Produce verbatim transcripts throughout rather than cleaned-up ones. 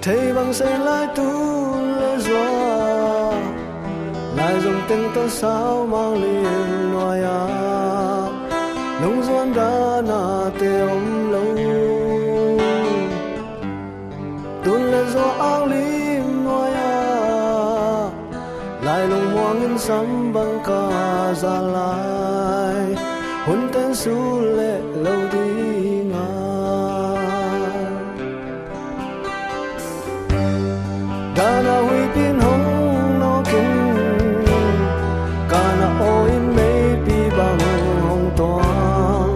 Thei bang sen lai tu le zua, lai zong teng tawh sau mang lim nuai-ah, lungzuan dana te om lo. Tun le zua ang lim nuai-ah, lai lungmuang in sam bang ka za lai, hun ten su le lo ding a. Dana huipin hong nawkin, kana aw in meipi bang hong tuang,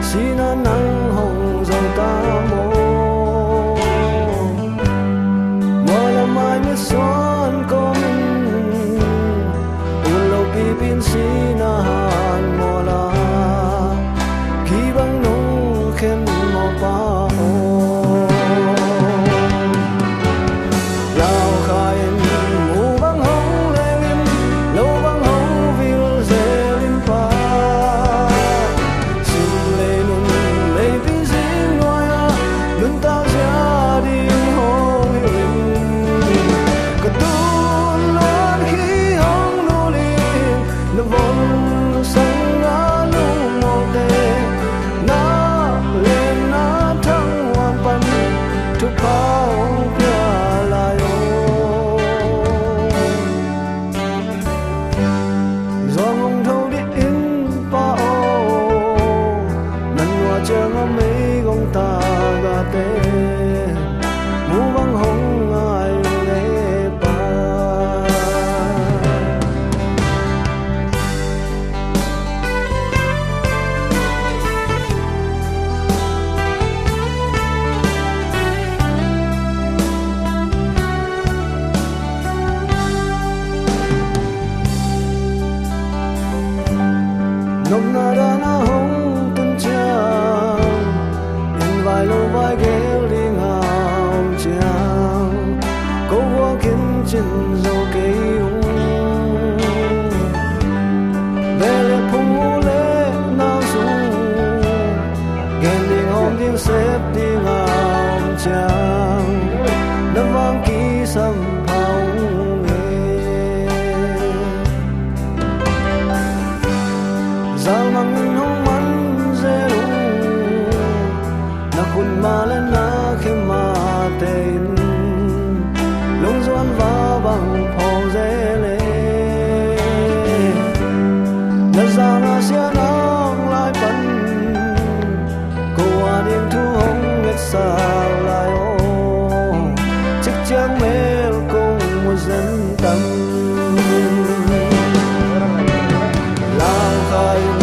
sina nang hong zong ta maw? Mualam ai mitsuan kawmin, un lo pipin sina han mawla, kibang nong khen mawpa aw. Lau kha in mu bang hong lengin, lo bang hong vil zelin pa, sim lei nun leipi zing nuai-ah, nuntak zia ding hong hilhin. Ka tun luan khi hong nulin, na von sanga lungmawte, na lenna thanghuan pan thupha hong pia lai aw. Zuang hong tho dih in pa aw, na nua ciang a meigong tagate, mu bang hong ngai le pa. Nopna dana hong tun ciang, in vai lo vai gel dinga om ciang, ko guak in cin zo kei ung. Ve le phung u le nau sung, gen ding hawm ding sep dinga om ciang, na vang kisam pha ung e. Zalmang in hong man zel ung, na khut ma le na khe mate in, lungzuan va bang phaw zel e. Na zang a sia nang lai pan, ko a ding thu hong ngetsak lai aw, cik ciang mel kong mu zen tam. Lau kha in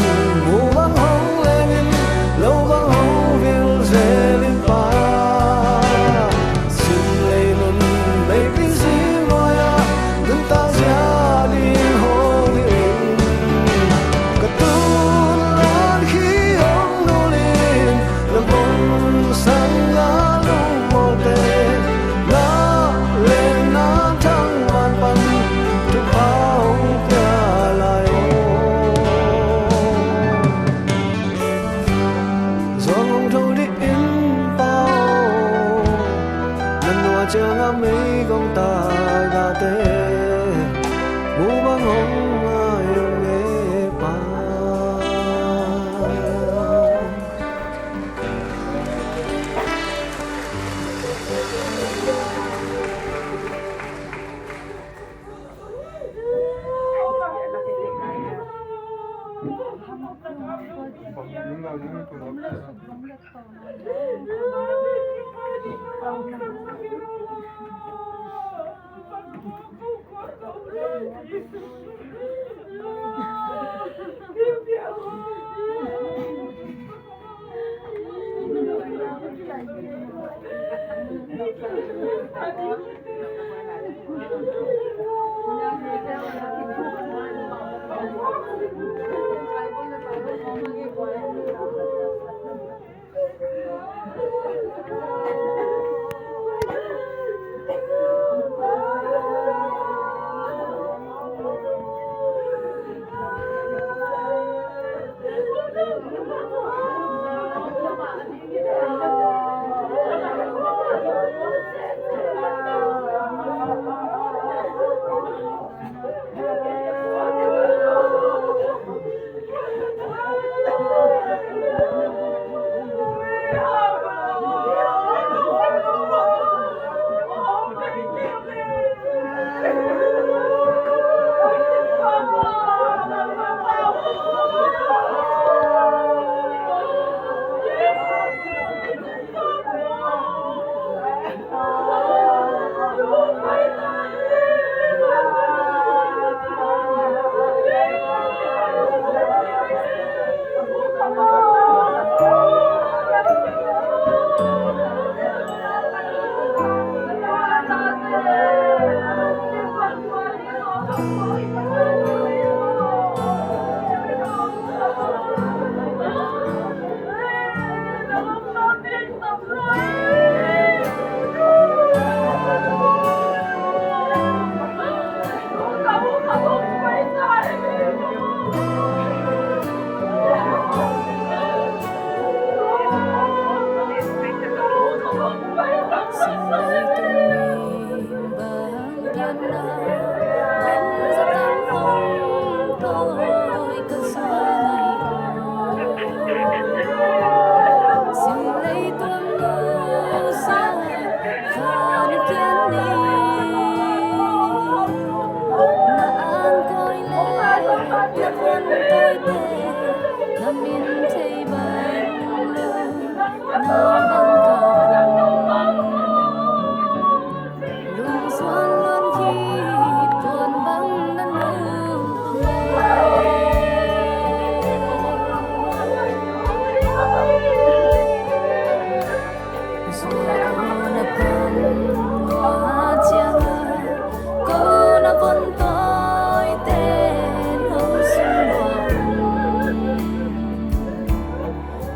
mu bang hong lengin, lo bang hong vil zelin pa, sim lei nun meipi zing nuai-ah, nuntak zia ding hong hilhin. Ka tun luan khi hong nulin, na von sanga lungmawte, na lenna thanghuan pan thupha hong pia lai aw. Zuang hong tho dih in pa aw, na nua ciang a meigong tagate, mu bang hong ngai ung e pa.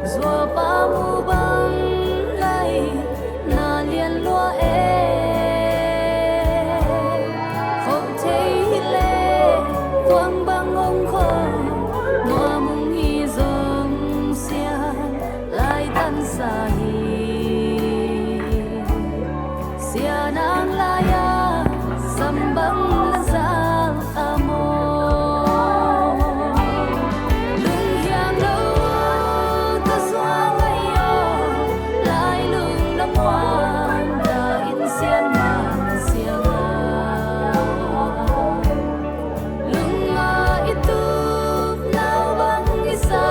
Zuapa mu bang lai na lian lua e. Khop thei hi le kuang bang ong khop, nuam ung hi zong sian lai tan sa hi. Sianang lai-a sam bang na zal a maw? Lunghiang lo ka zuang ai aw, lai lung na muan ta in sian mang siang a. Lung a i tup nau bang i sa,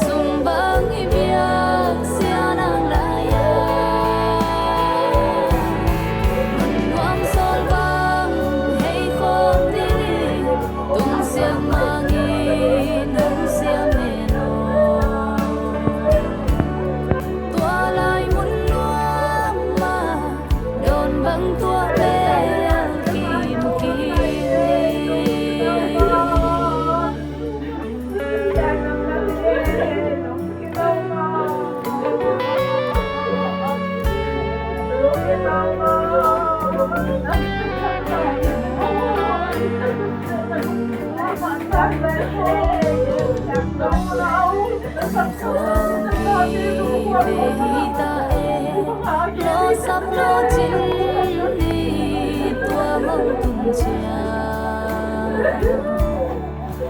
sum bang i biak sianang lai-a. Nun nuam sawl bang hei khawm ding i, tung siang mang i, nung siang e naw. Tua lai mun nuam mah, dawn bang tuah lel kim kim ni.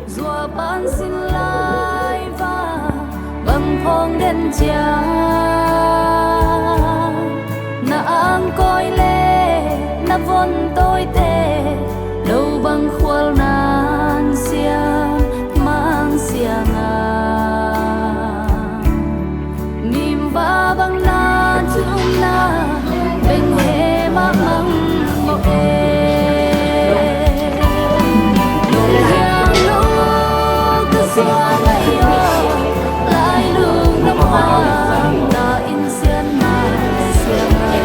Zuapan sin lai va bang phong den cia, na angkawi le na von tawite lo bang khual nan siang mang siang a. Mimba bang na thumna beng he mah mang mawh e. Lunghiang lo ka suang ai aw, lai lung na muang ta in sian na siang a.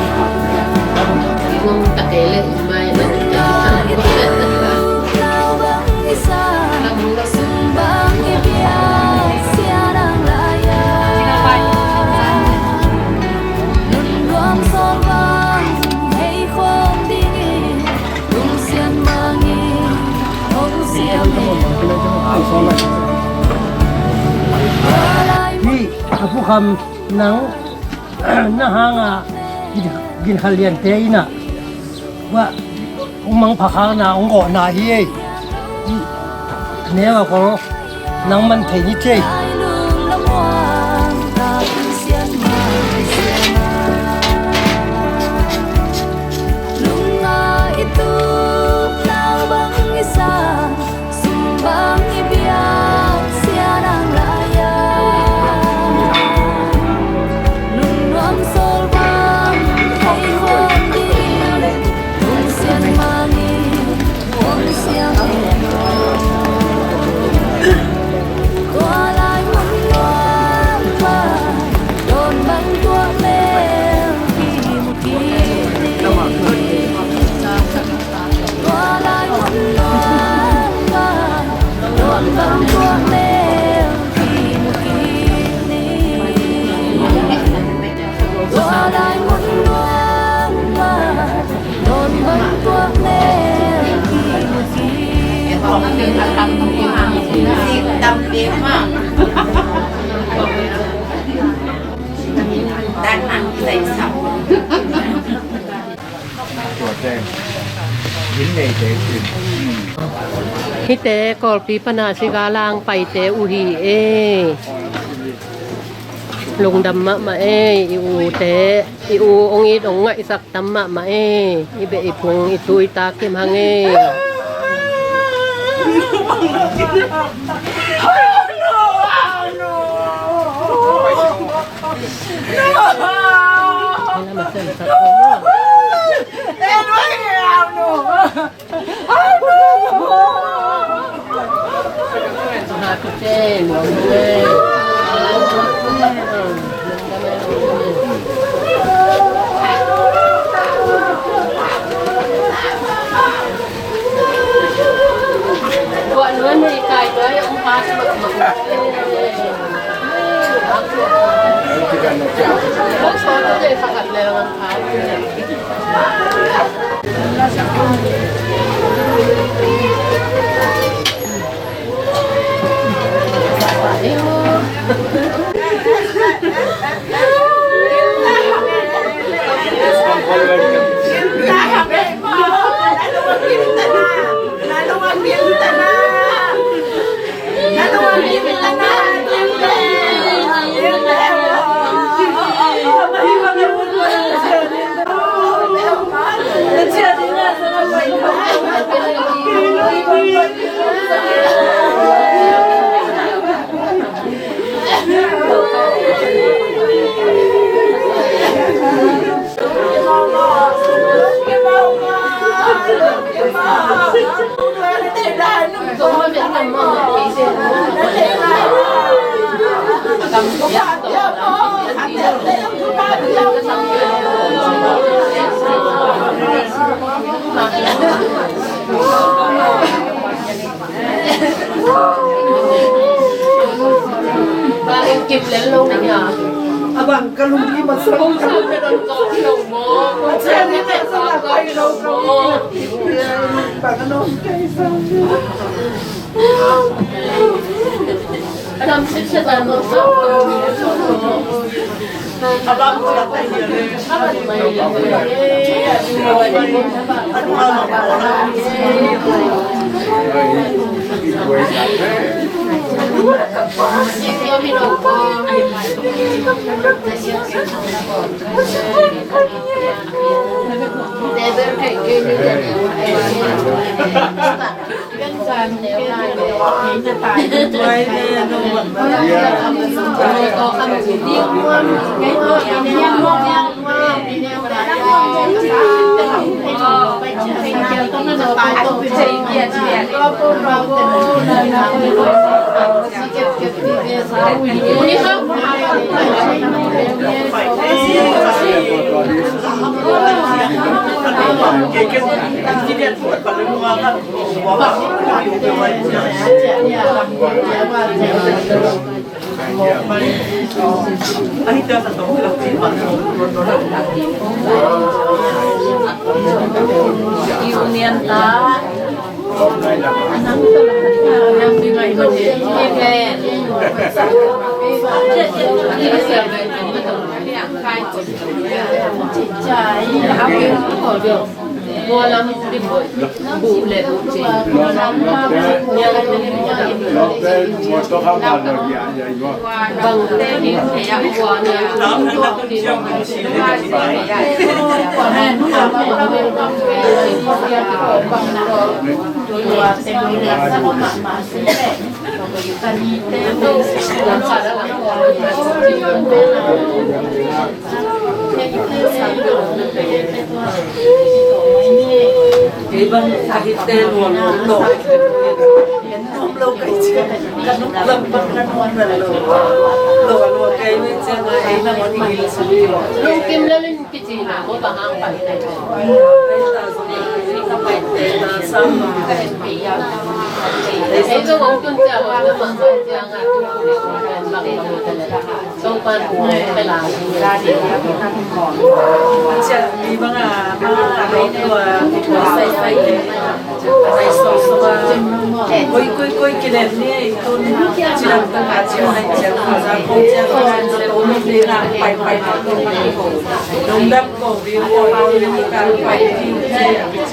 Hi, a pu Kham nang na hanga gin, gin kha liante ina wa ung mang pha khakna ung gawhna hi ei. Hi, neu a kol nang man thei ni thei. Hihte Kawlpi pana sigalang paite uh hi e. Lungdam mahmah e, i ute, i u hong it hong ngaihsak tam mahmah e. I beh i phung i tu i ta kim hang e. Lungkim lel in kici na ko bang hang pan te. Koi, koi, koi, kilen ni, ei tun, ci lam tang a ci mai ciang, a za ko ciang, a za ko ni, pai, pai, pai, pai, pai, pai. Lungdam ko, viu ko, ko, viu ka, pai, pai, pai.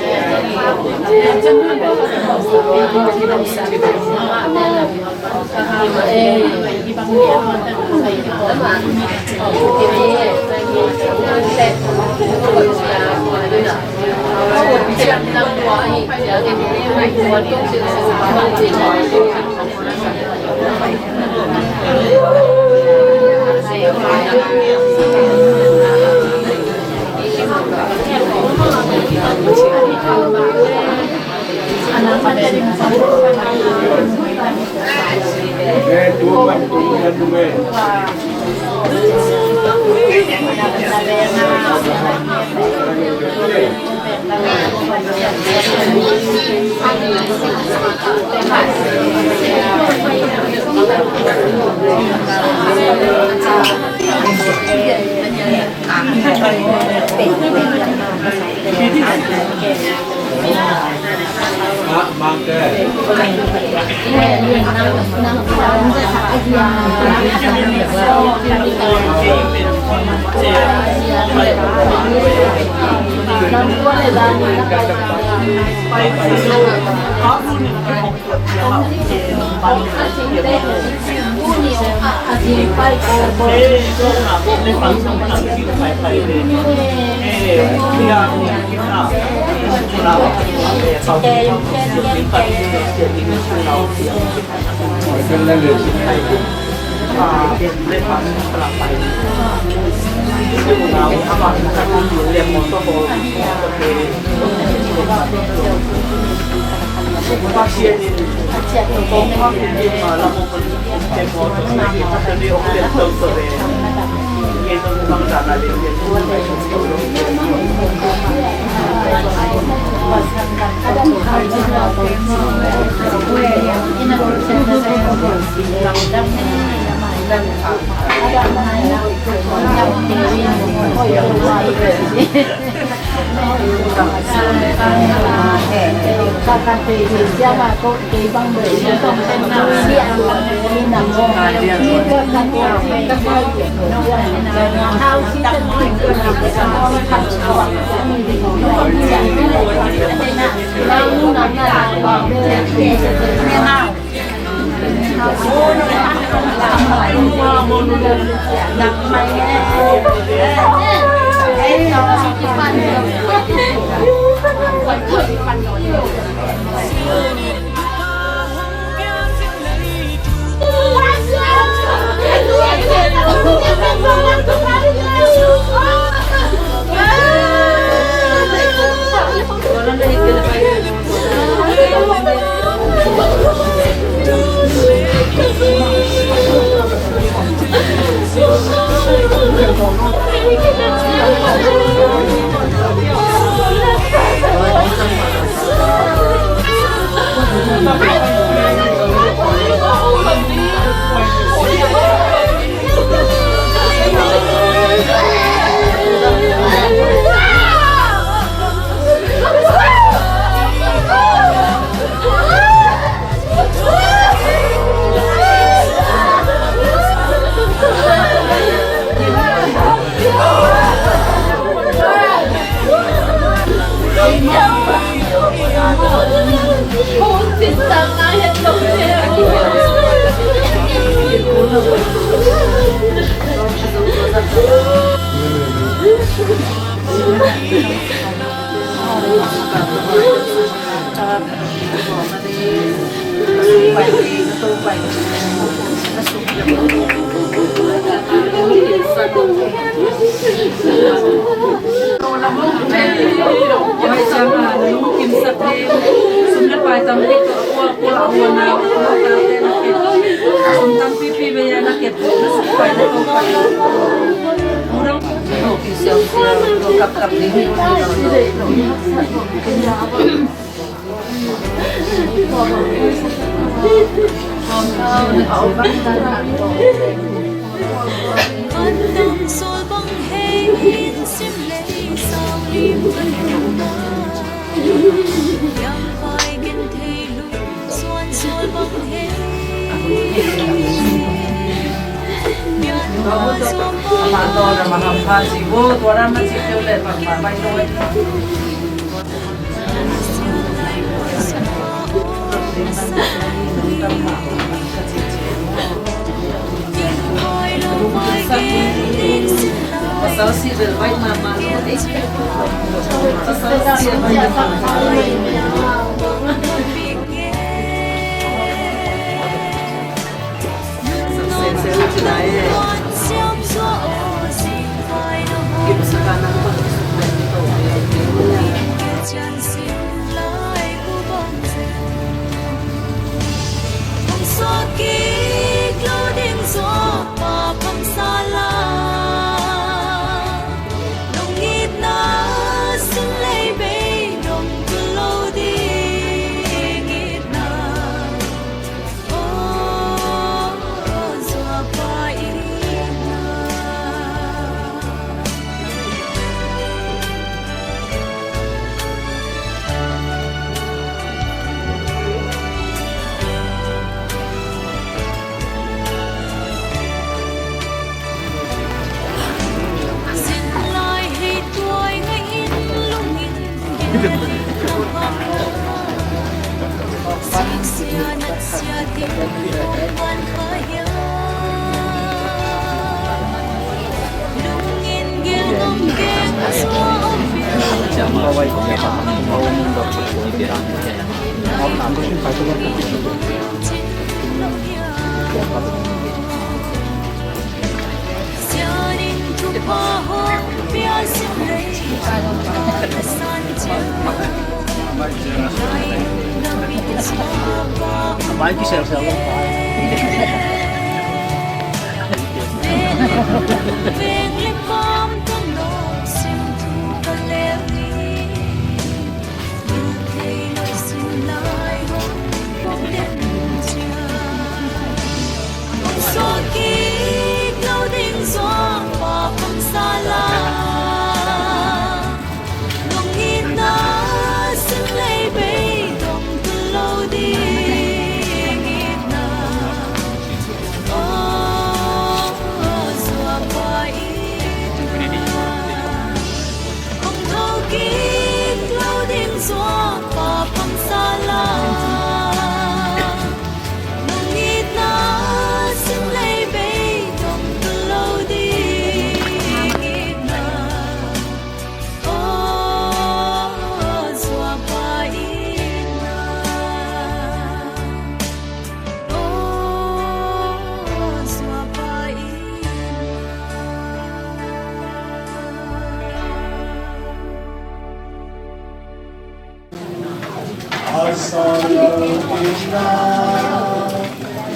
A sawt lo in na,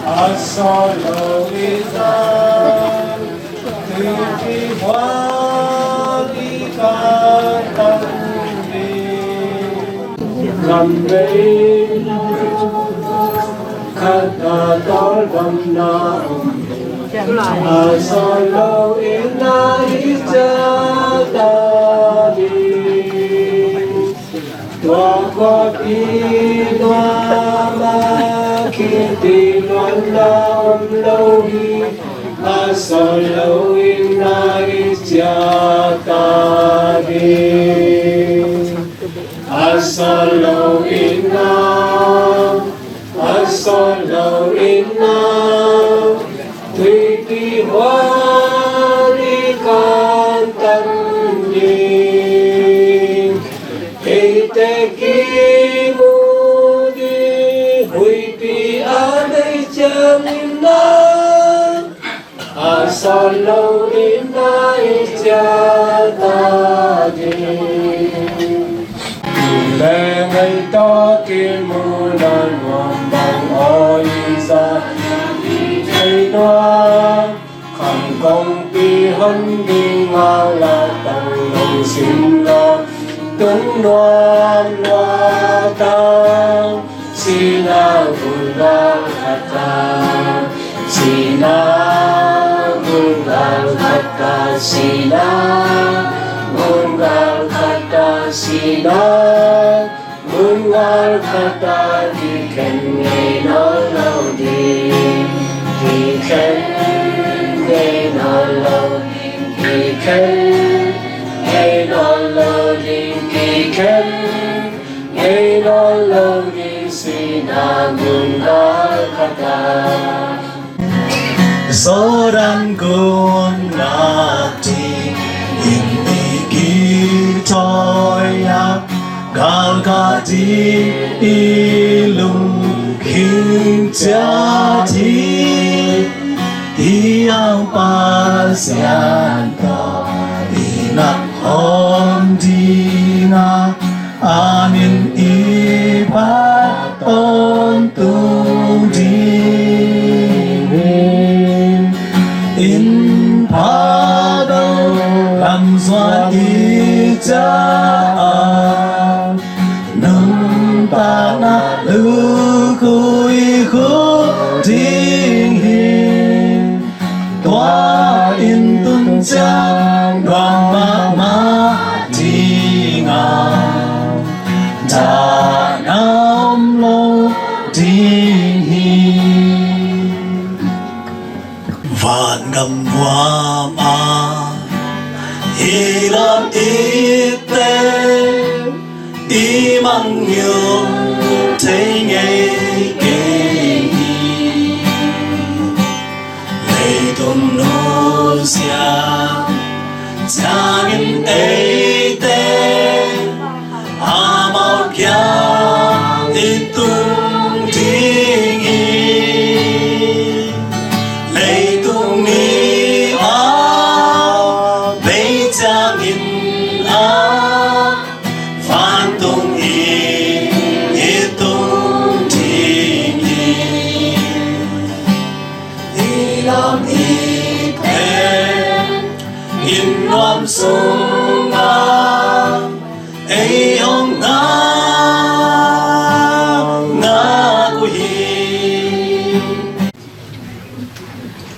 a sawt lo in na, tuipi hual i ka tan ding. Lam vei khat a tawldamna om, a sawt lo in na i ciah ta ding. Tua khuapi nuam ah khitui luanna om lo hi, a sawt lo in na i ciah ta ding. A sawt lo in na, a sawt lo in na, tuipi hual i ka tan ding. Eite kimu ding huipi a nei ciangin na, a sawt lo in na i ciah ta ding. Leh ngai tawh kimuhna nuam bang aw i za thei nuam. Khang kongpi Ding a la tang lungsim lo, tung nuam lua tang, sina gun gal khat ta, sina gun gal khat ta, sina gun gal khat ta, sina gun gal khat ta, kikhen ngei nawn lo ding, kikhen ngei nawn lo ding, kikhen ngei nawn lo ding, kikhen ngei nawn lo ding, sina gun gal khat ta. Sodom gun ngak ding in i kithawi a, galkhat in i lungkim ciat hi. Hiang Pasian tawh i nak khawm ding a, a min i phat tawntung ding hi. Inn pha bel lam zuan i ciah a, nuntakna lukhu i khuk ding hi. Tua inn tun ciang nuam mahmah ding a, dahna om lo ding hi. Vangam nuam a i lawm i tep, i mangngilh thei ngei kei hi. Leitung nusia ciangin eite amau kiang i tung ding hi. Leitung ni a bei ciangin a vantung i, i tung ding hi. I lawm i tep, inn nuam sungah ei hong ngak, ngak uh hi.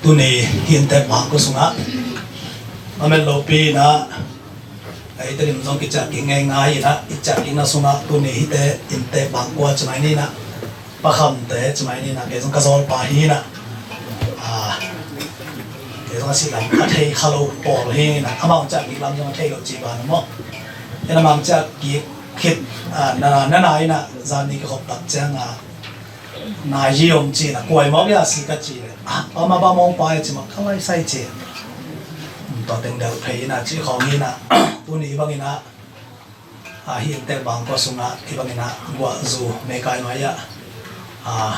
Tuni hih inntek bangkua sungah a met lopi inah, eite lim zong kiciah kik ngeingai inah, i ciah kikna sungah tuni hihte inntek bangkua ci mai ni inah, Pa Khamte ci mai ni inah, kei zong ka zawlpa hi inah. Ah, kei zong a sih lam a thei kha lo pawl hi inah, amau ciah kik lam zong a thei lo ci ban maw. Inah amau ciah kik khit, ah, na, na, na inah, zan ni kikhop tak ciangah, na yi om ci inah, kua hi mawk hia si ka cih leh, ah, Pa Mabam Mawngpa hi ci mawk, ka laisai ci. Tua teng delh phei inah, cih khawng hi inah, tuni bang inah, ah, hih inntek bangkua sungah hih bang inah guah zu meikai nuai ah, ah,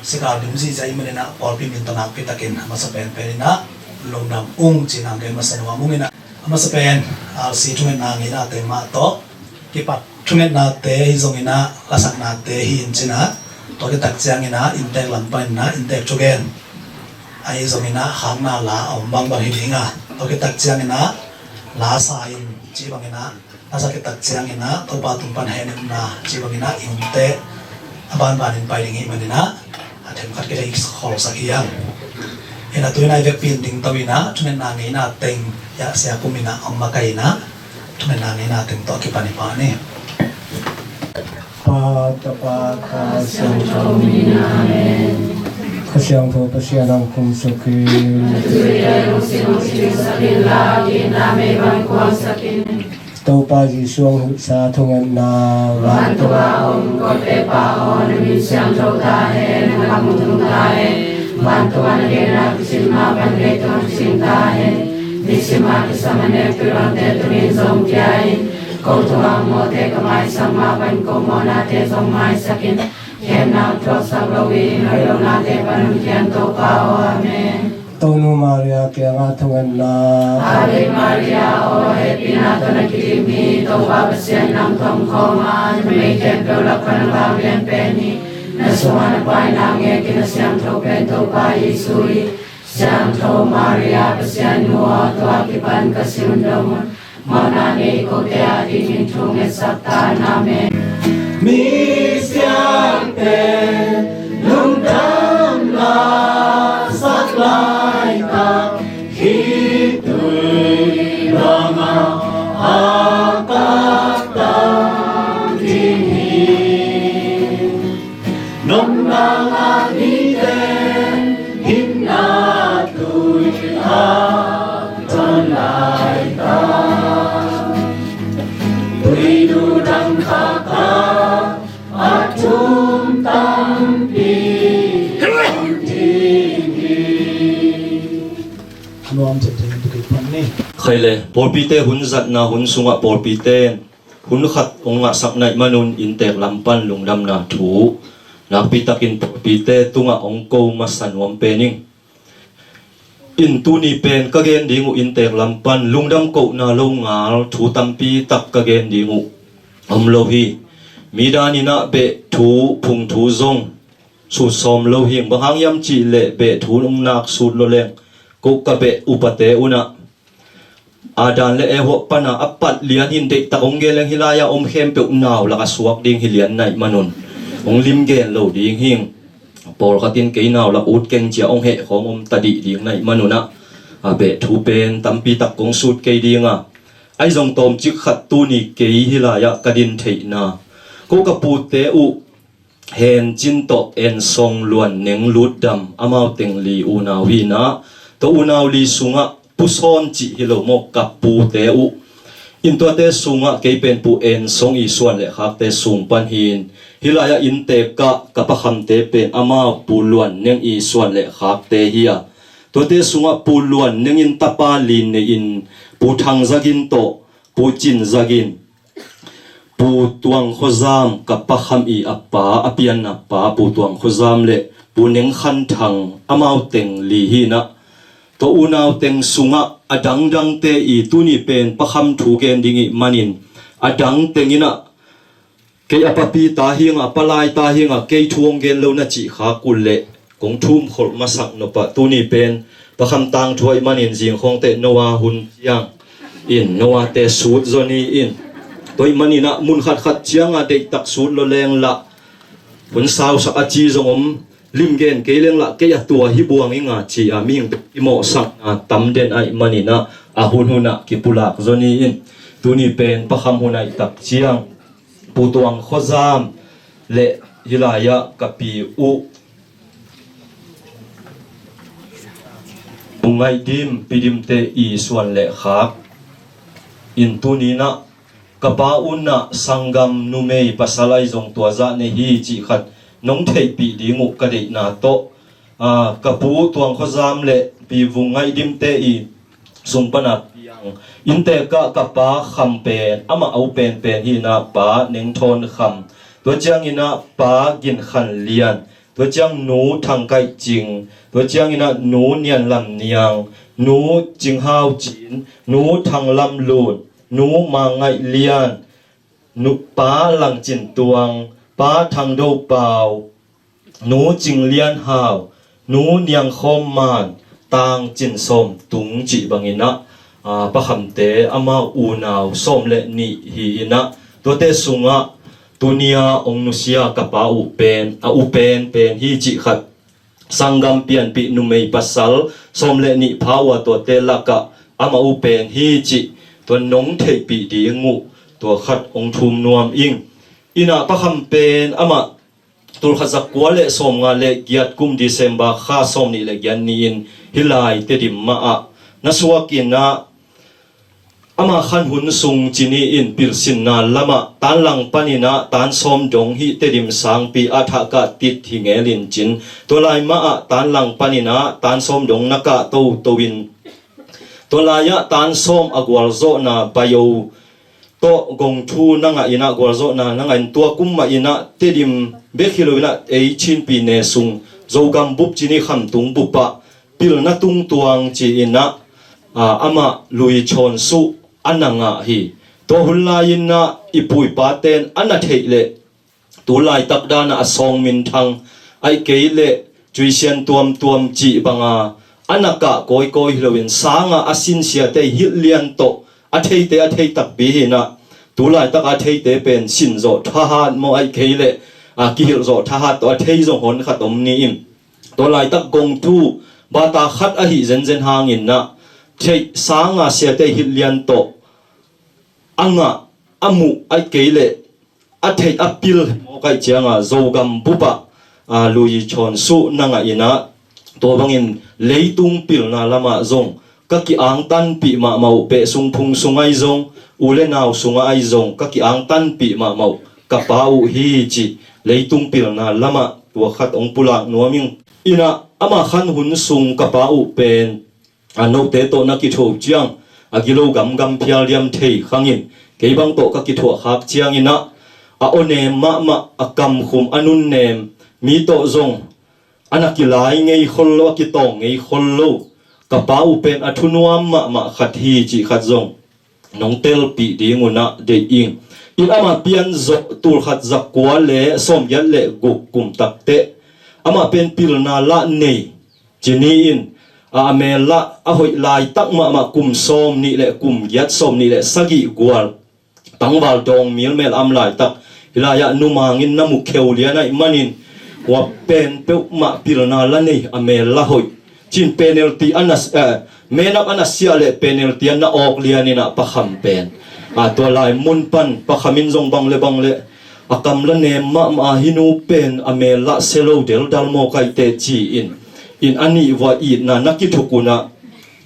sikal dim zihziah i man inah, pawlpi min tawh nakpi takin a masa penpen inah lungdam ung ci-in ah kei masa nuam ung inah, a masa pen, ah, R C thungetna ngeina teng mah tawh kipat thungetnate hi zong inah, lasaknate hi in ci inah, tua khit tak ciang inah inntek lam pan inah inntek thugen, ahi zong inah khakna la a om bangbang hi ding a, tua khit tak ciang inah la sa in ci bang inah, a sa khit tak ciang inah Topa tung pan hehnepna ci bang inah i umte a banban in pai ding hi man inah, a themkhat kithei khawlsak hi hang. Inah tu inah i vekpi in dingto inah thungetna ngeina teng, ya sia kum inah hong makaih inah, thungetna ngeina teng tawh kipan i pah ni. Pa, Tapa, Kha Siangtho min in, amen. Kha Siangtho Pasian hong kumsuk in. Topa Jesuh hong huhsa thungetna. Vantung a om ka Pa aw, na min siangtho ta hen, na gam hong tung ta hen. Vantung a na genna kicin mah bang, leitungah kicin ta hen. Nisim a kisam anektu i lonte tuni in zong pia in. Ko tungah mawhte ka maisak mah bang, ko mawhnate zong maisak in. Khemna hong thuaksak loin, hoih lohnate pan hong khian Topa aw, amen. Tonu Maria kiangah thungetna. Ave Maria, aw hehpihna tawh na kidim hi, Topa Pasian nang tawh om khawm a, numei khempeuh lak pan na vanglian pen hi. Na sungah na Pa in a ngei, a siangtho pen Topa Jesuh hi. Siangtho Maria Pasian nu aw, tua kipan ka si un dong un, mawhna nei kote adingin thu ngetsak ta in. Amen. Mi siangtho lungdam lasak laitak, khitui bangah a taktak ding hi. Nong bangah mite hinna tui a ton laitak, tuinu dang taktak a thum tampi om ding hi. Nuam thei thei tu kei pan ni. Khai le, pawlpite hun zatna hun sungah pawlpite hun khat hong ngahsak naih manun inntek lam pan lungdamna thu nakpi takin pawlpite tungah hong ko masa nuam pen ing. In tuni pen ka gen ding uh inntek lam pan lungdam kohna lo ngal thu tampi tak ka gen ding uh om lo hi. Mi danin ah beh thu phung thu zong sut sawm lo hi. Bang hang hiam cih leh beh thu hong nak sut lo leng ko ka beh upate un ah Adam le Eva pan a a pat lian hi in, deihtak hong gen leng hih lai-ah om khempeuh nau lak a suak ding hi lian naih manun hong lim gen lo ding hi. Pawlkhat in kei nau lak ut keng ci-a hong heh khawng om ta dih ding naih manun ah, a beh thu pen tampi tak kong sut kei ding a, ahi zong tawmcik khat tuni kei hih lai-ah ka din theihna, ko ka pute uh Hencin tawh Ensong, Luan Neng, Lut Dam, amau teng li unau hi in ah, tua unau li sungah Pu Sawn cih hi lo maw, ka pute uh in, tuate sungah kei pen Pu Ensong i suan le khakte sung pan hi in, hih lai-ah inntek ah ka pakhamte pen amau Pu Luan Neng i suan le khakte hi a, tuate sungah Pu Luan Neng in tapa li nei in, Pu Thang Za Gin tawh Pu Cin Za Gin, Pu Tuang Khua Zam ka pakham i a pa, a pianna pa Pu Tuang Khua Zam le Pu Neng Khan Thang, amau teng li hi in ah, tua unau teng sungah a dangdangte i tuni pen pakham thu gen ding ih manin a dang teng in ah, kei a papi ta hi ing a, a palai ta hi ing a, kei thu hong gen lo na cih khak uh leh kong thum kholh masak nop ah, tuni pen pakhamtang thu ahih manin zing khawngte Noah hun ciang in Noah-te sut zaw ni in, tua ahih manin ah mun khatkhat ciang a deihtak sut lo leng lah hun sausak a ci zong om, lim gen kei leng lah kei a tua hi buang ing a ci a mihing i mawhsakna tam den ahih manin ah a hunhun ah kipulak zaw ni in, tuni pen pakham hun ahih tak ciang Pu Tuang Khua Zam le hih lai-ah ka pi uh Pu Ngaih Dim, Pi Dimte i suan le khak in, tuni in ah ka pa un ah sanggam numei pasal ahi zong tua zah nei hi cih khat nong theihpih ding uh ka deihna tawh, aa, ka Pu Tuang Khua Zam le Pi Vung Ngaih Dimte i sung pan a piang inntek ah ka pa Kham pen amah a u penpen hi in ah, Pa Neng Thawn Kham, tua ciangin ah Pa Gin Khan Lian, tua ciang Nu Thang Kaih Cing, tua ciangin ah Nu Nian Lam Niang, Nu Cing Hau Cin, Nu Thang Lam Lut, Nu Mang Ngaih Lian, Nu, Pa Lang Cin Tuang, Pa Thang Do Pau, Nu Cing Lian Hau, Nu Niang Khawm Man, Tang Cin Sawm Tung cih bangin ah, aa, pakhamte amau unau sawm le nih hi in ah, tuate sungah tuni a hong nusia ka pa uh pen a u penpen hi cih khat, sanggam pianpih numei pasal sawm le nih pha uh a, tuate lakah amah u pen hi cih tua nong theihpih ding uh tua khat hong thum nuam ing. In ah pakham pen amah tulkhat zakua le sawmnga le giat kum December kha sawmnih le giat ni-in hih lai Tedim mah ah na suak in ah, ama khan hun sung ci ni in pilsinna lamah tan lang panin ah tan sawm dong hih Tedim sangpi ah thahkah tit hi ngel in cin, tua lai mah ah tan lang panin ah tan sawm dong na kah toto in, tua lai-ah tan sawm a gualzawhna bayo tawh gong thu na ngah in ah, gualzawhna na ngah in, tua kum mah in ah Tedim bek hi lo in ah ei Chin pyine sung Zogam bup ci ni, Khamtung bup ah pilna tungtuang ci in ah, aa, amah lui chawn suh a na ngah hi. Tua hun lai-in ah i pu i paten a na theih leh tu laitak dan ah a sawng minthang ahih kei leh cuisian tuamtuam cih banga a na kah kawikawi hi loin sanga a sin siate hilh lian tawh a theite a thei takpi hi inah, tu laitaka a theite pen sin zawh thahat maw, ahih kei leh a kihilh zawh thahat tawh a thei zong hon khat om ni in, tua laitak gong thu bata khat ahi zenzen hangin ah theih sanga siate hilh lian tawh a ngah, a muh, ahih kei leh a theih a pil mawk ahih cianga Zogam bupah a lui chawn suh na ngah inah, tua bangin leitung pilna lamah zong ka ki-angtanpih mahmah uh, peh sung phung sung ahi zong, u le nau sungah ahi zong ka ki-angtanpih mahmah uh ka pa uh hi ci, leitung pilna lamah tua khat hong pulak nuam ing. Inah ama khan hun sung ka pa uh pen a note tawh na kithuah ciang a gilo gamgam phial diam thei khangin, kei bang tawh ka kithuah khak ciangin ah a aw nem mahmah, a kamkhum a nunnem, mi tawh zong a na kilai ngei khol lo, a kitawng ngei khol lo ka pa uh pen a thunuam mahmah khat hi cih khat zong nong telpih ding unah deih ing. In ama pian zawh tul khat za kua le sawmgiat le guk kum takteh amah pen pilna lah nei ci ni in, a, a mel lah a hoih laitak mahmah kum sawm nih le kum giat, sawm nih le sagih gual tangval dawng milmel am laitak, hih lai-ah numang in na mu kheu lian ahih manin, hua pen peuhmah pilna la nei, a mel la hoih cin penalty a na, eh, man up a na siah le penalty a na awk lian inah Pa Kham pen, a, tua lai mun pan Pa Kham in zong bang le bang le a kam la nem mahmah, hih nu pen a mel lah se lo deldal maw kaite ci-in, in a nih vua itna na kithuk unah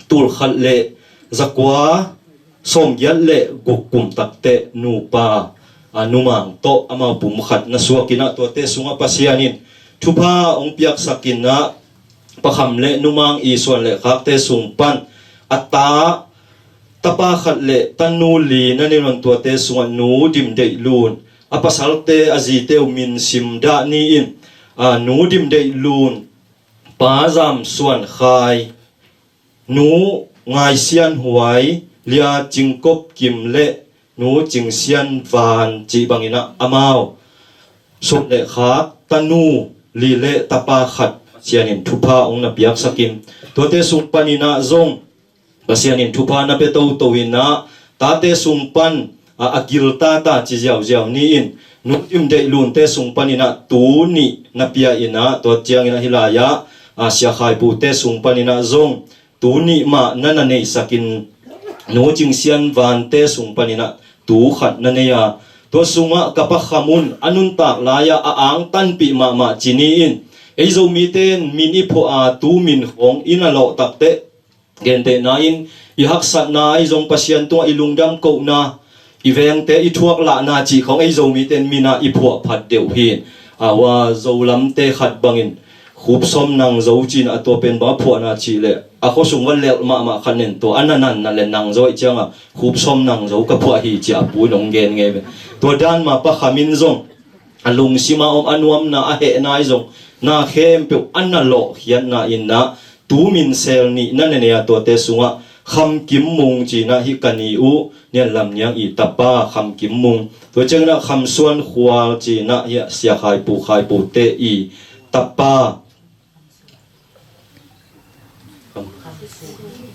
tul khat le za kua sawmgiat le guk kum takteh nupa, a, numang tawh amau pum khat na suak inah, tuate sungah Pasian in thupha hong piaksak inah, Pa Kham le numang i suan le khakte sung pan a ta, tapa khat le tanu li na nei un, tuate sungah Nu Dim Deih Lun, a pasalte a zite uh min sim dah ni in, a, Nu Dim Deih Lun, Pa Zam Suan Khai, Nu Ngai Sian Huai, Lia Cing Kop Kim le Nu Cing Sian Van cih bangin ah amau suan le khak tanu li le tapa khat Pasian in thupha hong na piaksak in, tuate sung panin ah zong Pasian in thupha na pia toto inah, tate sung pan, a, a gil tata ci ziauziau ni in, Nu Dim Deih Lunte sung panin ah tu nih na pia inah, tua ciangin ah hih lai-ah, a, Sia Khai Pute sung panin ah zong tu nih mah na na neisak in, Nu Cing Sian Vante sung panin ah tu khat na nei a, tua sungah ka Pa Kham un a nuntak lai-ah a angtanpih mahmah ci ni in, ei Zomite in min i phuah a, tu min khawng i na lawh takteh, gentehna in i haksatna ahi zong, Pasian tungah i lungdam kohna, i vengte i thuak lahna cih khawng ei Zomite in min ah i phuah phat deuh hi. A, hua Zo lamte khat bangin khup sawm nang zo ci-in ah, tua pen bang a phuahna cih leh a khuasung va lelh mahmah khat nen, tua a na nanna le nang zo ahih cianga khup sawm nang zo ka phuah hi ci-a a pu in hong gen ngei ve. Tua dan mah Pa Kham in zong a lungsim a om, a nuamna, a hehna ahi zong, na khempeuh a na lawhkhiatna in ah, tu min sel nih na na nei a, tuate sungah Kham Kim Mung ci-in ah hih ka ni uh Nian Lam Niang i tapa Kham Kim Mung, tua ciangin ah Kham Suan Khual ci-in ah hih Sia Khai Pu, Khai Pute i tapa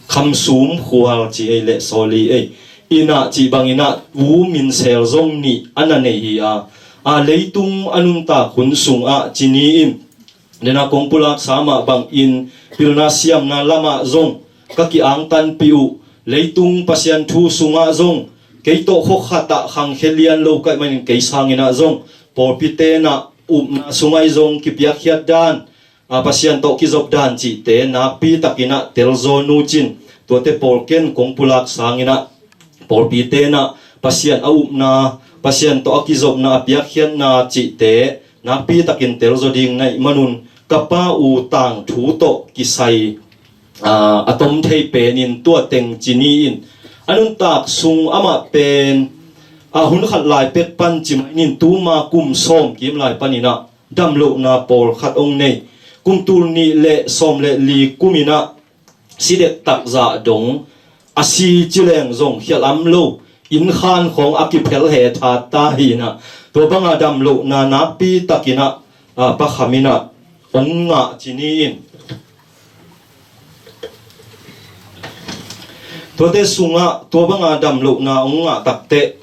Kham Sum Khual ci ei le, sorry ei, in ah cih bangin ah tu min sel zong nih a na nei hi a, a, leitung a nuntak hun sungah ci ni in, dena kong pulaksa mah bangin pilna siamna lamah zong ka ki-angtanpih uh, leitung Pasian thu sungah zong kei tawh khua khatah khangkhia lian lo ka hih manin, kei sangin ah zong pawlpite in ah upna sungah zong kipiakkhiat dan, a, Pasian tawh kizop dan cihte nakpi takin ah telzaw nucin, tuate pawl ken kong pulak sangin ah pawlpite in ah Pasian a upna, Pasian tawh a kizopna, a piakkhiatna cihte nakpi takin telzaw ding na hih manun, ka pa uh tangthu tawh kisai, a, a tom thei penin tua teng ci ni in, a nuntak sung amah pen, a, hun khat lai pek pan ci mah in, tuma kum sawm kim lai panin ah damlohna pawlkhat hong nei. Kum tul nih le sawm le li kumin ah si dektak zah dong, a si ci leng zong khialh am lo, innkhan khawng a kiphel he tha ta hi in ah, tua banga damlohna nakpi takin ah, a, Pa Kham in ah hong ngah ci ni in, Tuate sungah tua banga damlohna hong ngah takteh,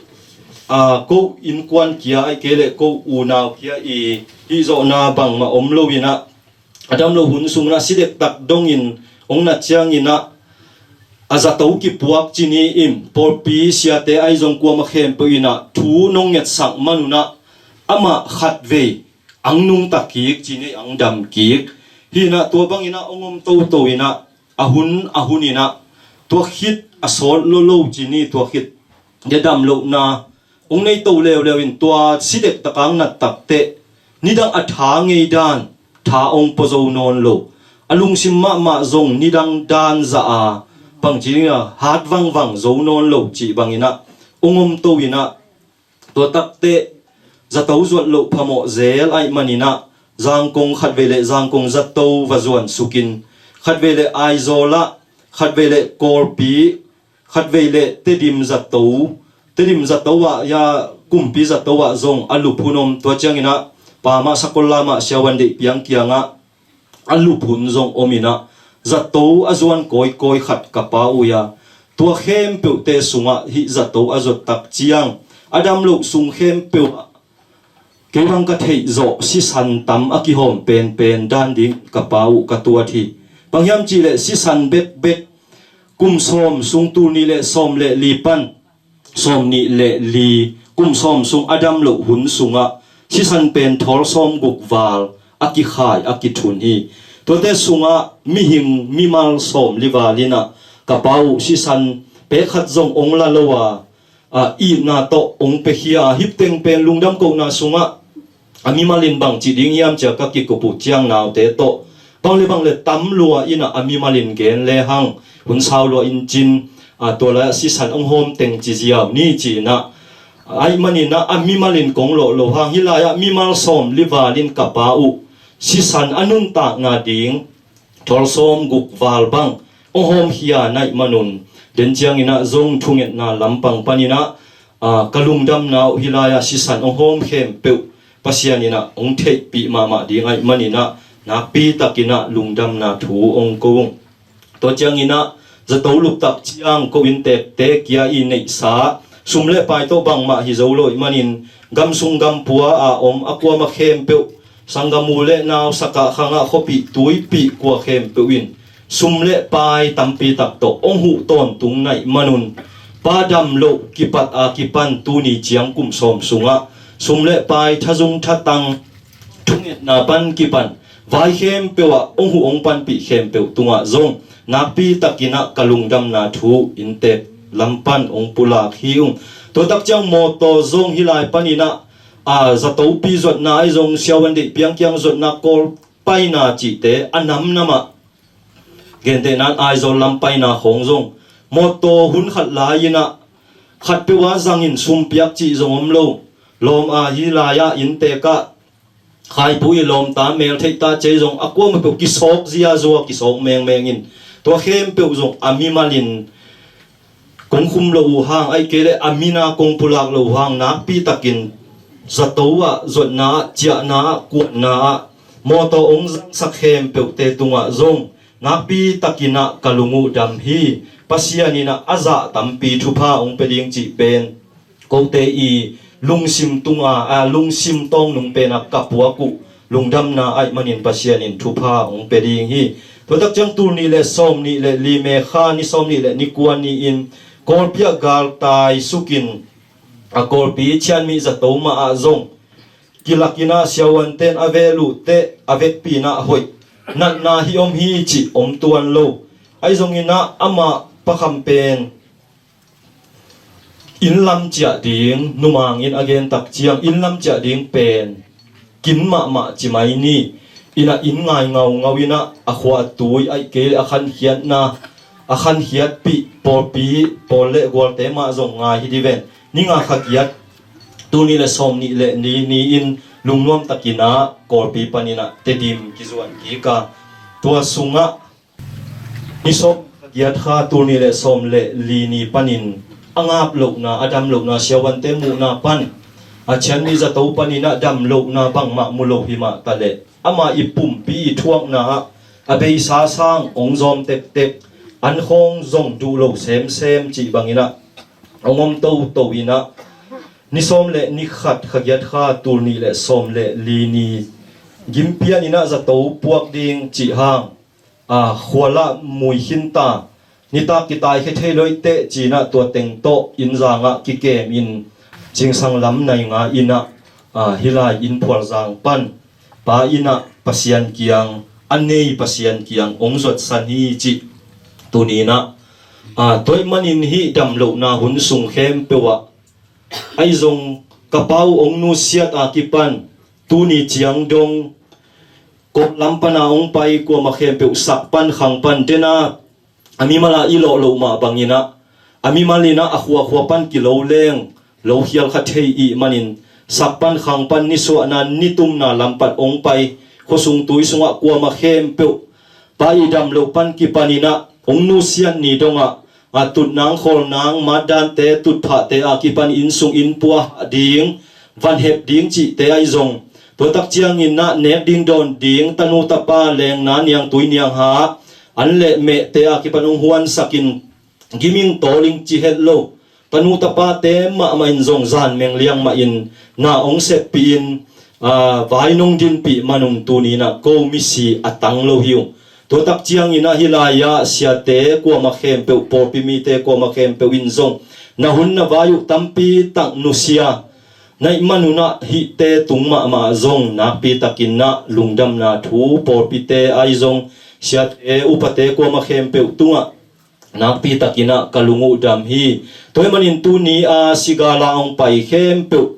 aa, ko innkuan kia ahih kei leh ko unau kia i hihzawhna bangmah om lo inah, a damloh hun sungah si dektak dongin hong na cianginah, a zato kipuak ci ni in, pawlpi siate ahi zong kuamah khempeuh inah thu nong ngetsak man unah, amah khatvei ang nungta kik ci ni, ang dam kik. Hi inah tua banginah hong om toto inah, a hun a hun inah, tua khit a sawt lolo ci ni, tua khit a damlohna hong nei to leuleu in, tua si dektak ang nat takteh, nidang a tha ngei dan, tha hong pua zo nawn lo, a lungsim mahmah zong nidang dan zah a, bangci ding a hat vangvang zo nawn lo cih banginah hong om to inah, tua takteh zato zuat loh phamawh zel ahih maninah, Zangkong khatvei le Zangkong zato va zuan sukin, khatvei le Aizawl ah, khatvei le Kawlpi, khatvei le Tedim zato, Tedim zato ah, ya, kumpi zato ah zong a lup hun om. Tua cianginah Pa mah, Sakol La mah, Siavuan Deih Piang kiangah a lup hun zong om inah, zato a zuan kawikawi khat ka Pa uh ia, tua khempeuhte sungah hih zato a zuat tak ciang, a damloh sung khempeuh ah kei bang ka theih zawh sisan tam a kihawm penpen dan ding ka Pa uh ka tuat hi. Bang hiam cihleh sisan bekbek kum sawm sung, tul nih le sawm le li pan sawm nih le li, kum sawm sung a damloh hun sungah sisan pen thawl sawm guk val a kikhai, a kithun hi. Tuate sungah mihing mimal sawm li val inah ka Pa uh sisan pek khat zong hong la lo a, a, itna tawh hong piakhia a, hih teng pen lungdam kohna sungah a mimal in bangci ding hiam cia ka kikup uh ciang, naute tawh bang le bang le tam lua inah a mimal in gen lehang hun sau lua in cin, a, tua lai-ah sisan hong hawm teng ci ziau ni ci inah, ahih maninah a mimal in kong lawh lo hang, hih lai-ah mimal sawm li val in ka Pa uh sisan a nuntakna ding thawl sawm guk val bang hong hawmkhia na hih manun, den cianginah zong thungetna lampang paninah, aa, ka lungdamna uh hih lai-ah sisan hong hawm khempeuh Pasian inah hong theihpih mahmah ding ahih maninah, nakpi takinah lungdamna thu hong ko ung. Tua cianginah zato luptak ciang ko inntekte kia i neihsa sum le pai tawh bangmah hi zo lo ahih manin, gam sung gam pua a om a kuamah khempeuh, sanggam u le nau, sakah khangah, khuapih tuipih kua khempeuh in sum le pai tampi tak tawh hong huh tawntung na hih manun, Pa dam loh kipat a kipan tuni ciang kum sawm sungah sum le pai, thazung thatang, thungetna pan kipan vai khempeuh ah hong huh hong panpih khempeuh tungah zong nakpi takinah ka lungdamna thu inntek lam pan hong pulak hi ung. Tua tak ciang mawtaw zong hih lai paninah, a, zatopi zuatna ahi zong, Siavuan Deih Piang kiang zuatna, Kawl paina cihte a namnamah, gentehna in Aizawl lam paina khawng zong mawtaw hun khat lai inah khatpeuh ah zangin sum piak cih zong om lo. Lawm a, hih lai-ah inntek ah khaipu i lawmta, meltheihta cei zong a kuamah peuh kisawk ziazua, kisawk mengmeng in, tua khempeuh zong a mimal in kong khum loh uh hang, ahih kei leh a mina kong pulak loh uh hang, nakpi takin zato ah, zuatna ah, ciahna ah, kuanna ah mawtaw hong zangsak khempeuhte tungah zong nakpi takinah ka lung uh dam hi. Pasian inah a zah tampi thupha hong pia ding cih pen kote i lungsim tunga, a, lungsim tawngnung penah ka puak uh lungdamna ahih manin Pasian in thupha hong pia ding hi. Tua tak ciang tul nih le sawm nih le li, May kha ni sawm nih le ni kua ni-in Kawlpi ah galtai sukin, a, Kawlpi Chin mi zato mah ah zong kilakinah siavuante'n a vel uh teh a vekpi inah hoih, natna hih om hi cih om tuan lo. Ahi zonginah amah Pa Kham pen inn lam ciah ding, numang in a gen tak ciang inn lam ciah ding pen kin mahmah ci mai ni. Inah inn ngai ngaungau inah a khua a tui, ahih kei leh a khankhiatna, a khankhiatpih pawlpi, pawl le gualte mah zong ngai hi di ven. Ni nga kha kiat, tul nih le sawm nih le li ni-in lungnuam takinah Kawlpi paninah Tedim kizuan kik a, tua sungah ni sawm kha kiat kha, tul nih le sawm le li ni panin a ngap lohna, a dam lohna, siavuante muhna pan, a, Chin mi zato paninah dam lohna bangmah mu lo hi mah taleh, amah i pumpi i thuakna ah a beisa sang hong zawm tektek, an khawng zong duh lo semsem cih bangin ah hong om toto in ah, ni sawm le ni khat, kha giat kha, tul nih le sawm le li ni gimpian in ah zato puak ding cih hang, a, khual ah mui khin ta, nitak kitaikhia thei lo i teh ci-in ah tua teng tawh inn zangah kikem in, Cingsang lam nai nga in ah, a, hih lai inn phualzang pan pa in ah Pasian kiang, a nei Pasian kiang hong zuatsan hi cih tuni in ah, a, tua ahih manin hih damlohna hun sung khempeuh ah ahi zong ka pa uh hong nusiat a kipan tuni ciang dong Kawl lam pan a hong pai kuamah khempeuh sak pan khang pan den a, a mimal a i lawh loh mah bangin ah, a mimal in ah a khuakhua pan kilo leng lo khial kha thei ih manin, sak pan khang pan, nisuahna nitumna lam pan hong pai, khuasung tui sungah kuamah khempeuh pa i damloh pan kipan in ah hong nusiat ni dongah, a, tutnang khawlnang, matdante, tutphahte a kipan inn sung inn pua ding, van hep ding cihte ahi zong, tua tak ciangin ah nek ding dawn ding tanu tapa, lengna niangtui niangha, an le mehte a kipan hong huansak in, giming tawling ci het lo tanu tapate mahmah in zong zan meng liang mah in na hong seppih in, a, vai nong dinpih manun tuni in ah ko misi a tang lo hi uh. Tua tak ciangin ah hih lai-ah siate kuamah khempeuh, pawlpi mite kuamah khempeuh in zong na hun na vai uh tampi tak nusia na hih manun ah hihte tung mahmah zong nakpi takin ah lungdamna thu, pawlpite ahi zong, siate upate kuamah khempeuh tungah nakpi takin ah ka lung uh dam hi. Tua ahih manin tuni a sigal a hong pai khempeuh,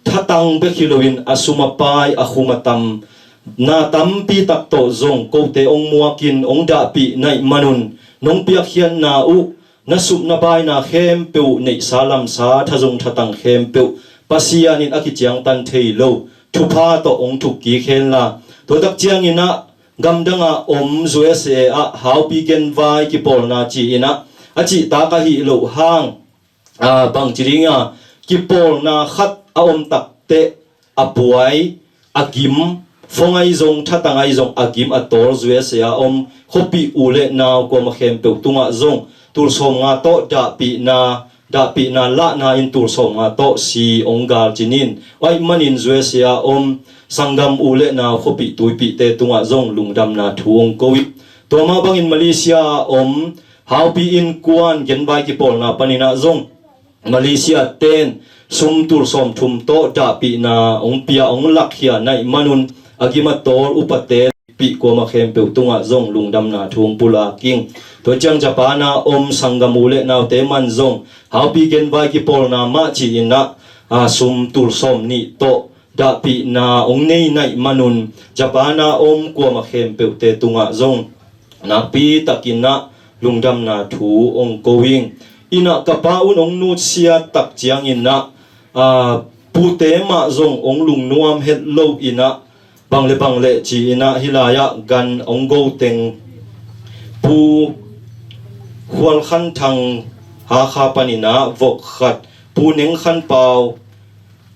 thatang bek hi loin a sum a pai, a khum a tam, na tampi tak tawh zong kote hong muak in hong dahpih na hih manun, nong piakkhiatna uh, na sup na baina khempeuh, neihsa lamsa, thazung thatang khempeuh Pasian in a kiciangtan thei lo thupha tawh hong thuk kik hen la, tua tak ciangin ah gamdang a om U S A ah Haupi Genvai kipawlna ci-in ah a cihtak ahih loh hang, a, bangci ding a, kipawlna khat a om takteh a buai, a gim, fong ahi zong, thatang ahi zong, a gim a tawl U S A a om khuapih u le nau kuamah khempeuh tungah zong tul sawmnga tawh dahpihna, dahpihna lahna in tul sawmnga tawh si hong galcin in, ahih manin U S A a om sanggam u le nau khuapih tuipihte tungah zong lungdamna thu hong ko hi. Tua mah bangin Malaysia a om Haupi Innkuan Genvai kipawlna panin ah zong Malaysia ten sum tul sawmthum tawh dahpihna hong pia, hong lakkhia na hih manun, a gim a tawl upate pih kuamah khempeuh tungah zong lungdamna thu hong pulak ing. Tua ciang Japan a om sanggam u le naute man zong Haupi Genvai kipawlna mah ci-in ah, a, sum tul sawmnih tawh dahpihna hong nei na hih manun, Japan a om kuamah khempeuhte tungah zong nakpi takin ah lungdamna thu hong ko ing. In ah ka pa un hong nusiat tak ciangin ah, a, pute mah zong hong lungnuam het lo in ah, bang le bang le ci-in ah hih lai-ah gan hong go teng Pu Khual Khan Thang Hakha panin ah vok khat, Pu Neng Khan Pau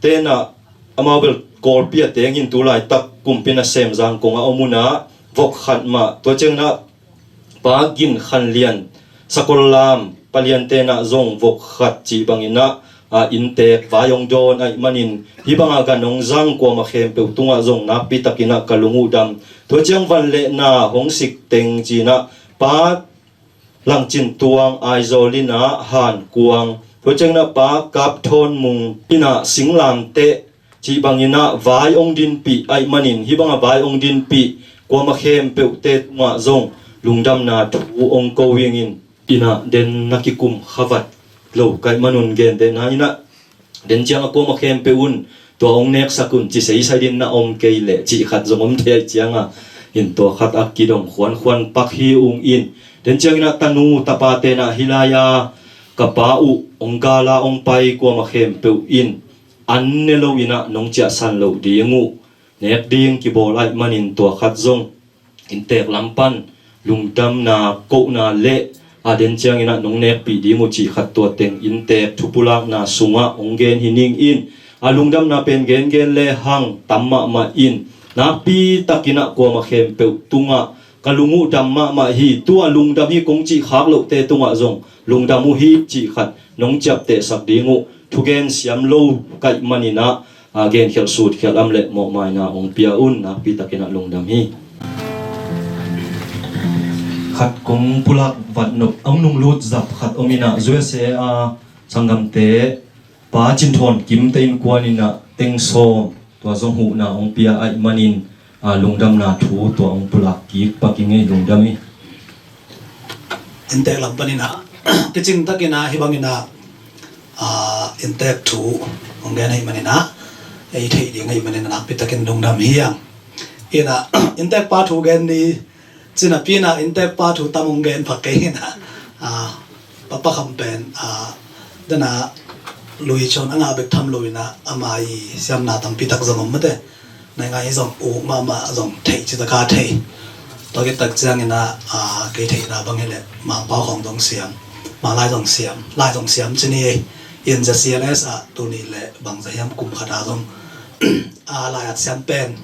ten ah, amau bel Kawlpi a teng in tu laitak kumpi nasem Zangkong a om un ah vok khat mah, tua ciangin ah Pa Gin Khan Lian, Sakol Lam, Pa Lian ten ah zong vok khat cih bangin ah, a, inntek vai hong dawn ahih manin, hih banga gan hong zang kuamah khempeuh tungah zong nakpi takin ah ka lung uh dam. Tua ciang van le na hong sik teng ci-in ah Pa Lang Cin Tuang, Aizawl in ah Han Kuang, tua ciangin ah Pa Kap Thawn Mung in ah Singlamteh cih bangin ah vai hong dinpih ahih manin, hih banga vai hong dinpih kuamah khempeuhte tungah zong lungdamna thu hong ko ing in. In ah den na kikum kha vat lo ka hih manun, gentehna in ah den ciang a kuamah khempeuh un tua hong neksak un ci seisai din na om kei leh cih khat zong om thei ahih ciang a, in tua khat a kidong khuankhuan pak hi ung in. Den ciangin ah tanu tapate na hih lai-a ka pa uh hong gal a hong pai kuamah khempeuh in an ne lo in ah nong ciahsan loh ding uh, nek ding kibawl ahih manin tua khat zong inntek lam pan lungdamna kohna le, a, den ciangin ah nong nekpih ding uh cih khat tua teng inntek thupulakna sungah hong gen hi ning in, a, lungdamna pen gengen le hang tam mahmah in, nakpi takin ah kuamah khempeuh tungah ka lung uh dam mahmah hi, tua lungdam hi kong cih khak lohte tungah zong lungdam uh hi cih khat nong ciaptehsak ding uh thugen siam lo ka hih manin ah, a, genkhialh sutkhialh am le mawhmaina hong pia un, nakpi takin ah lungdam hi. Khat kong pulak vat nop, a hong nunglut zap khat om in ah, U S A a sanggamte Pa Cin Thawn Kim te innkuan in ah teng sawm, tua zong huhna hong pia ahih manin, a, lungdamna thu tua hong pulak kik pak ing ei, lungdam hi. Inntek lam panin ah picing takin ah hih bangin ah, a, inntek thu hong gen ahih manin ah, ei theih ding ahih manin ah nakpi takin lungdam hi hang. In ah inntek pa thu gen ni, cinapi in ah inntek pa thu tam hong gen phak kei in ah, a, Pa Pa Kham pen, a, dana lui chon a ngah bek tham lo in ah ama i siamna tampi tak zong om mate. Nai ngai zong uk mahmah zong thei citaka thei. Tua khit tak ciangin ah, a, kei theihna bang hi leh Mangpau khawng zong siam, Manglai zong siam, lai zong siam ci ni ei. In za C L S ah tuni leh bangza hiam kum khat ah zong, a, lai at siam pen,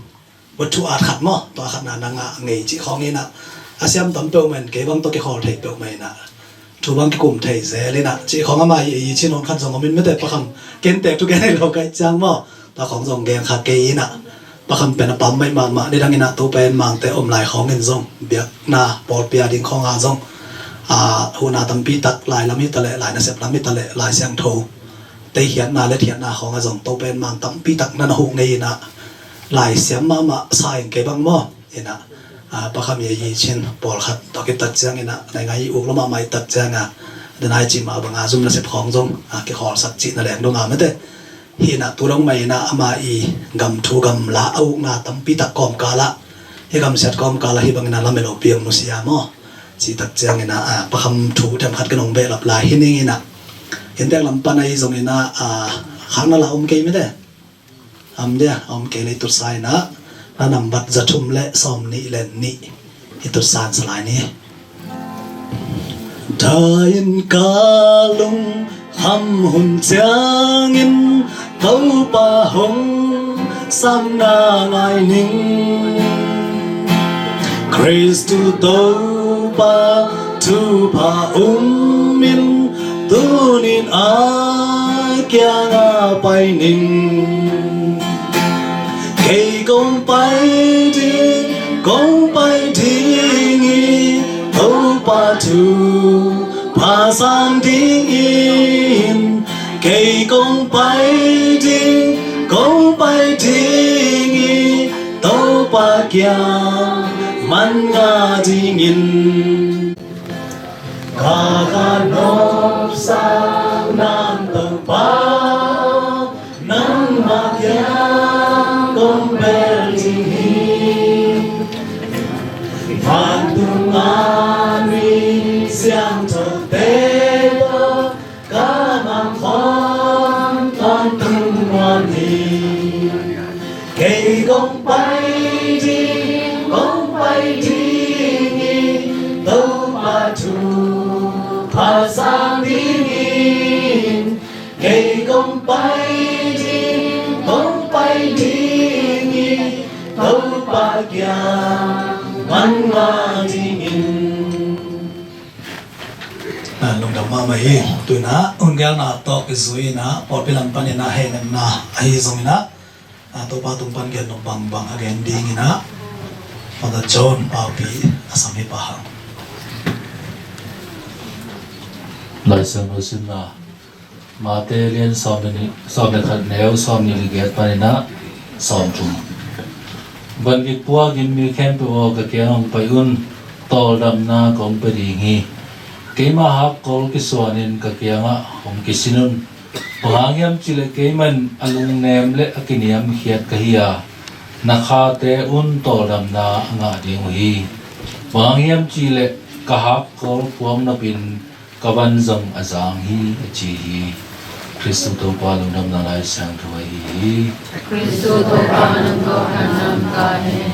vat thu at khat maw, tua khatna na ngah ngei cih khawng in ah, a siam tam peuhmah in kei bang tawh kikhawl thei peuhmah in ah, thu bang kikum thei zel in ah, cih khawng ama i, i cih nawn khat zong om in mate, Pa Kham, kei inntek thu gen hi lo ka hih ciang maw, tua khawng zong gen kha kei in ah, Pa Kham pen a pam mai mahmah, nidang in ah Topa in Mangte om lai khawng in zong biakna pawlpi a ding khawng ah zong, a, huhna tampi tak, lai lam hi ta leh, lai nasep lam hi ta leh, Lai Siangtho te khiatna le thiatna khawng ah zong Topa in Mang tampi tak na na huh ngei in ah, lai siam mahmah sa ing kei bang maw. In ah, a, Pa Kham i, i cin pawlkhat tua khit tak ciangin ah, nai ngai i uk lo mahmah i tak ciang ah, dana i cih mah bang a zum nasep khawng zong, a, kikhawlsak cihna leng dong a mate. Hi in ah tu dong mah in ah ama i gam thu gam la a ukna tampi tak kawmkal ah, hih gamsiat kawmkal ah hih bangin ah lamelh lopi hong nusia maw. Cih tak ciangin ah, a, Pa Kham thu themkhat ka nong behlap lai hi ning in ah, inntek lam pan ahi zongin ah, a, khakna la om kei mate. Om dia, om kei leh i tutsa in ah, na nambat za thum le sawm nih le nih i tutsa in sa lai ni. Dahin ka lungkham hun ciangin Topa hong sam na ngai ning. Khristu Topa thupha um in tunin a kiangah pai ning. Kei kong pai ding, kong pai ding hi, Topa thupha sang dingin. Kei kong pai ding, kong pai ding hi, Topa kiang man ngah dingin. Ka ka nopsak nang Topa, nangmah kiang kong bel ding hi. Vantung a mi siangthote tawh ka mang khawm tawntung nuam hi. Kei kong pai ding, kong pai ding hi, Topa thupha sang dingin. Kei kong pai ding, kong pai ding hi, Topa kiang man ngah dingin. A, lungdam mahmah hi. Tu in ah hun geelna tawh kizui in ah pawlpi lam panin ah hehnemna ahi zongin ah, a, Topa tung pan gen nop bangbang a gen dingin ah Father John Paupi a sam hi pah hang. Lai Siangtho simna, Mate lian sawm le nih, sawm le khat neu sawm nih le giat panin ah sawm thum. Van gik puakin mi khempeuh aw, ka kiang hong pai un, tawldamna kong pia ding hi. Keima hakkol kisuanin ka kiangah hong kisin un. Bang hang hiam cihleh keimah in a lungnem le a kiniamkhiat ka hi a, na khate un tawldamna a ngah ding uh hi. Bang hang hiam cihleh ka hakkol puak nopin ka van zong a zang hi, a ci hi. Khristu Topa lungdamna Lai Siangtho ahi hi. Khristu Topa nang tawh kan nam ka hen.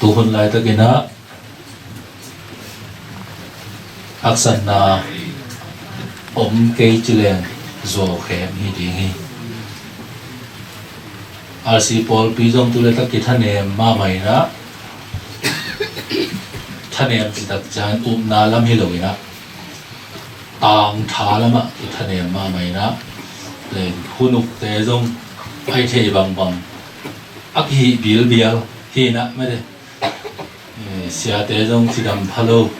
Tuhun laitakin ah haksatna om kei ci leng zuau khem hi ding hi. R C pawlpi zong tu le tak kithanem mahmah inah, thanem citak ciangin upna lam hi lo inah, tangtha lamah kithanem mahmah inah, le hunukte zong a i theih bangbang a kihih bilbial hi inah mate. Eh, siate zong cidam pha lo,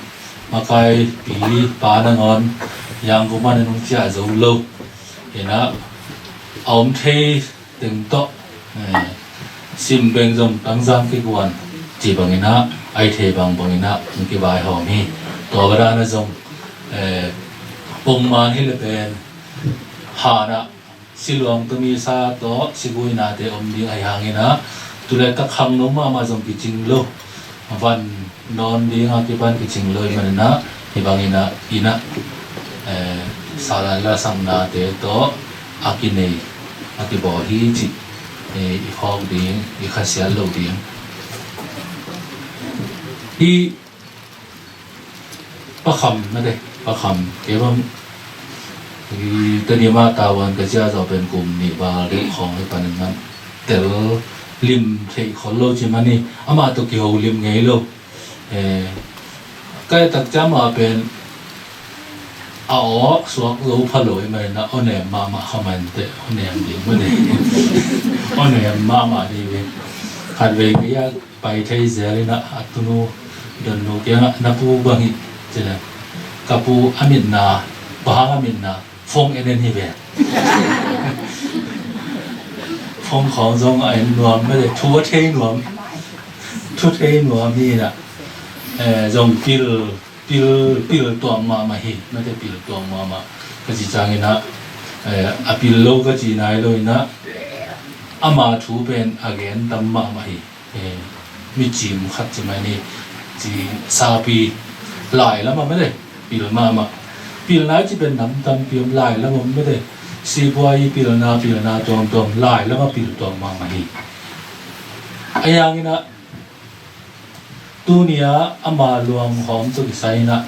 makaipi pa nangawn Yangon pan a nung ciah zo lo inah, a om thei teng tawh, eh, sim beng zong tangzang kikuan ci bangin ah, a i thei bangbangin ah hong kivaihawm hi. Tua ka dan ah zong, eh, pongman hi le pen hanah siluang tumi sa tawh siguinate om ding ahi hangin ah, tu le tak khangno mahmah zong kicing lo, van nawn ding a kipan kicing lo ahih manin ah, hih bangin ah, inah, eh, salan lasaknate tawh a kinei a kibawl hi cih, eh, i khawk ding, i khasiat loh ding. Hih Pa Kham mate, Pa Kham kei bang, hih Tedim ah tavuan ka ciah zawh pen kum nih val deuh khawng hi panin man tel lim theih khol lo ci man hi. Amah tawh kiho lim ngei lo. Eh, ka et tak ciang amah pen a aw suak zo pha lo ahih manin ah, aw nem mahmah kha man teh, aw nem ding mate. Aw nem mahmah ding ve. Khatvei kei a pai thei zel inah, a tunu Donnu kiangah, "Na pu bang hi?" ci leh, "Ka pu a mitna, bang hang a mitna, phone en en hi ve." Phone khawng zong a en nuam mate, thu a thei nuam, thu thei nuam hi inah, eh, zong pil, pil, pil tuak mahmah hi mate, pil tuak mahmah. Ka ci ciangin ah, eh, a pil lo ka ci nai lo inah, ama thu pen a gen tam mahmah hi. Eh, mi cim khat ci mai ni, ci sapi lai lamah mate, pil mahmah. Pilna i ci pen nam tampi om, lai lamah mate. Sipuai pilna, pilna tuamtuam, lai lamah pil tuak mahmah hi. Ahi hangin ah, tuni ah ama luanghawm tawh kisai inah,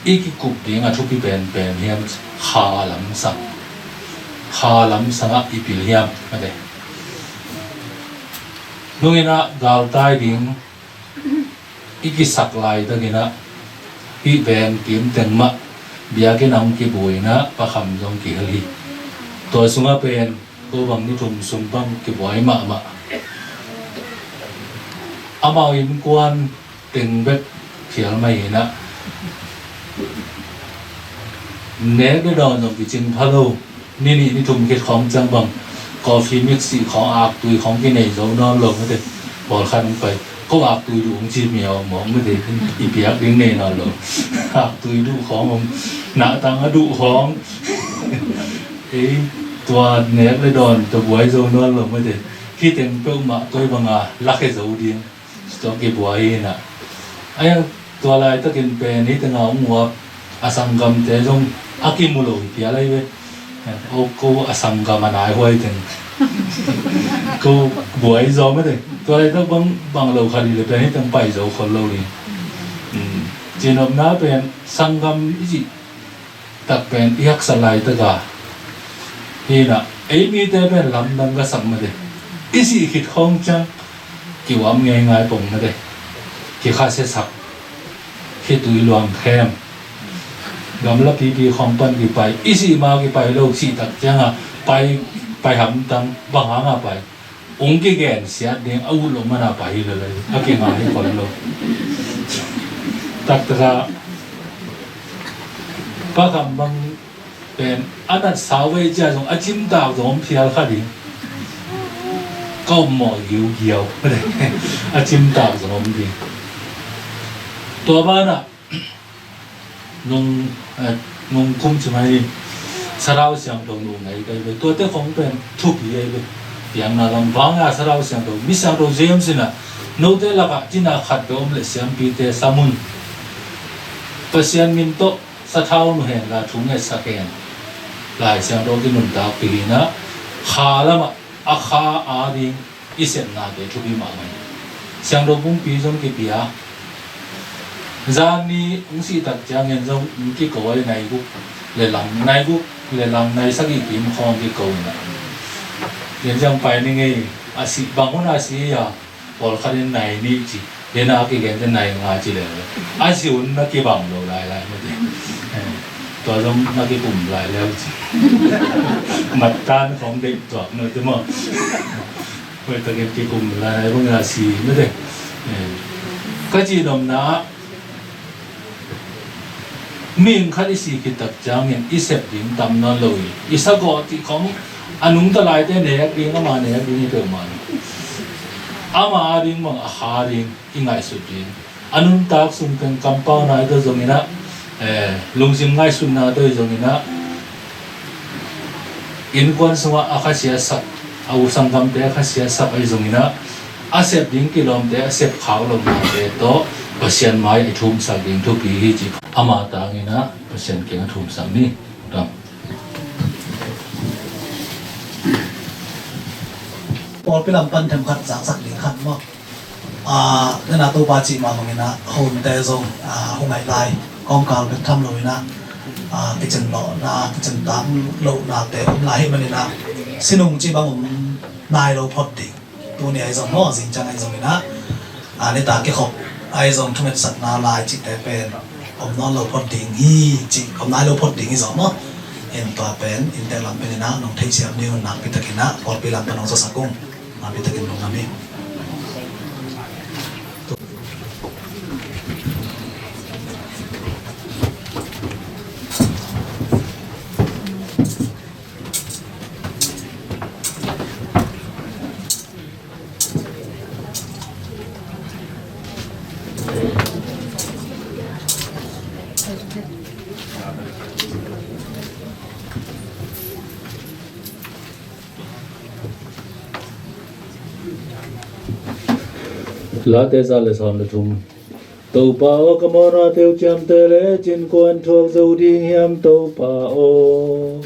i kikup ding a thupi penpen hiam, kha lamsang, kha lamsang ah i pil hiam mate. Nung inah galtai ding i kisak laitakin ah, hih veng kim teng mah biakinn ah hong kibu inah, Pa Kham zong kihel hi. Tua sungah pen ko bang ni thum sung bang kibuai mahmah. Amau innkuan teng bek phial mah inah, nek le dawn zong kicing pha lo. Ni nih ni thum khit khawng ciang bang, coffee mix khawng, aktui khawng kinei zo nawn lo mate. Pawlkhat hong pai, "Ko aktui duh," hong ci miau mawk mate, i piak ding nei nawn lo. Aktui duh khawng om, nahtang a duh khawng. Ei, tua nek le dawn tua buai zo nawn lo mate. Hih teng peuhmah tua banga lakhia zo ding. Tua kibuai inah. Ahi hang tua laitakin pen hih tengah hong uap a sanggamte zong a kimu lo hi phial ahi ve. O, ko a sanggam a nai huai teng, ko buai zaw mate. Tua laitak bang, bang lo khat hi le pen hih teng pai zo khol lo ding. Um, cinopna pen sanggam i cih tak pen i haksa laitaka hi inah, ei mite pen lamdang ka sak mate. I sih khit khawng ciang kiuam ngeingai pong mate. Kikhasiasak, khitui luang khem, gamla pipi khawng pan kipai, i sih ma kipai lo, sih tak ciangah pai, pai hamtang, bang hangah pai, hong kigensiat ding a ut loh mana pai hi lel a, a kingai hi khol lo. Taktakah Pa Kham bang pen a nat sau vei cia zong a cimtak zong om phial kha ding. Ka om mawh giugiau. A cimtak zong om ding. Tua banah nung, eh, nung kum ci mai ni, Sathau Siangtho nu ngei ka hi ve. Tuate khong pen thupi ahi ve. Piakna lam vanga Sathau Siangtho, mi siangtho James inah, note lakah cina khat bek om le siampite sam un. Pasian min tawh sathau nu hen la, thu ngetsak hen. Lai Siangtho kinuntakpih inah, kha lamah a kha a ding i sepnate thupi mahmah hi. Siangtho pumpi zong kipia. Zan ni hong sih tak ciangin zong hong kiko a, nai guk le lang, nai guk le lang, nai sagih kim khawng hong kiko inah. Ken ciang pai ni ngei, A si bang hun a si a, pawlkhat in nai nih ci, dena a kigente nai nga ci le, a si hun na kibang lo lailai mate. Eh, tua zong na kikum lai leu ci. Mattan khong deih tuak no te maw. Hoih takin kikum lai bang a si mate. Eh, ka ci nomna ah, mihing khat i si khit tak ciangin i sep ding tam nawn lo hi. I sagawh cih khong a nungta laite nek ding, ama nek ding hi peuhmah hi. Ama a ding bang a kha ding i ngaihsut ding. A nuntak sung teng kampau nai tawh zongin ah, eh, lungsim ngaihsutna tawh hi zongin ah, innkuan sungah a khasiasak, a u sanggamte a khasiasak ahi zongin ah, a sep ding kilawmte a sep khak lohnate tawh Pasian mai i thumsak ding thupi hi ci. Ama tangin ah Pasian kiang a thumsak ni. Ram. Pawlpi lam pan themkhat zaksak ding khat maw? Ah, nana Topa cih mah bangin ah, hunte zong, ah, hong ngaih lai, kawmkal bek tham loin ah, ah, kicin lawhna, kicin tam lohnate om lai hi manin ah, sinung cih bang om nai lo phot ding. Tuni ahi zong maw, zingciang ahi zongin ah, ah, nitak kikhop ahi zong thungetsakna lai cihte pen om nawn lo phot ding hi, cih om nai lo phot ding hi zong maw. In tua pen, inntek lam pen in ah, nong theihsiam ding un nakpi takin ah, pawlpi lam pan nong zawsak ung. Mapitakin lungdam hi. Late za le sawm le thum. Topa aw, ka mawhnate uh ciamteh lecin, kua in thuak zo ding hiam, Topa aw?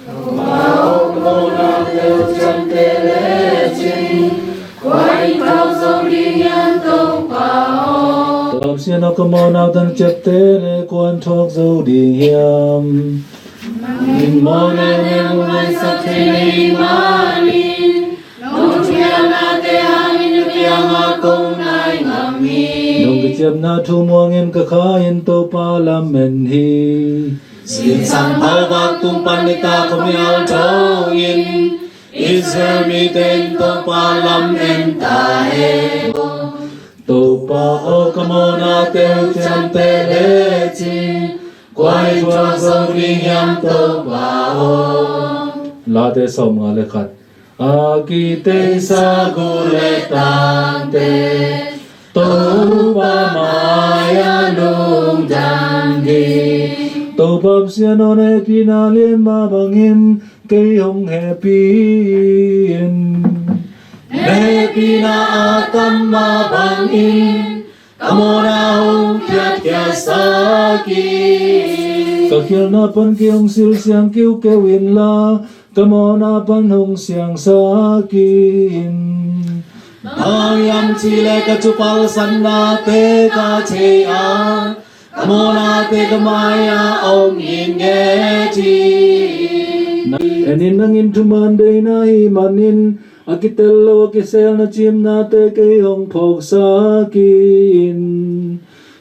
Topa aw, ka mawhnate uh ciamteh lecin, kua in thuak zo ding hiam, Topa aw? Topa Pasian aw, ka mawhna tang ciapteh le, kua in thuak zo ding hiam? Nang in mawhna nang maisak thei na hih manin, nong thupiaknate hangin na kiangah kong nai ngam hi. Nong kiciamna thu muangin ka kha in, Topa lam en hi. Zingsang phalvak tung pan nitak khuamial thongin, Israel mite in Topa lam en ta hen. Topa aw, ka mawhnate uh ciamteh lecin, kua in thuak zo ding hiam, Topa aw? Late sawmnga le khat. A kiteisa gu le tangte, Topa mai-ah lungdam hi. Topa Pasian aw, na hehpihna lian mah bangin kei hong hehpih in. Na hehpihna a tam mah bangin ka mawhna hong phiatkhiatsak in. Ka khialhna pan kei hong silsiang keukeu inla, ka mawhna pan hong siangsak in. Bang hang hiam cih leh ka cupalsannate ka thei a, ka mawhnate ka mai-ah om ngetnget hi. En in, nang in thuman deihna hih manin, a kitel lo a kisel na cimnate kei hong phawksak in.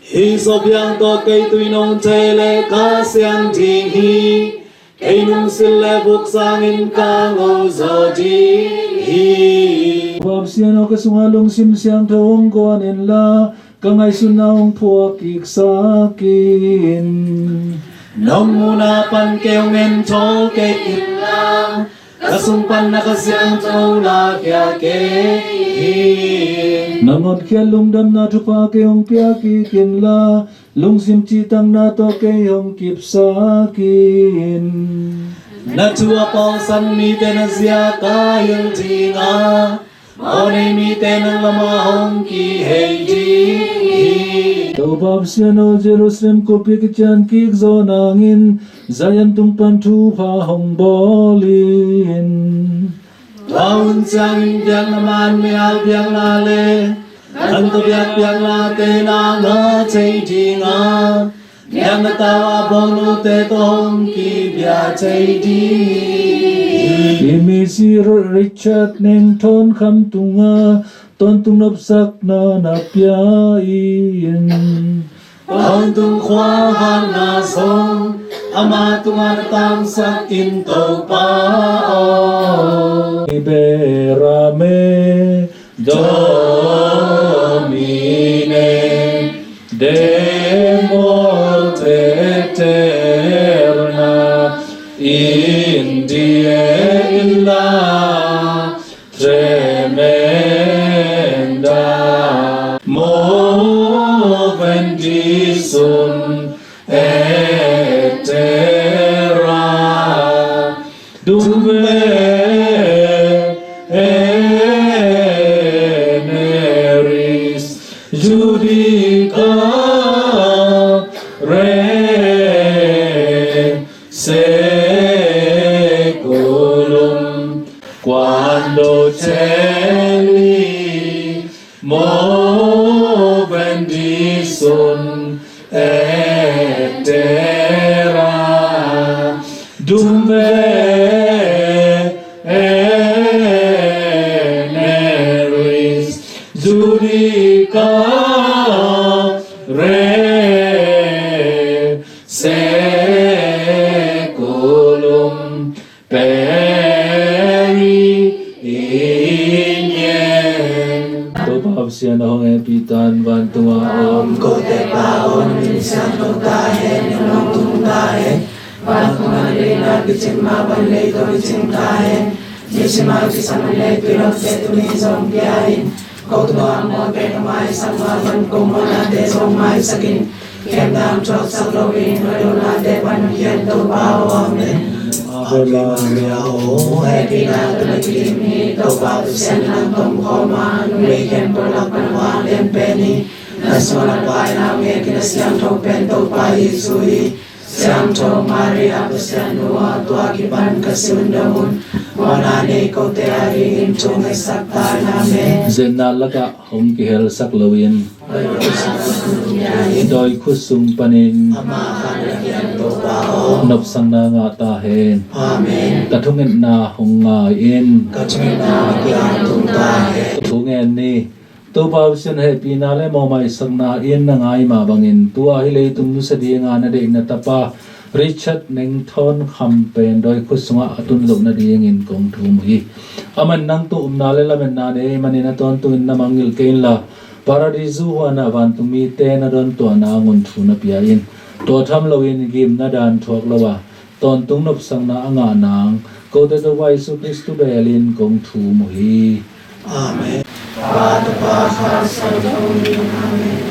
Hih sawpiang tawh kei tui nong thei leh ka siang ding hi. Kei nong silh leh vuk sangin ka ngo zaw ding hi. Topa Pasian aw, ka sungah lungsim siangtho hong guan inla, ka ngaihsutna hong phuak kiksak in. Nong muhna pan kei hong en thawl kei inla, ka sung pan na Kha Siangtho lakhia kei in. Nong hotkhiat lungdamna thupha kei hong pia kik inla, lungsim cihtakna tawh kei hong kipsak in. Na thu a palsan mite na zia ka hilh ding a, mawhnei mite nang lamah hong kihei ding hi. Topa Pasian aw, Jerusalem khuapi kician kik zawh nangin, Zion tung pan thupha hong bawl in. Tua hun ciangin biakna man mial biakna le, gan tawh biak biaknate nang na thei ding a, biakna tau a bawlnute tawh hong kibia thei ding hi. I misi Richard Neng Thawn Kham tungah tawntung nopsakna na pia in. Tawntung khua vanna zong ama tungah na tangsak in, Topa aw. Berame Domine, demol teterna indie illa tremenda, movendi sun etera, dumbe eneris judica re seculum, quando celi movendi sun etera, dumbe eneris judica re seculum perini. Topa Pasian, a hong hehpih tan vantung a om kote Pa aw, na min siangtho ta hen, na lawng tung ta hen. Vantung a na deihna kicing mah bang leitungah kicing ta hen. Ni sim a kisam a nei tuilawmte tuni zong pia in. Ko tungah mawhte ka maisak mah bang ko mawhnate zong maisak in. Khem dang thuaksak loin ka duhnate pan hong khia in, Topa aw. Amen. Ave Maria, aw hehpihna tawh na kidim hi. Topa Pasian in nang tong khawm a, numei khempeuh lak pan nang lian pen hi. Na sungah na Pa in a hong hehpihna siangtho pen Topa Jesuh hi. Siangtho Maria, Pasian nu aw, tua kipan ka si hun dong un mawhna nei kote adingin thu ngaihsak ta in. Amen. Zenna lakah hong kihelsak loin dawi khut sung panin nopsakna ngah ta hen. Amen. Ka thungetna hong ngai in. Ka thungetna hong ngai in. Thungen ni. Topa Pasian hehpihna le mawhmaisakna in na ngai mah bangin tua hi leitung nusia dinga na deihna tapa Richard Neng Thawn Kham pen dawi khut sungah a tun loh nadingin kong thum uh hi. Aman nang tawh upna le lametna nei ahih manin a tawntungin na mangngilh kei inla, Paradisu huanah vantungmite na dawntuahna ngun thu na pia in. Tua tham loin gimna dan thuak lo a tawntung nopsakna a ngah nang kote Topa Jesuh Khristu belin kong thum uh hi. Amen. Pa, Tapa, Kha Siangtho min. Amen.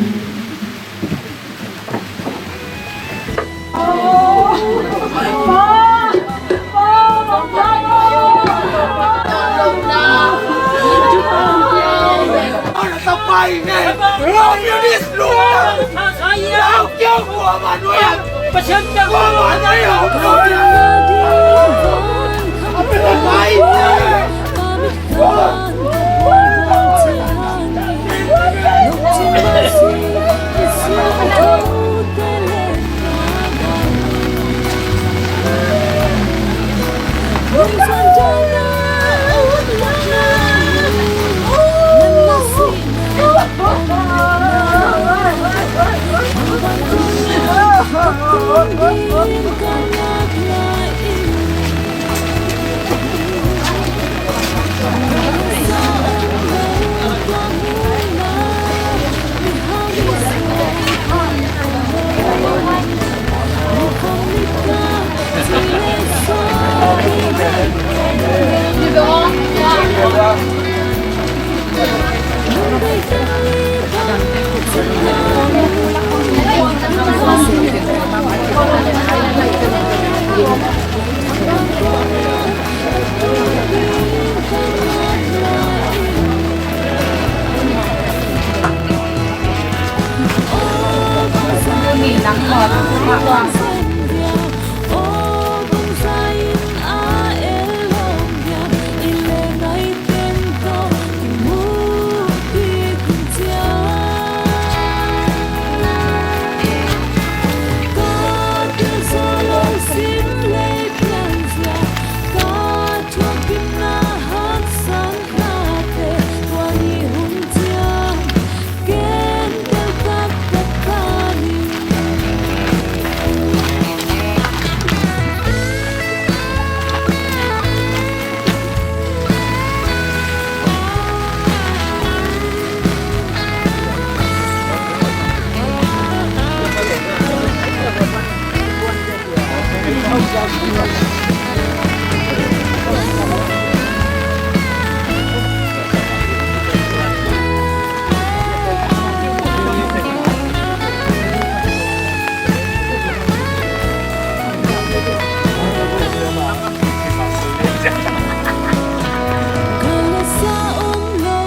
Kalasa om lo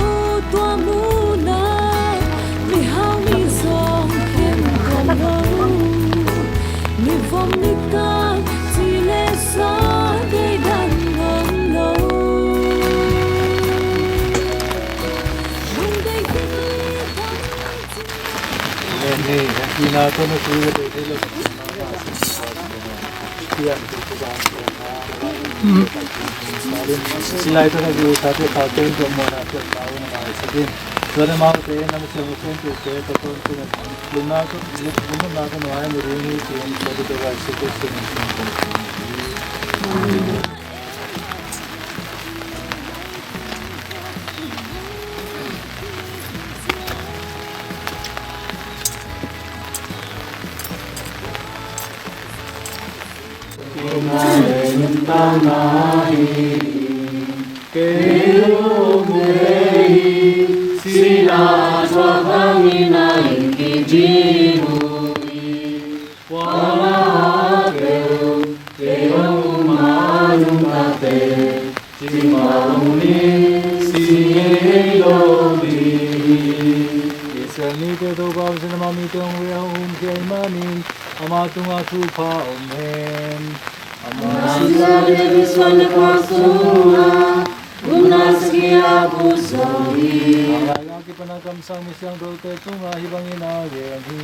tua munah, mihau mi zong khen kong lo. Mivom mikang ci le sa deidan om lo. Lungdei hi. Amen. Hei, hei, ina tawh na tui ka tei thei lo. Pian tu tu bang. Silai tawh na tui sa te kha ken tu mo na tu na u na mai sa din. Tua na mau te na mu siang mu siang tu te to ton tu na. Lungna tu, lungna tu na ai mu ri ni tu na tu tu bang si tu si ni. Kei hong um hi, sihna a thuak hangin a inn kiding uh hi. Kuamah peuh kei hong um a nungtakte, cingpah uh ni, si ngei lo ding hi. Israel mite Topa Pasian, amah mite hong reh hong humkhia ahih manin, ama tungah thupha om hen. Amah sihna David suan le khuak sungah gupna sagih a put zo hi. A lailai a kipan a kamsang mi siangthote tungah hih bangin a gen hi.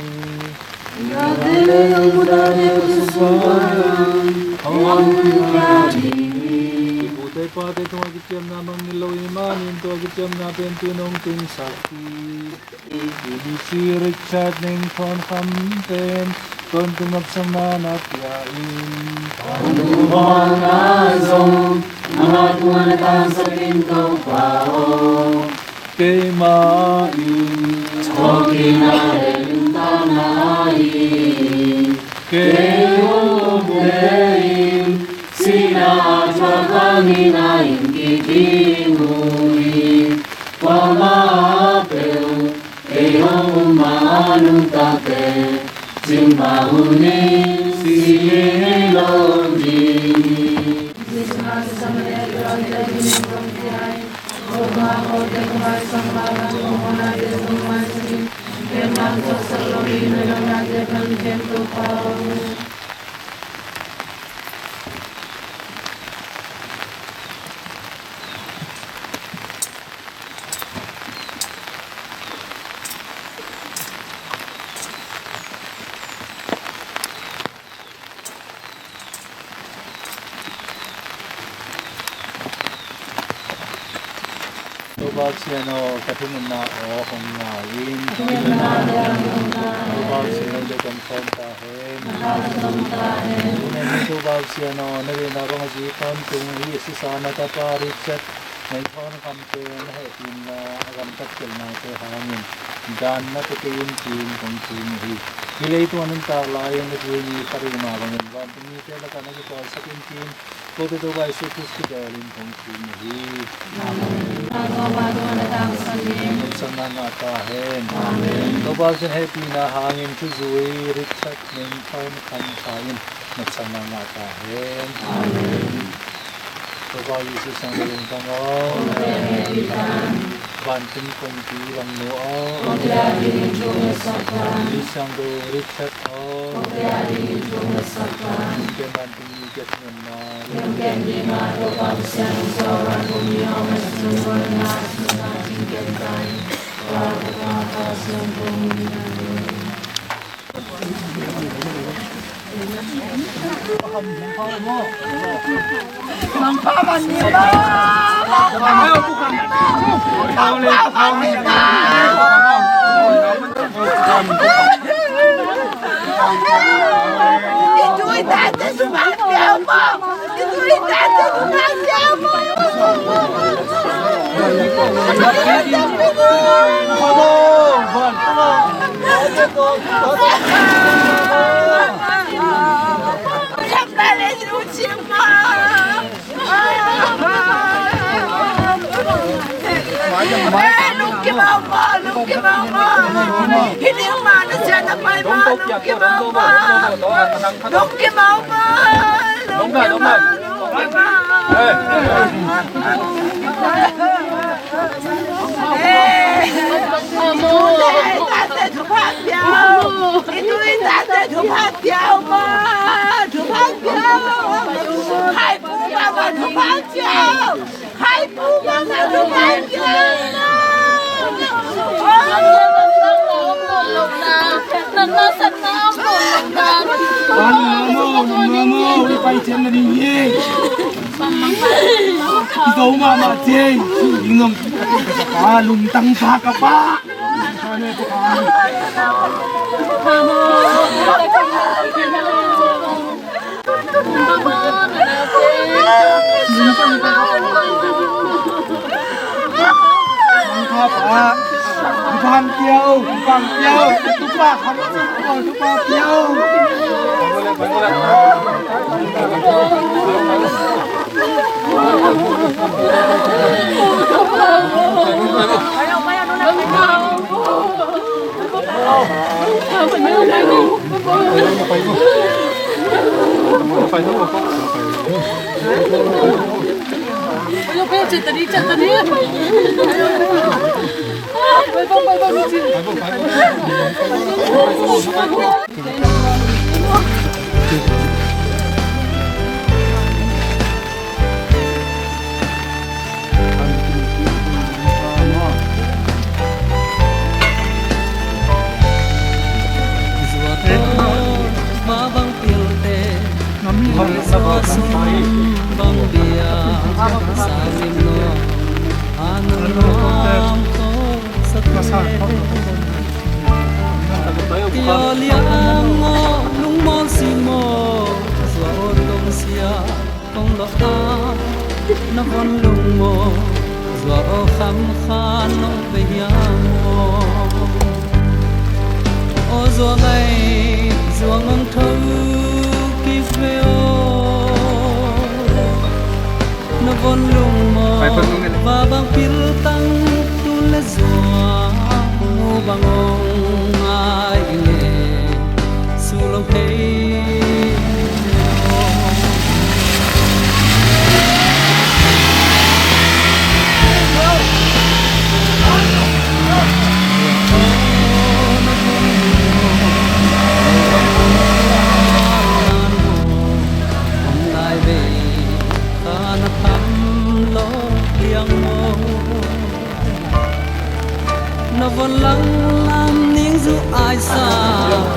Nate le hong muhdahte uh tua sung panin hong humkhia ding hi. I pute i pate tungah kiciamna mangngilh lo ahih manin, tua kiciamna pen tu-in hong tunsak hi. Inn si Richard Neng Thawn Kham pen tawntung ngapsakna na pia in. Tawntung huatna zong amah tungah na tangsak in, Topa aw. Keimah in thawhkikna le nuntakna hi. Kei hong um kei in, sihna a thuak hangin a inn kiding uh hi. Kuamah peuh kei hong um a nungtakte, cingpah uh ni, si ngei lo ding hi. Topa Pasian aw, ka thungetna aw hong ngai in. Topa Pasian aw, le kan sawm ta hen. Amen. Topa Pasian aw, na rihna bang a zi tawntung hi, a sisa na tapa Richard Neng Thawn Kham pen na hehpihna, a gamtat khialhnate hangin dan na pia kei in ci-in kong thum uh hi. Hih leitung a nuntak lai-in na tui ni ka rihna bangin vantung mite lakah na kipawlsak in ci-in, kote Topa Jesu Khrist kidawlin kong thum uh hi. Amen. Topa tungah na tangsak in. Nopsakna ngah ta hen. Amen. Topa Pasian hehpihna hangin thuzui Richard Neng Thawn Kham kha in nopsakna ngah ta hen. Amen. Topa Jesu sang lungtang aw. Vantung kongpi langno aw. Siangtho Richard aw. Ken vantung mi kiat ngenna. Eh, lungkim a om maw, lungkim a om maw. Hih ding mah na sia na pai maw, lungkim a om maw. Lungkim a om maw, lungkim a om maw. Eh. Eh. I tu le i tate thupha pia o. I tu i tate thupha pia o maw. Thupha pia o. Hai pu mama thupha pia o. Hai pu mama thupha pia o. Mama, mama, i pai cian na ding hi. I zo mahmah ci ei. Ing zong ka pa, lungtang sa ka pa. Tupa, tupa, tupa, tupa, tupa, tupa, tupa. Tia liang aw lungmuang si maw, zua aw tong sia kong lawh a, na von lung maw, zua aw kham khan nong pe hiam maw. Aw zua ngai, zua ngong tho kif ve aw. Na von lung maw, va bang pil tang tu le zua mu bang ong ngai le su lo thei.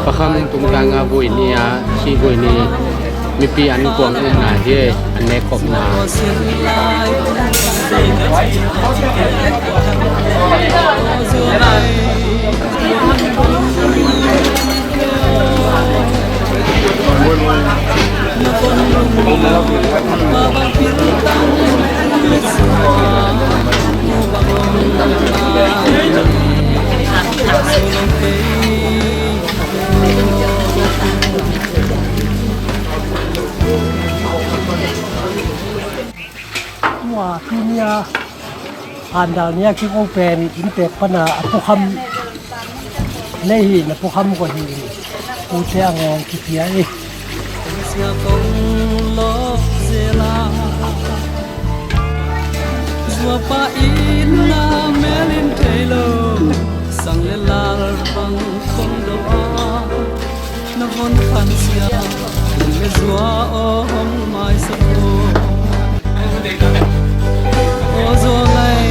Pakham tungtang a vui ni a, si vui ni, mipi an kuang umna hi, an nek khopna. Tua tuni a, andal ni a kiko pen inntek pana a pukham nei hi, na pukham ko hi. Ute a ngawng kipia hi. Sia kong lawh zela, zuapa in na melin thei lo, sang le lal pang kong do a. Na von khan sia, tun le zua aw hong maisak aw. Aw zua ngai,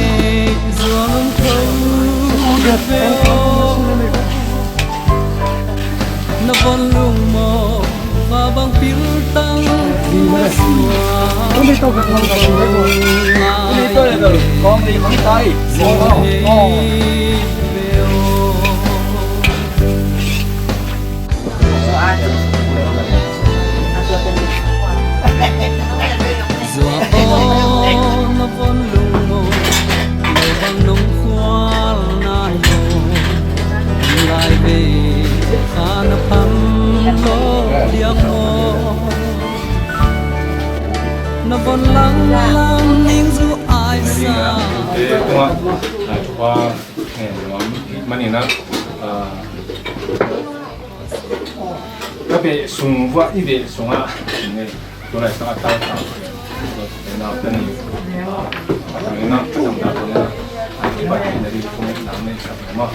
zua ngong tho ve aw. Na von lung maw, va bang pil tang tu le zua. Kong ni kong tai, zua aw. Zua aw na von lung maw, lo bang nong khual nai maw, lai ve kha na pham lo liang maw. Na von lang lam ning zu a Maninah, ute tungah, ah, thupha, eh, nuam maninah, ah, ka beh sung vuah i beh sungah, ne, tulai sa a tau tau, eh, nau tani, ah, a tang inah, a tang dah inah, ah, i bat inah di kung inah ne sa ma.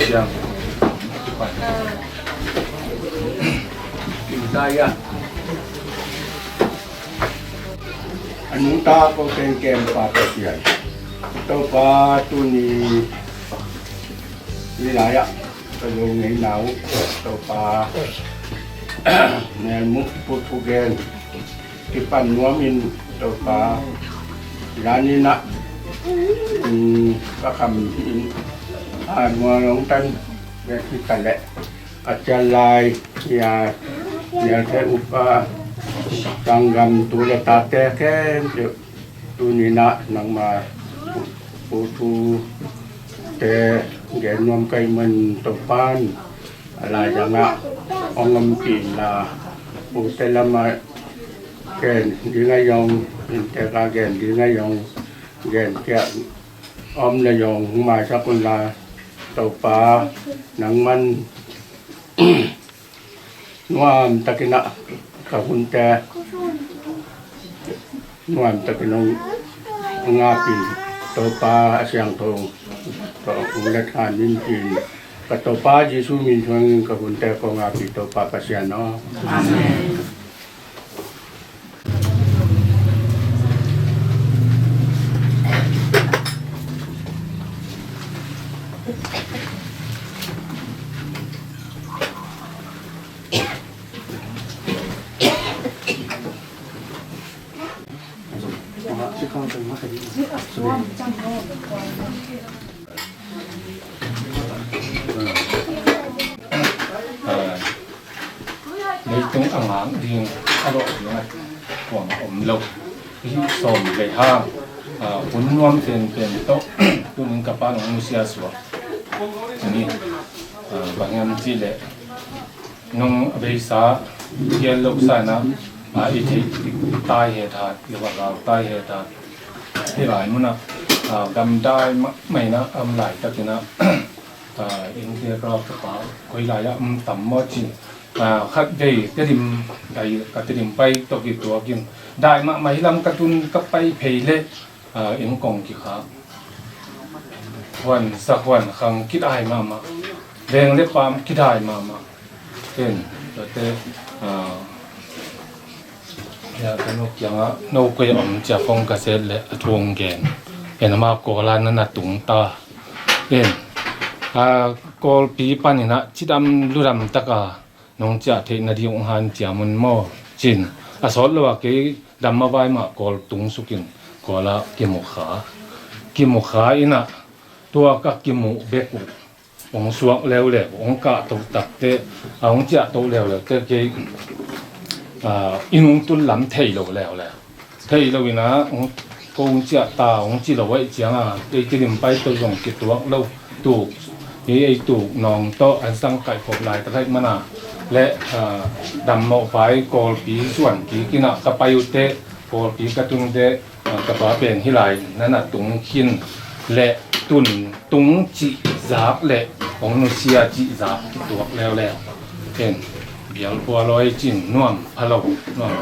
Siang, thupha. Daya. A nungta ko tengkem pa Pasian. Topa tuni ni lai-ah ka zo ngeina uh Topa melmuh putphugen kipan nuamin Topa laninah ka kham in a nualong tan bek hi ka leh a cial lai, ia, nialte upa, sanggam tu le tate khempeuh, tuninah nangma pu, pu thu te gen nuam kai man Topan, a lai dangah hong ompih inla, pute lamah gen ding a zong, inntek a gen ding a zong, gen kiak om le zong, hong maisak unla, Topa, nangman nuam takinah ka hunte nuam takin hong ngapi, Topa a siangtho hong let han in kin ka Topa Jesu min suangin ka hunte kong ngapi, Topa Pasian aw. Amen. Leitung a ngak ding a lawh ding a kuang a om lo. Hih sawm vei hang, ah, hun nuam penpen tawh tunin ka pa nong nusia suak. Tuni, ah, bang hiam cihleh nong a beisa hial lo sanah, ah, i theih tai het hat, i va gau tai het hat. Hih lai munah, ah, gamdai mah, mah inah a om laitakinah, ah, innte ka, ka pa koi lai-ah om tam maw cin, ah, khat vei Tedim, ai, ka Tedim pai tawh kituakin dai mahmah hi lam ka tun ka pai phei leh, ah, inn kong kikhak, huan sa huan khang kidai mahmah, veng le pam kidai mahmah. Ken, tate, ah, ya, ka nu kiangah no koi om cia phone ka set le a thu hong gen. En ama Kawl a na na tung ta. En, a, Kawlpi paninah cidam ludam taka nong ciah theih nading hong hanciam un maw? Cin, a sawt lo a kei dam a vai mah Kawl tung sukin Kawl ah kimu kha. Kimu kha inah tua ka kimuh bek uh hong suak leuleu, hong kahto takteh, a hong ciahto leuleu teh kei, a, inn hong tul lam thei lo leuleu. Thei lo inah hong, ko hong ciah ta hong ci lo aih cianga kei Tedim pai tawh zong kituak lo tuk, kei ei tuk nawng tawh an sang kaihkhop laitak aih mana le, a, dammawh vai Kawlpi zuan kik inah ka pai uh teh, Kawlpi ka tun teh, a, ka pa pen hih lai na na tung khin le tun tung cih zak le hong nusia cih zak kituak leuleu. Ken bial khua lawi cin nuam pha lo, nuam,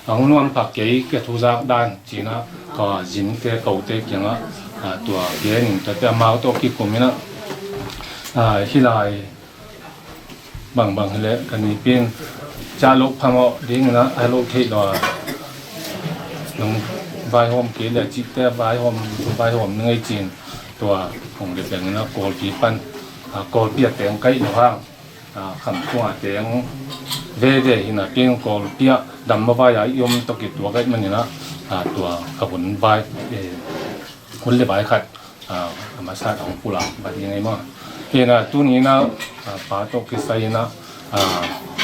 hong nuam pha kei ka thu zak dan cinah, a, zinte kote kiangah, a, tua genin tate amau tawh kikum inah, a, hih lai bangbang hileh ka nipin ciah loh phamawh dinginah a loh theih lo a nong vaihawm kei le cihte vaihawm, vaihawm ning ei cin tua hong le benginah Kawlpi pan, a, Kawlpi a teng kaih lo hang, a, kham tua teng veve hinah keng Kawlpi ah dam a vai a i om tawh kituak aih maninah, a, tua ka hun vai, eh, hun le vai khat, a, a masa hong pulak va ding ei maw? Hinah tuninah, a, pa tawh kisai inah, a,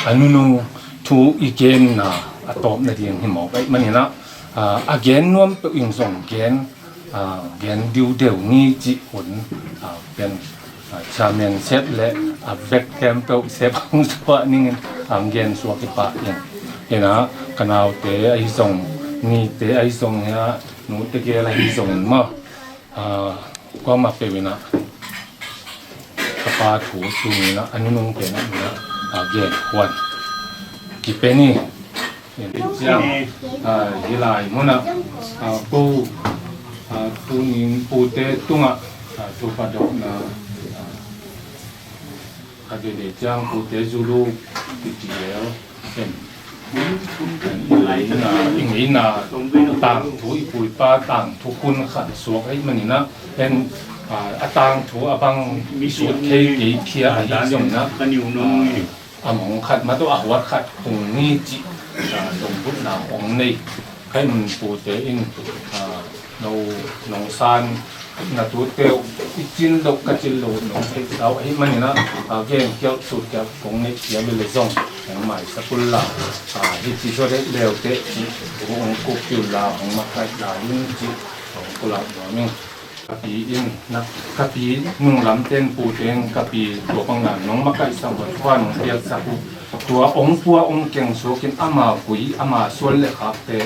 a nunu thu i genna a tawp nading hi mawk aih maninah, a, a gen nuam peuh in zong gen, a, gen diudeu ni cih hun, a, pen, a, chairman sep le a vek khempeuh sep hong suah ningin hong gen suak hi pah in. Hinah ka naute ahi zong Nite ahi zong hi a, nute gel ahi zongin maw, ah, kuamah peuh in ah ka pa thu tuni in ah a nunung pen ah in ah, ah, gen kuan kipe ni. Ciang, ah, hih lai mun ah, ah, ko, ah, tuni in pute tungah, ah, thupha dawhna, ah, ka dede ciang pute zulu kici lel. Em. I ngeina, i ngeina tangthu, i pu i pa tangthu kun khat suak ahih manin ah, en, ah, a tangthu a bang sut thei kei khia ahi zongin ah, ah, a mong khat mah tawh a huat khat hong ni cih, ah, dongbulhna hong nei. Kei mun pute in, ah, no, nong san na tute uh i cin loh ka cin loh nong theihsa uh ahih manin ah, ah, gen khial sut khial kong neih khial uh leh zong hong maisak un la, ah, hih ci suak dek leuteh cih hong kuk khial un la, hong makaih lai un cih hong pulak nuam ing. Ka pi in, na, ka pi nunglam ten pute in ka pi tua bang la nong makaihsak uh, thupha nong piaksak uh, tua hong pua hong keng suak in ama gui ama suan le khakte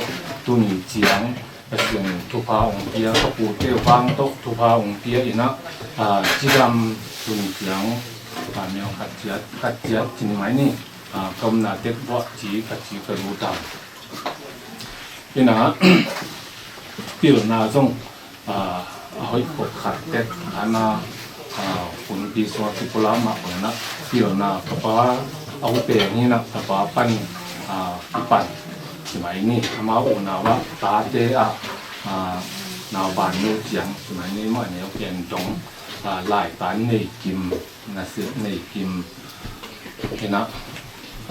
tuni ciang Pasian thupha hong pia, ka pute vang tawh thupha hong pia in ah, ah, cidam tuni ciang, ah, miau khat ciat, khat ciat ci ni mai ni, ah, ka omna tek vuah ci ka ci ka lu dam. In ah, pilna zong, ah, a hoih kop khat tek, ana, ah, hun pi suak kipulak mah bangin ah, pilna ka pa a u pen hi in ah, ka pa pan, ah, kipan ci mai ni, amau unau ah tate ah, ah, nau ban nu ciang ci mai ni, mah neu pen dong, ah, lai tan nei kim, na sep nei kim, hi in ah,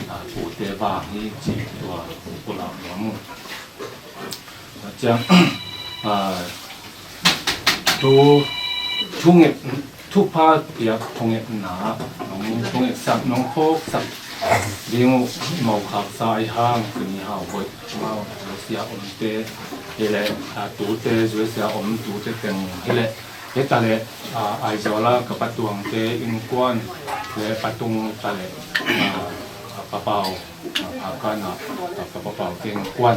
ah, pute vang hi ci tua pulak nuam uh. Ciang, ah, thu, thunget, thupha piak thungetna, nong thungetsak, nong phawksak ding uh, i mokhaksa ahi hang, tuni hau hoih, amau Russia omte, hi leh, ah, tute, Russia om tute teng, hi leh, hi ta leh, ah, Aizawl ah ka pa Tuangte innkuan, leh pa Tung ta leh, ah, ah, pa Pau, ah, Hakha in ah, ah, ka pa Paute innkuan.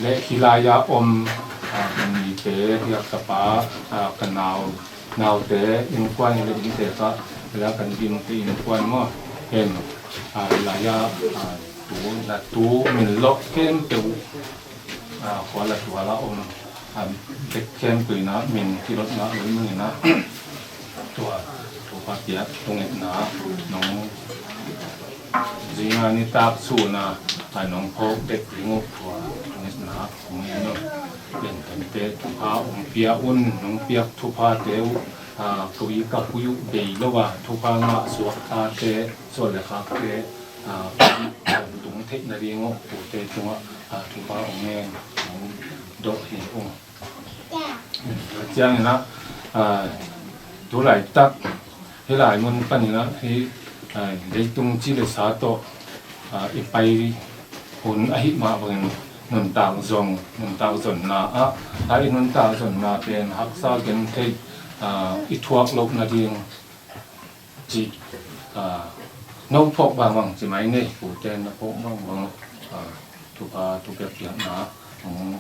Leh hih lai-ah om, ah, ka nite, hih ka pa, ah, ka nau, naute innkuan, leh innte ka, leh ka nute innkuan maw. Hen, ah, hih lai-ah, ah, tu, na tu min lawh khempeuh, ah, khua leh tua ah om, ah, bek khempeuh in ah min kilawhna loi manin ah, tua, tua thupha piak thungetna nong zui a nitak sun a, a nong phawk bek ding uh, tua thungetna hong ngen uh. Pianthakte thupha hong pia un, nong piak thuphate uh, ah, ko i ka pui uh bei lo a, thupha ngah suak tate, suan le khakte, ah, tung theih nading uh, pute tungah, ah, thupha hong ngen, hong dawh hi ung. Ciangin ah, ah, tu laitak, hih lai mun panin ah, hih, ah, leitung ci le sa tawh, ah, i pai hun ahih mah bangin nuntak zong, nuntak zonna ah, ah, i nuntak zonna pen haksa gentheih, ah, i thuak loh nading cih, ah, no phawk bangbang ci mai ni, pute na phawk bangbang, ah, thupha, thupha piakna, um,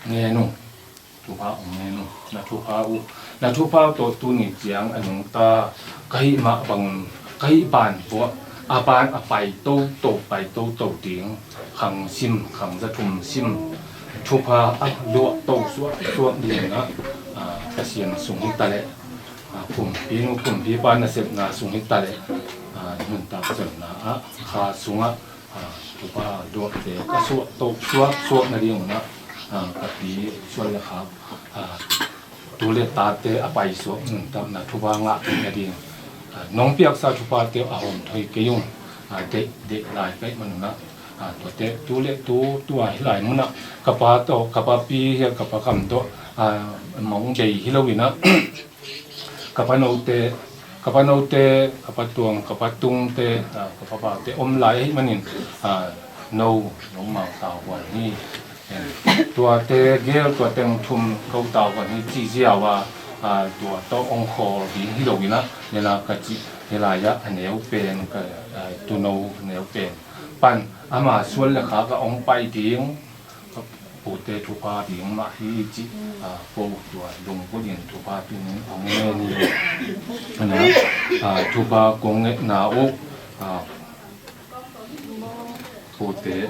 ngen uh, thupha hong ngen uh, na thupha uh, na thupha uh tawh tuni ciang a nungta ka hih mah bang, ka hih ban puah, a ban a pai toto, pai toto ding, khang sim, khang za thum sim, thupha a luah to suak, suak ding ah, ah, Pasian sung hi ta leh, ah, kumpi nu, kumpipa nasepna sung hi ta leh, ah, nuntak zonna ah, kha sungah, ah, thupha luahte ka suah to suak, suak nading un ah, ah, ka pi suan le khak, ah, tu le tate a paisuak nuntakna thupha ngah nading, ah, nong piaksa thuphate a hawm thoi kei ung, ah, deih, deih lai ka hih manun ah, ah, tuate tu le tu, tua hih lai munah ka pa tawh, ka papi hi a, ka pa kam tawh, ah, mong bei hi lo in ah, ka pa note, ka pa note, ka pa Tuang, ka pa Tungte, ah, ka pa Paute om lai ahih manin, ah, no, no mau tau huan hi. Tuate gel, tua teng thum ko tau huan hi ci ziau a, ah, tua tawh ong khawl ding hi lo in ah, nena ka cih hi lai ah, a neu pen, ka, ah, tuno neu pen pan ama suan le khak ah ong pai ding, Pute thupha ding mah hi cih, a, ko tua lunggulhin thupha tungin a ngen hi. A, a, thupha kong ngetna uh, a, pute.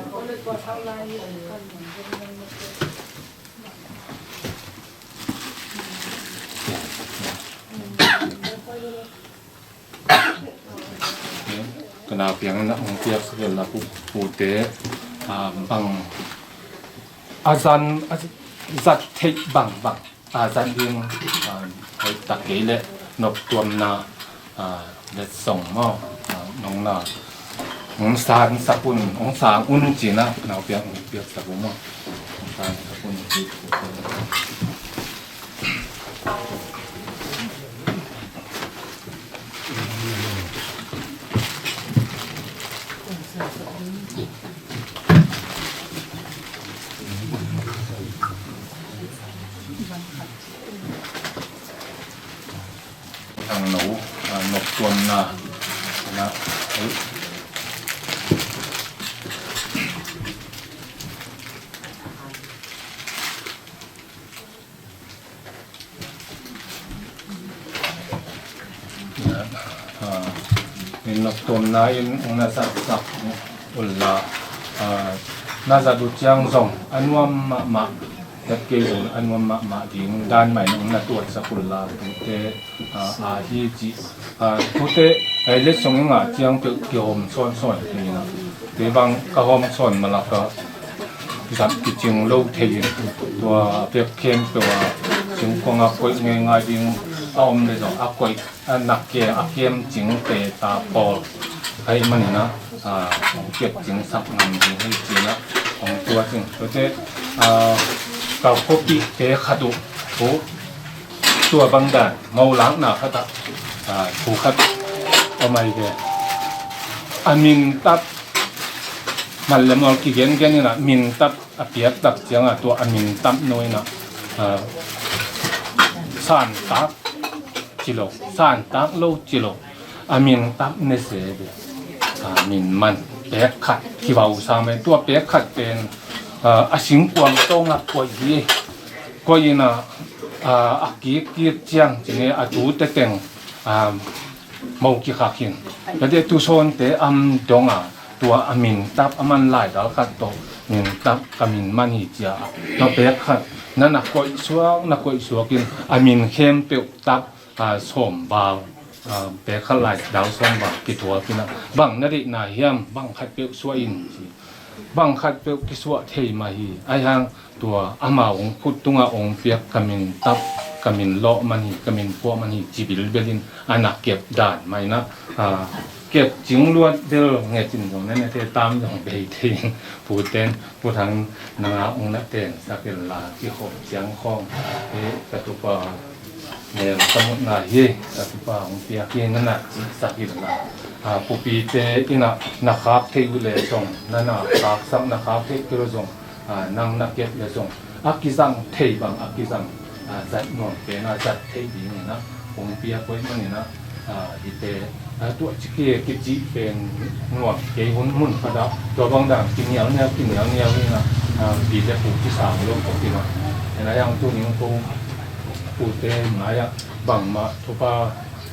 Ka nau piang na hong piak sak la pu, pute, a, bang a zan a zat theih bang bang a zat ding, a, hoih tak kei leh noptuamna, a, letsong maw, a, nong na hong sang sak un, hong sang un cina, nau piak hong piak sak un maw, hong sang sak un ci. Thang no, a, noptuamna, na, a, in noptuamna in na zatsak un la, a, na zat uh ciang zong a nuam mahmah, het kei un a nuam mahmah ding dan mah in na tuatsak un la, tute, a, a hi cih, a, tute, a, letsong i ngah ciang peuh kihawm sawnsawn hi na. Kei bang ka hawm sawn malak a zat kicing lo thei in, tua pek khempeuh a singkuang a koih ngeingai ding a om le zong a koih, a, nak ke a kem cingte ta pawl ahih manin a, a, hong kep cingsak ngam ding hi cin a hong tua cing. Tuate, a, ka khuapihte khat uh, uh, tua bang dan, mo lakna khat ah, a, thu khat om ai ve. A mintap, man le mual kigengen in a mintap a piak tak ciang a tua a mintap no in a, a, santak ci lo, santak lo ci lo. A mintap ne se ve. A, min man pek khat kivau sa mai, tua pek khat pen, a, a singkuang tawng a koih hi. Koih in a, a, a kik kik ciang cine a tute teng, a, mo kikhak hin. Kate tusawnte am dong a, tua a mintap a man laidal khat tawh mintap ka min man hi cia. Tua pek khat na na koih suak, na koih suak in a min khempeuh tap, a, sawm val, a, pek khat laidal sawm val kithuak in a, bang na deihna hiam, bang khat peuh suah in ci. Bang khat peuh kisuah thei mah hi. Ahi hang tua amau hong khut tungah hong piak ka mintap, ka min lawh man hi, ka min phuah man hi ci bilbel in a na kep dan mah in a, a, kep cing luat bel nget in zong na na te tam zong bei thei in, puten Pu Thang nang a hong na tensak in la kikhop ciang khawng, e, ka tupa nel ka mutna hi, ka tupa hong piak hi na na cihsak in la, a, pupite in a na khak theih uh le zong, na na khaksak na khak theih kei lo zong, a, nang na kep le zong a kizang thei bang a kizang, a, zat nuam pen a zat thei ding in a hong piak koih man in a, a, hite, a, tua ci ki, kicih pen nuam kei hun mun khat ah tua bang dan kinial nial kinial nial in a, a, pi le pu kisang lo ko kin a, en a yang tu ning ko pute mai ah bangmah thupha,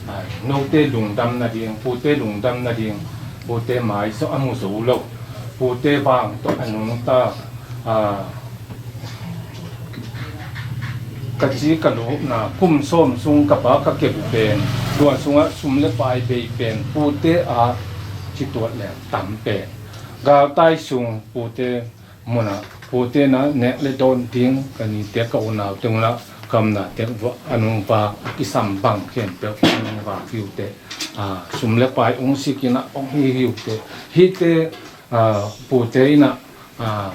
a, note lungdam nading, pute lungdam nading, pute mai sawh a mu zo lo, pute vang tawh a nungta, a, ka ci ka lupna kum sawm sung ka pa ka kep uh pen, tua sungah sum le pai bei pen pute a ci tuat leng tam pen, galtai sung pute munah pute na nek le dawn ding ka nite ka unau teng unah kamna tek a nungva a kisam bang khempeuh a nungva hi uh teh, a, sum le pai ong sik in a ong hi hi uh teh. Hite, a, pute in a, a,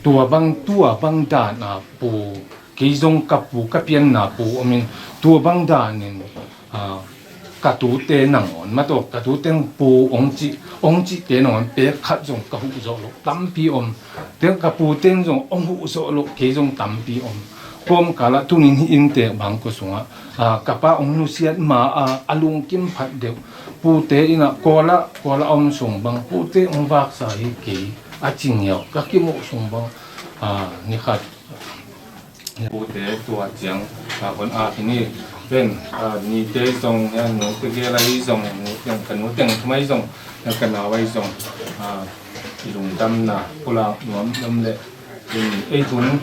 tua bang, tua bang dan a pu, kei zong ka pu, ka pianna pu om in, tua bang dan in, a, ka tute nangawn, ma tawh ka tute pu ong cih, ong cihte nangawn pek khat zong ka huh zawh loh tampi om. Teng ka pute zong ong huh zawh loh kei zong tampi om. Kawmkal ah tungin hih inntek bang ko sungah, a, ka pa ong nusiat ma a, a lungkim phat deuh. Pute in a Kawl ah, Kawl ah om sung bang pute ong vaksa hi kei a ci ngiau ka kimuh sung bang, Ah, ni khat. Pute tua ciang, ah, hon ak hi ni. Pen, ah, nite zong, ya, nute gel ahi zong, nute, ka nute thum ahi zong, ya, ka nau ahi zong, ah, i lungdamna pulak nuam nuam le. In ei hun,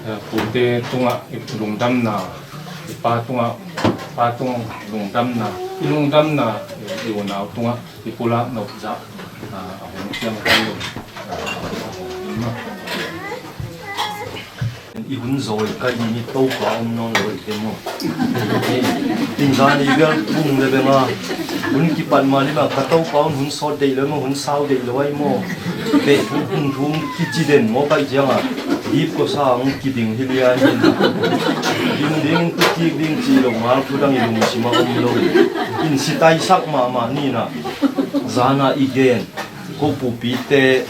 ah, pute tungah i lungdamna, i pa tungah, pa tung lungdamna, i lungdamna, i unau tungah i pulak nop zah, ah, a hun ciang ka lung. I hun zawi ka hi ni, Topa om nawn lo i te maw? Tingzan i bel pung le beng a, hun kipat ma ni ma, ka Topa hun, hun sawt deih lo maw, hun sau deih lo ai maw? Beh thum, hung thum kici den maw, kaih ciang a dip ko sa hong kiding hi lian in. Ding ding in, tu kik ding ci lo, ngal thu dang i lungsim a om lo. In si taisak mahmah ni na. Zan a i gen, ko pupite,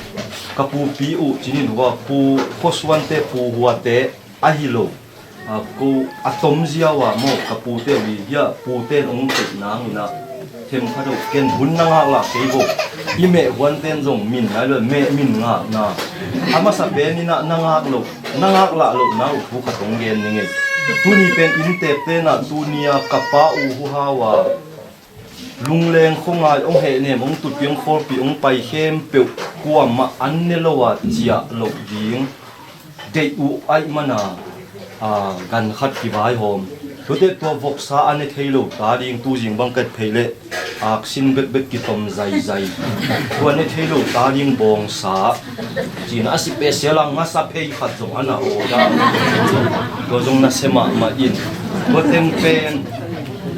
ka pupi uh ci ni hua, pu Khuasuante, pu Huate ahi lo. A, ko a tom ziau a maw, ka pute uh hi hia, pute in hong teih nang in a, themkhat uh ken hun na ngak lah kei vo. I meh huanten zong min nai lo, meh min ngakna. A masa pen in a na ngak loh, na ngak lah lohna uh thu khat hong gen ning ei. Tuni pen inntekte in a, tuni a ka pa uh huhau a, lungleng khuangai hong hehnem, hong tutpih, hong khawlpih, hong pai khempeuh kuamah an ne lo a ciah loh ding deih uh ahih man a, a, gan khat kivaihawm. Tuate tua voksa a ne thei lo ta ding, tuzing bang ket phei leh aksin bekbek kitom zaizai. Tua ne thei lo ta ding bawngsa cin a, a si pehsel a ngasa phei khat zong a na aw da. Tua zong nasia mahmah in. Tua teng pen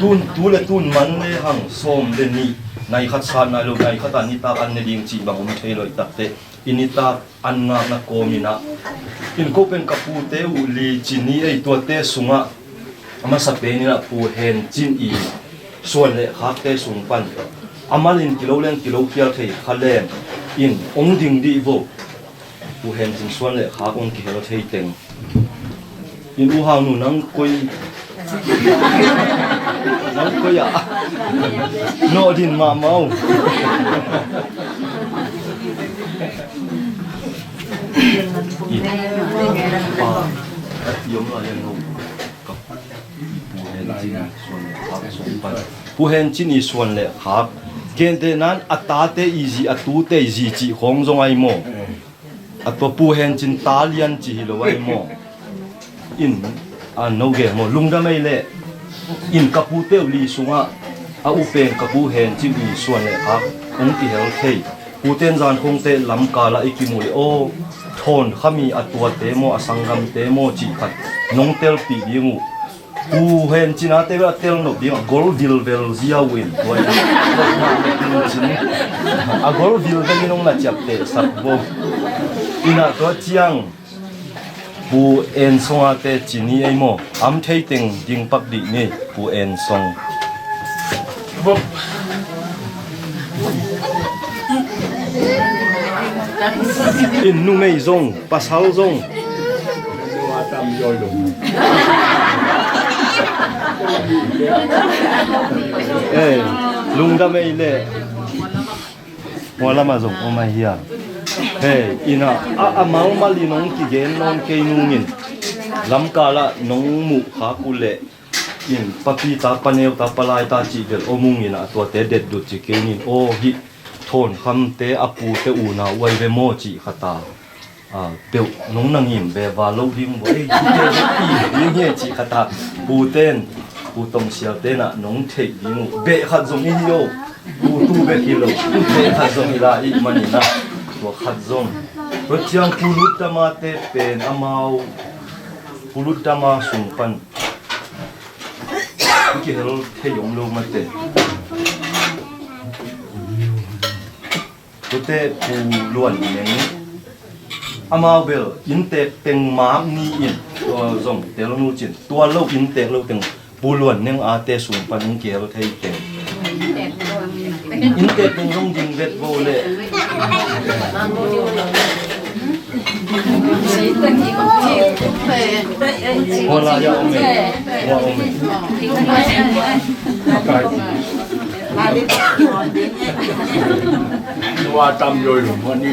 tun, tu le tun man le hang sawm le nih, nai khat sat nai lo, nai khat a nitak an ne ding cih bang om thei lo i takte. I nitak an ngakna kawm in a, in ko pen ka pute uh li ci ni ei, tuate sungah a masa pen in a Pu Hen Cin i suan le khakte sung pan a mal in kilo leng kilo khial thei kha leng in hong ding dih vo. Pu Hen Cin suan le khak hong kihel thei teng. In U Hau nu nang koi, nang koi ah. Nawh din mahmah uh. In pa i om lai a no. Ka Pu Hen Cin i suan le khak song pan. Pu Hen Cin i suan le khak. Kente nan a tate i zi, a tute i zi cih khawng zong ai maw? A tua Pu Hen Cin ta lian ci hi lo ai maw? In, a no ge maw, lungdam ei leh. In ka pute uh li sungah a u pen ka Pu Hen Cin i suan le khak hong kihel thei. Puten zan khawngte lamkal ah i kimu leh aw, Thawn Kham i a tuate maw, a sanggamte maw cih khat nong telpih ding uh. Pu Hen Cin a te bel a tel nop ding a gol vilvel ziau in tua in. A gol vilvel in hong na ciapteh sak bo. In a tua ciang Pu En Song a te ci ni ei maw? Am thei teng ding pak dih ni, Pu En Song. In numei zong, pasal zong. Eh, lungdam ei leh. Hua lamah zong om ahi a. Hei, in a, a, a malmal in hong kigen nawn kei nungin. Lamkal ah nong muh khak uh leh. In papi ta, paneu ta, palai ta cih bel om ung in a, tuate detdut ci kei ning. Aw, hih Thawn Khamte a pute unau uh ai ve maw cih khat a, a, peuh nong na ngim ve val lo ding uh. Ei, tute i ding hi cih khat a, puten, Pu Tong Sial ten a nong theih ding uh. Beh khat zong i hi aw. Pu tu bek hi lo. Beh khat zong hi lai i hih manin a, tua khat zong. Tua ciang Pu Lut Dama te pen amau, Pu Lut Dama sung pan i kihel thei om lo mate. Tuate Pu Luan Neng, amau bel inntek teng mak ni in, tua zong tel nu cin, tua lo inntek lo teng Pu Luan Neng a te sung pan hong kihel thei teng. Inntek teng zong ding vet vo le. Hua lai a om e. Hua om e. Hua tam loi lo hua ni.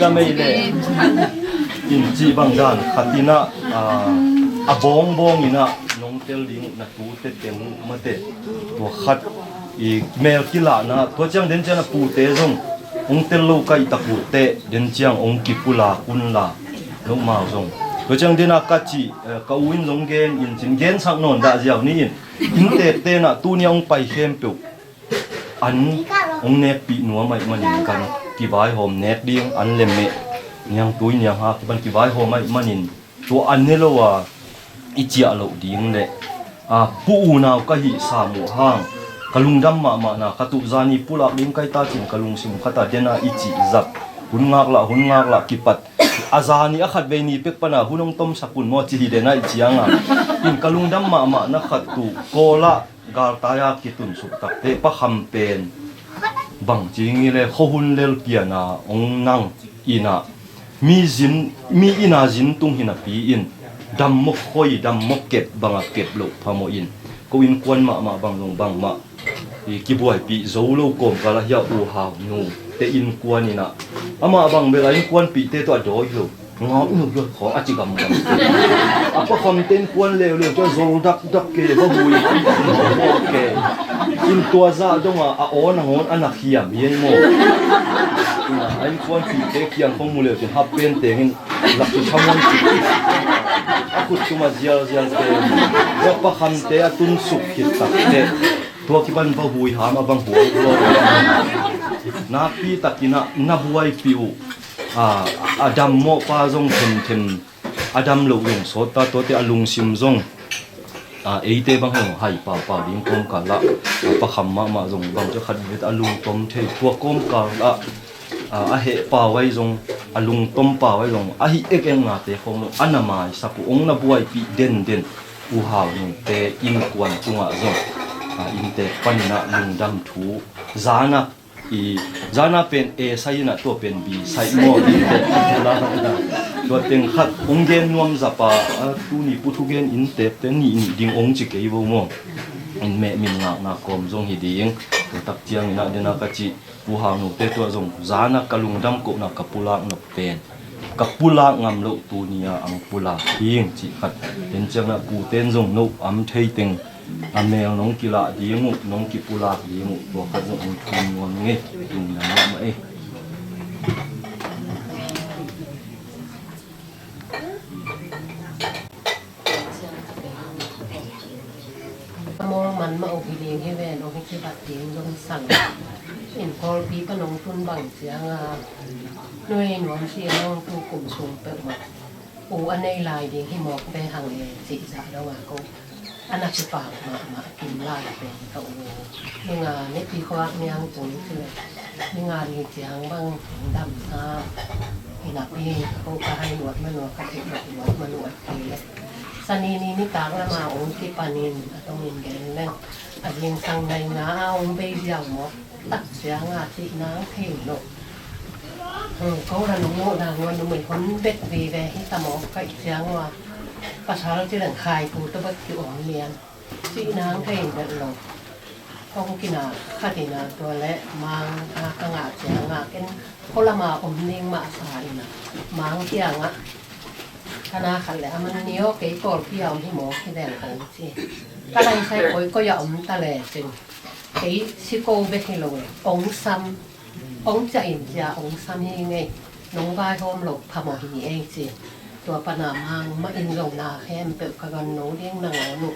Mei le in cih bang dan khat in ah, a bawng bawng in ah nong tel ding uh na tute teng uh mate, tua khat i mel kilahna, tua ciang den ciang a pute zong hong tel lo ka hih tak uh teh den ciang hong kipulak un la, nohmau zong tua ciang den a ka cih, eh, ka u in zong gen in cin, gensak nawn dah ziau ni in, inntekte in ah tuni a hong pai khempeuh an hong nekpih nuam ahih manin kan kivaihawm nek ding, an le meh niangtui niangha kipan kivaihawm ahih manin tua an ne lo a i ciah loh ding le, a, pu unau ka hih sam uh hang ka lungdam mahmahna khat uh zani pulak ding ka hih ta cin ka lungsim khat a den a i cih zat hun ngaklah hun ngaklah kipat a zani a khatvei ni pek pan a hun hong tomsak un maw ci hi den a i ciang a in ka lungdam mahmahna khat uh Kawl ah galtai a kitunsuk takte Pa Kham pen bang ci ngi le khuahun lel pian a hong nang in ah mi zin, mi inn a zin tung hi napi in dammawk khoi dammawk kep bang a kep loh phamawh in ko innkuan mahmah bang zong bangmah i kibuaipih zo lo kawmkal ah hi a U Hau nu te innkuan in ah amah bang bel a innkuanpihte tawh a dawi lo. Ngau in uh luat khawng a ci gamgam. A Pa Kham ten kuan leuleu cia zol dakdak ke va hui. Ke in tua zah dong a a awn a ngawn a na khiam hi ei maw? A innkuanpihte kiang khong mu leu cin hap pen tengin lak ci thamuan ci. A khut tum a zialzial te. Tua Pa Khamte a tunsuk khit tak te. Tua kipan va hui ham a bang huai huai. Nakpi takin ah na buaipih uh. A, a dammawh pa zong themthem a dam loh zong sawt ta, tuate a lungsim zong, a, eite bang hong hai paupau ding kawmkal ah, a, Pa Kham mahmah zong bang cia khat vet a lungtom thei tua kawmkal ah, a, a heh pau ai zong, a lungtom pau ai zong a hih ekeknate khawng zong a na maisak uh, hong na buaipih denden U Hau nungte innkuan tungah zong, a, inntek panin ah lungdam thu zan a I zana pen A sai in ah tua pen B sai maw, inntek a la. Tua teng khat hong gen nuam zapa, a, tuni pu thugen inntekte nih nih ding hong ci kei vo maw. In meh min ngakna kawm zong hi ding. Tua tak ciangin ah den a ka cih Pu Hau nute tua zong zana ka lungdam kohna ka pulak nop pen ka pulak ngam loh tuni a ang pulak hing cih khat. Ten ciangin ah puten zong no am thei teng a mel nong kilah ding uh, nong kipulak ding uh, tua khat zong ang thum nuam ngei, lungdam mahmah ei. A mawl man mah uh hi ding hi ven, ong hi kibat ding zong sang. In Kawlpi pan ong tun bang ciang a, nuai nuam si a ong tu kum sung peuh mah. U a nei lai ding hi mawk ve hang e, cih zah dong a ko. A na kipak mahmah kim lai pen ka u. Ninga nepi khuak niang tung ci le. Ninga ni ciang bang dam sa. Inap hi ko ka hai luat manua ka theih luat manua kei le. Sani ni nitak lama ong kipanin a tongin gen leng. A zingsang nai nga a ong bei ziau mawk. Tak ciang a cih nang thei lo. Ko la nung muh nang nuan numei hon bet vive hi ta mawk kaih ciang ua. Pasal ci leng khai pu tawh bek ki om lian. Cih nang thei bet lo. Kong kina khatina tua le mang a ka ngah ciang a ken ko lama om ning mah sa ina. Mang kiang a. Kana khat le a man ni aw kei Kawlpi a om hi mawk hi veng kong ci. Ka lai sai koi koi a om ta le cin. Kei si ko bek hi lo le ong sam, ong cia in cia ong sam hi ngei. Nong vaihawm lo phamawh hi ei ci. Tua pana mang mah in zong na khempeuh ka gan no ding na ngawn uh.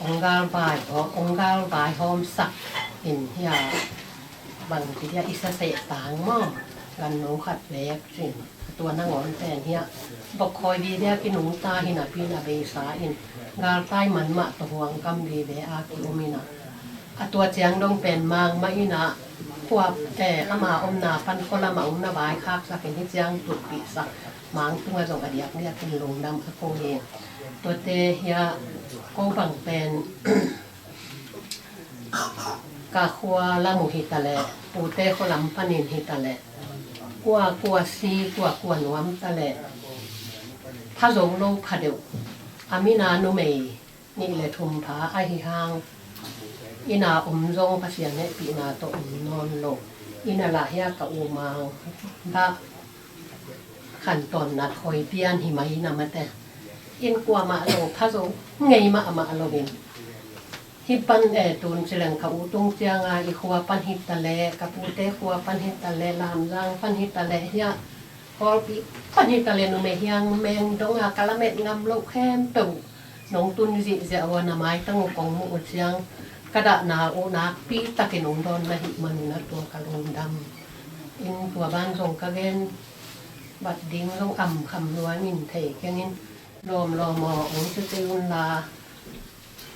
Ong gal vaihawm, ong gal vaihawm sak in hia. Bang ci dia i sa seh tang maw. Gan no khat vek cin. Tua nangawn pen hiah bawkkhawi vive a kinungta hi napi in a beisa in galtai man mah tawh huangkam vive a ki-um in a, a tua ciang dong pen mang mah in a khuap, eh, ama omna pan khualam a om na vaikhaksak in hi ciang tutpihsak mang tungah zong a diakdiak in lungdam a ko hi. Tuate hiah ko bang pen ka khua lam uh hi ta leh, pute khua lam panin hi ta leh, kua kua si, kua kua nuam ta leh, pha zo lo pha deuh. A mina numei nih le thum pha ahi hang, ina om zong Pasian hehpihna tawh om nawn lo. Ina lah hia ka u mang dah Khantawn nat hoi pian hi mai na mate. In kuamah lo pha zo ngei mahmah lo in. Hi pan e tun ci leng ka u tung cianga i khua pan hi ta leh, ka pute khua pan hi ta leh, Lamzang pan hi ta leh, hiah Kawlpi pan hi ta leh, numei hiang meng donga ka lamet ngam loh khempeuh nong tun zihziah uh a, na maitang uh kong muh uh ciang ka dahna uh nakpi takin hong dawn na hih manin a tua ka lungdam. In tua ban zong ka gen bat ding zong am kham lua in thei keng in, lawmlawm aw hong ci kei un la,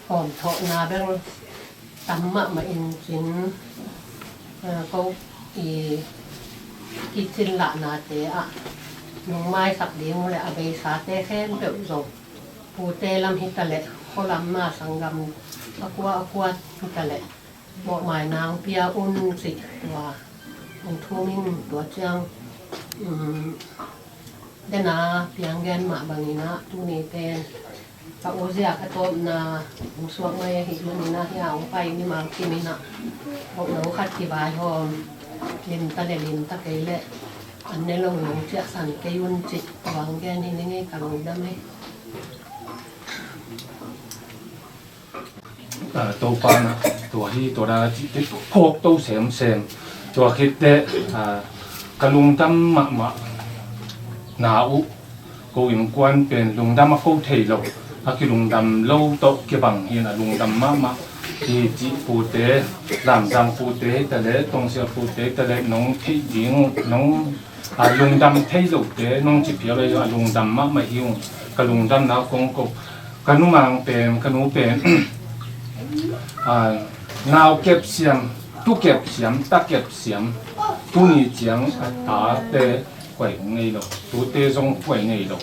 hawmthawhna bel tam mahmah in cin, a, ko i kicin lahnate ah nong maisak ding uh leh a beisate khempeuh zong pute lam hi ta leh, khualam ma sanggam a kua a kua hi ta leh mawhmaina hong pia un cih tua hong thum in tua ciang, um, dena piang gen mah bangin ah tuni pen ka u zia ka tawpna hong suak mai ahih manin ah hia hong pai mimal kim in ah bawhno khat kivaihawm, lim ta leh lim ta kei leh an ne lo in hong ciahsan kei un cih tua hong gen hi ning ei, ka lungdam ei. A, Topa na tua hi tua da cihte phawk to semsem. Tua khitte, a, ka lungdam mahmah na uh, ko innkuan pen lungdam a ko thei lo, a kilungdam lo tawh kibang hi in a lungdam mahmah hi cih pute, Lamzang pute hi ta leh, Tongsial pute hi ta leh, nong theih ding uh, nong a lungdam thei lote nong ci phial ahi zong a lungdam mahmah hi ung. Ka lungdamna kong ko, ka numang pen, ka nu pen, a, nau kep siam, tu kep siam, ta kep siam, tuni ciang a tate kuai hong nei lo, tute zong kuai nei lo.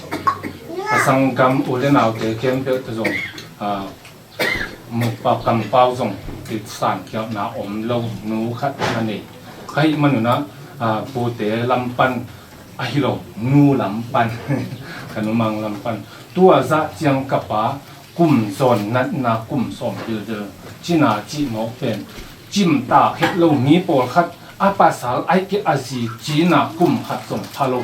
A sanggam u le naute khempeuh te zong, a, mukpau kampau zong kisa khialhna om lo nu khat a nei. Ka hih manun ah, a, pute lam pan ahi lo, nu lam pan, ka numang lam pan. Tua zah ciang ka pa kum zawn natna kum sawm bilbil cina cih mawk pen cimtak het lo mi pawlkhat a pasal ahih kei a zi cina kum khat zong pha lo.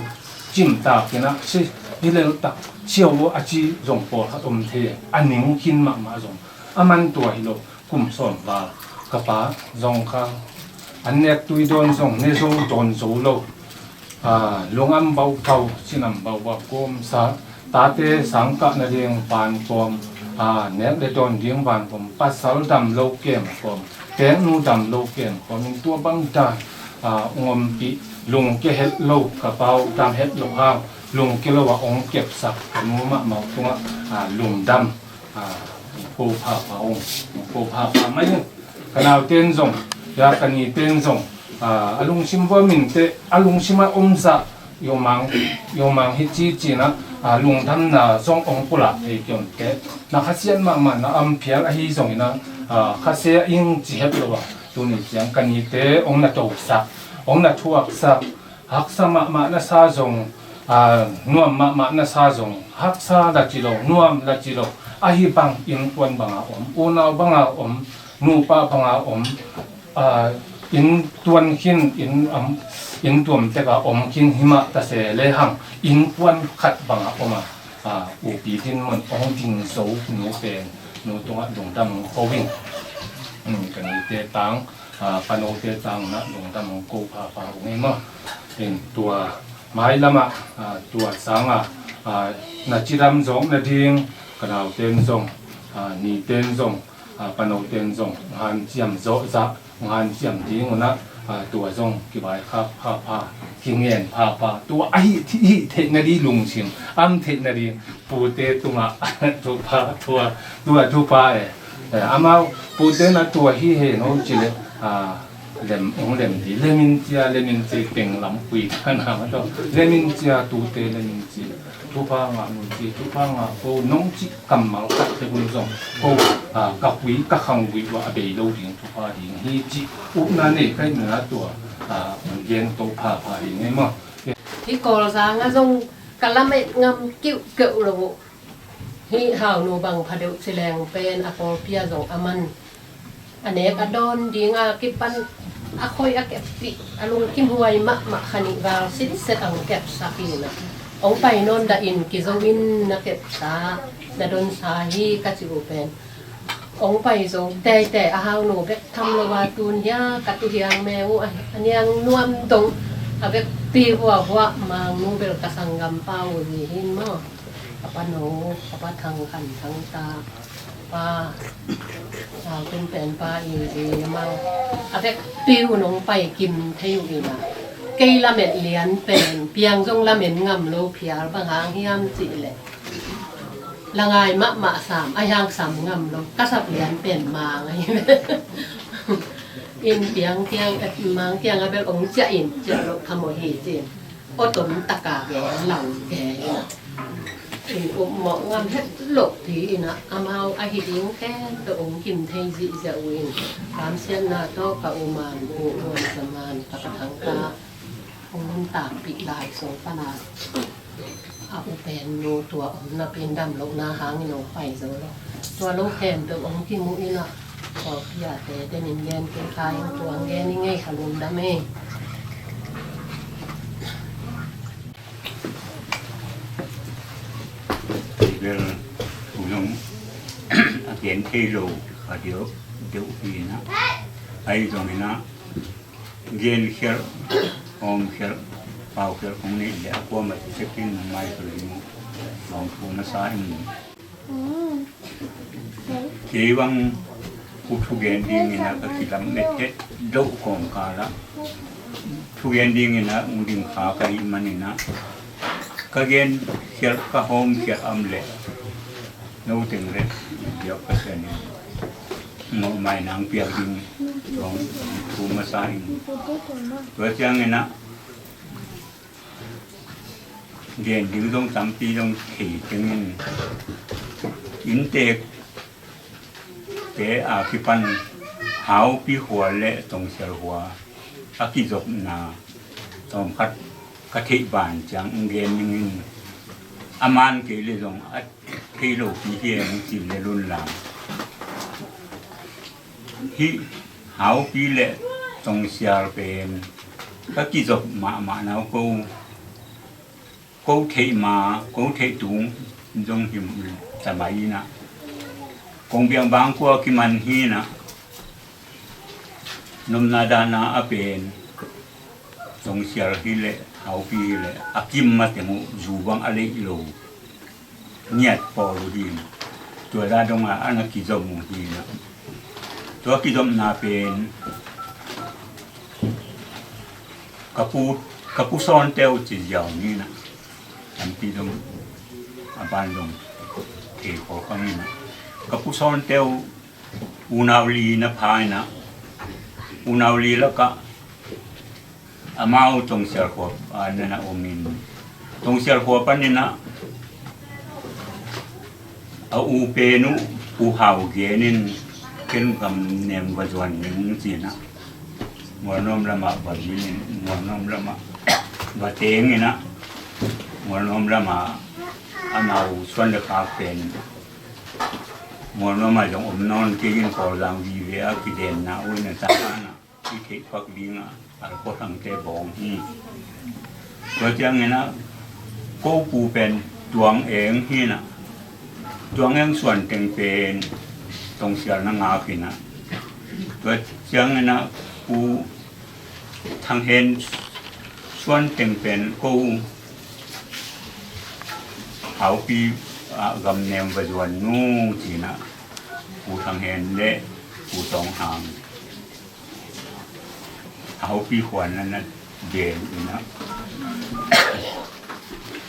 Cimtak in ah si, hi leltak siau lo a ci zong pawlkhat om thei, a ning khin mahmah zong a man tua hi lo, kum sawm val. Ka pa zong kha an nek tui dawn zong ne zo dawn zo lo. A, lungam bauhbau, cinam bauhbau kawmsa, tate sangkah nading van kawm, a, nek le dawn ding van kawm, pasal dam lo kem kawm, peknu dam lo kem kawm in tua bang dan, a, hong ompih, lungkia het lo, ka pau dam het lo hang, lungkia lo a hong kepsak, ka nu mahmah tungah, a, lungdam, a, ko phapha ung, ko phapha mai ung. Ka naute in zong, ya ka nite in zong, a, a lungsim vua minte, a lungsim a om zah, yomang, yomang hi ci cina, a, lungdamna zong hong pulak thei kei om te. Na khasiat mahmah na am phial ahi zongin ah, a, khasia ing ci het lo a, tuni ciang ka nite hong na tosak, hong na thuaksak, haksa mahmah na sa zong, a, nuam mahmah na sa zong, haksa la ci lo, nuam la ci lo, ahi bang innkuan banga om, unau banga om, nupa banga om, a, inn tuan khin, inn, am, inn tuam teka om khin himah ta se lehang, innkuan khat banga om a, a, upi dinmun hong ding zo nu pen, nu tungah lungdam hong ko ing. Hmm, ka nite tang, a, panote tang na lungdam hong ko phapha ung ei maw. In tua mailamah, a, tua sangah, a, na cidam zawk nading, ka naute in zong, a, nite in zong, a, panote in zong, hanciam zawhzah, hanciam ding unah, a, tua zong kivaikhak phapha, kingen phapha, tua ahi, hih theih nading lungsim, am theih nading, pute tungah, thupha, tua, tua thupha e. Eh, amau pute na tua hi he no ci le, a, lem, ong lem di, lemin cia, lemin cia teng lam kui, na ma to, lemin cia, tute lemin cia, thupha ngah nun ci, thupha ngah ko, nong ci kammal khat te hun zong, ko, a, ka kui, ka khang kui tua a bei lo ding, thupha ding, hi ci, upna nei kai na tua, a, gen to phapha ding, ei maw. Hi Kawlzang a zong ka lamet ngam kiuhkeuh lo uh. Hih Haunu bang pha deuh ci leng pen a pawlpi ah zong a man. A nek a dawn ding a kipan a khoi a kepih a lungkim huai mahmah kha nih val sinset a hong kepsak hi na. Hong pai nawn dah in, kizo in na kepsa, na donsa hi ka cih uh pen. Hong pai zo teitei a, haunu bek tham lo a, tun hia ka tu hiang me uh a, a niang nuam dong a, vekpi huahhuah, Mangnu bel ka sanggampa uh hi hin maw. Ka pa no, ka pa Thang Khan Thang ta, pa, a, kum pen pa i, i mang, a vekpi uh nong pai kim thei uh ina. Kei lamet lian pen, piang zong lamen ngam lo phial, bang hang hiam cih leh, la ngai mahmah sam, a hiang sam ngam lo, ka sap lian pen mang ahi. In piang kiang, mang kiang a bel hong ciah in, ciah lo phamawh hi cin. Aw tom taka gen lang ke ina. In upmawh ngam het loh pi ina, amau ahi ding khempeuh hong kim thei zihziah uh in, kamsiatna tawh ka u man, u man, sa man, ka pa Thang ta, hong nuntakpih lai sung pana, a u pen nu tua om napi in dam lohna hangin hong pai zo lo. Tua lo khempeuh hong kim uh ina, tua piate den in gen kei ka in, tua gen i ngei ka lungdam e. Bel u zong a gen thei lo kha deuh deuh hi ina, ahi zong ina, gen khialh, hawm khialh, pau khialh kong neih leh a kuamah ci ciakin nang mai tul hi mu. Lawng thu masa in. Kei bang u thugen dingin a ka kilamet het loh kawmkal ah thugen dingin a ung ding kha ka hih manin a, ka gen khialh, ka hawm khialh om leh no teng leh biak ka sian in, mawhmai nang piak ding lawng thu masa in. Tua ciangin a gen ding zong tampi zong thei tengin, innteekte a kipan Haupi khua le Tongsial khua a kizopna tawmkhat ka theih ban ciang gen ningin, a man kei le zong a thei lopi hi eng cih le lunlang. Hih Haupi le Tongsial pen ka kizop mahmah nau ko, ko theih ma, ko theih tung zong hi ta mai ina, kong biang bang kua kiman hi ina, nomna dahna a pen Tongsial hi le Haupi hi le a kim mateng uh zu bang a leih lo ngiat pawl uh hi. Tua dah dongah a na kizom uh hi na. Tua kizomna pen ka pu, ka pu Sawnte uh ci ziau ni na. Tampi dong a ban dong thei khol kha ni na. Ka pu Sawnte uh unau li na pha na. Unau li lakah amau Tongsial khua, a, na na om in. Tongsial khua panin a, a u pen uh Pu Hau Gen in ken gam nem va zuan ning ci na. Mualnuam lamah va zin in, Mualnuam lamah va teng in a, Mualnuam lamah amau suan le khak pen Mualnuam ah zong om nawn kei in, Kawlzang vive a kidenna uh in a, ta na i theih pak ding a, Al Khuathangte bawng hi. Tua ciangin a, ko pu pen Tuang Eng hi na. Tuang Eng suan teng pen Tongsial na ngak hi na. Tua ciangin a, Pu Thang Hen suan teng pen ko Haupi, a, gam nem va zuan nu ci na. Pu Thang Hen le Pu Tawng Hang Haupi khua na na gen in a.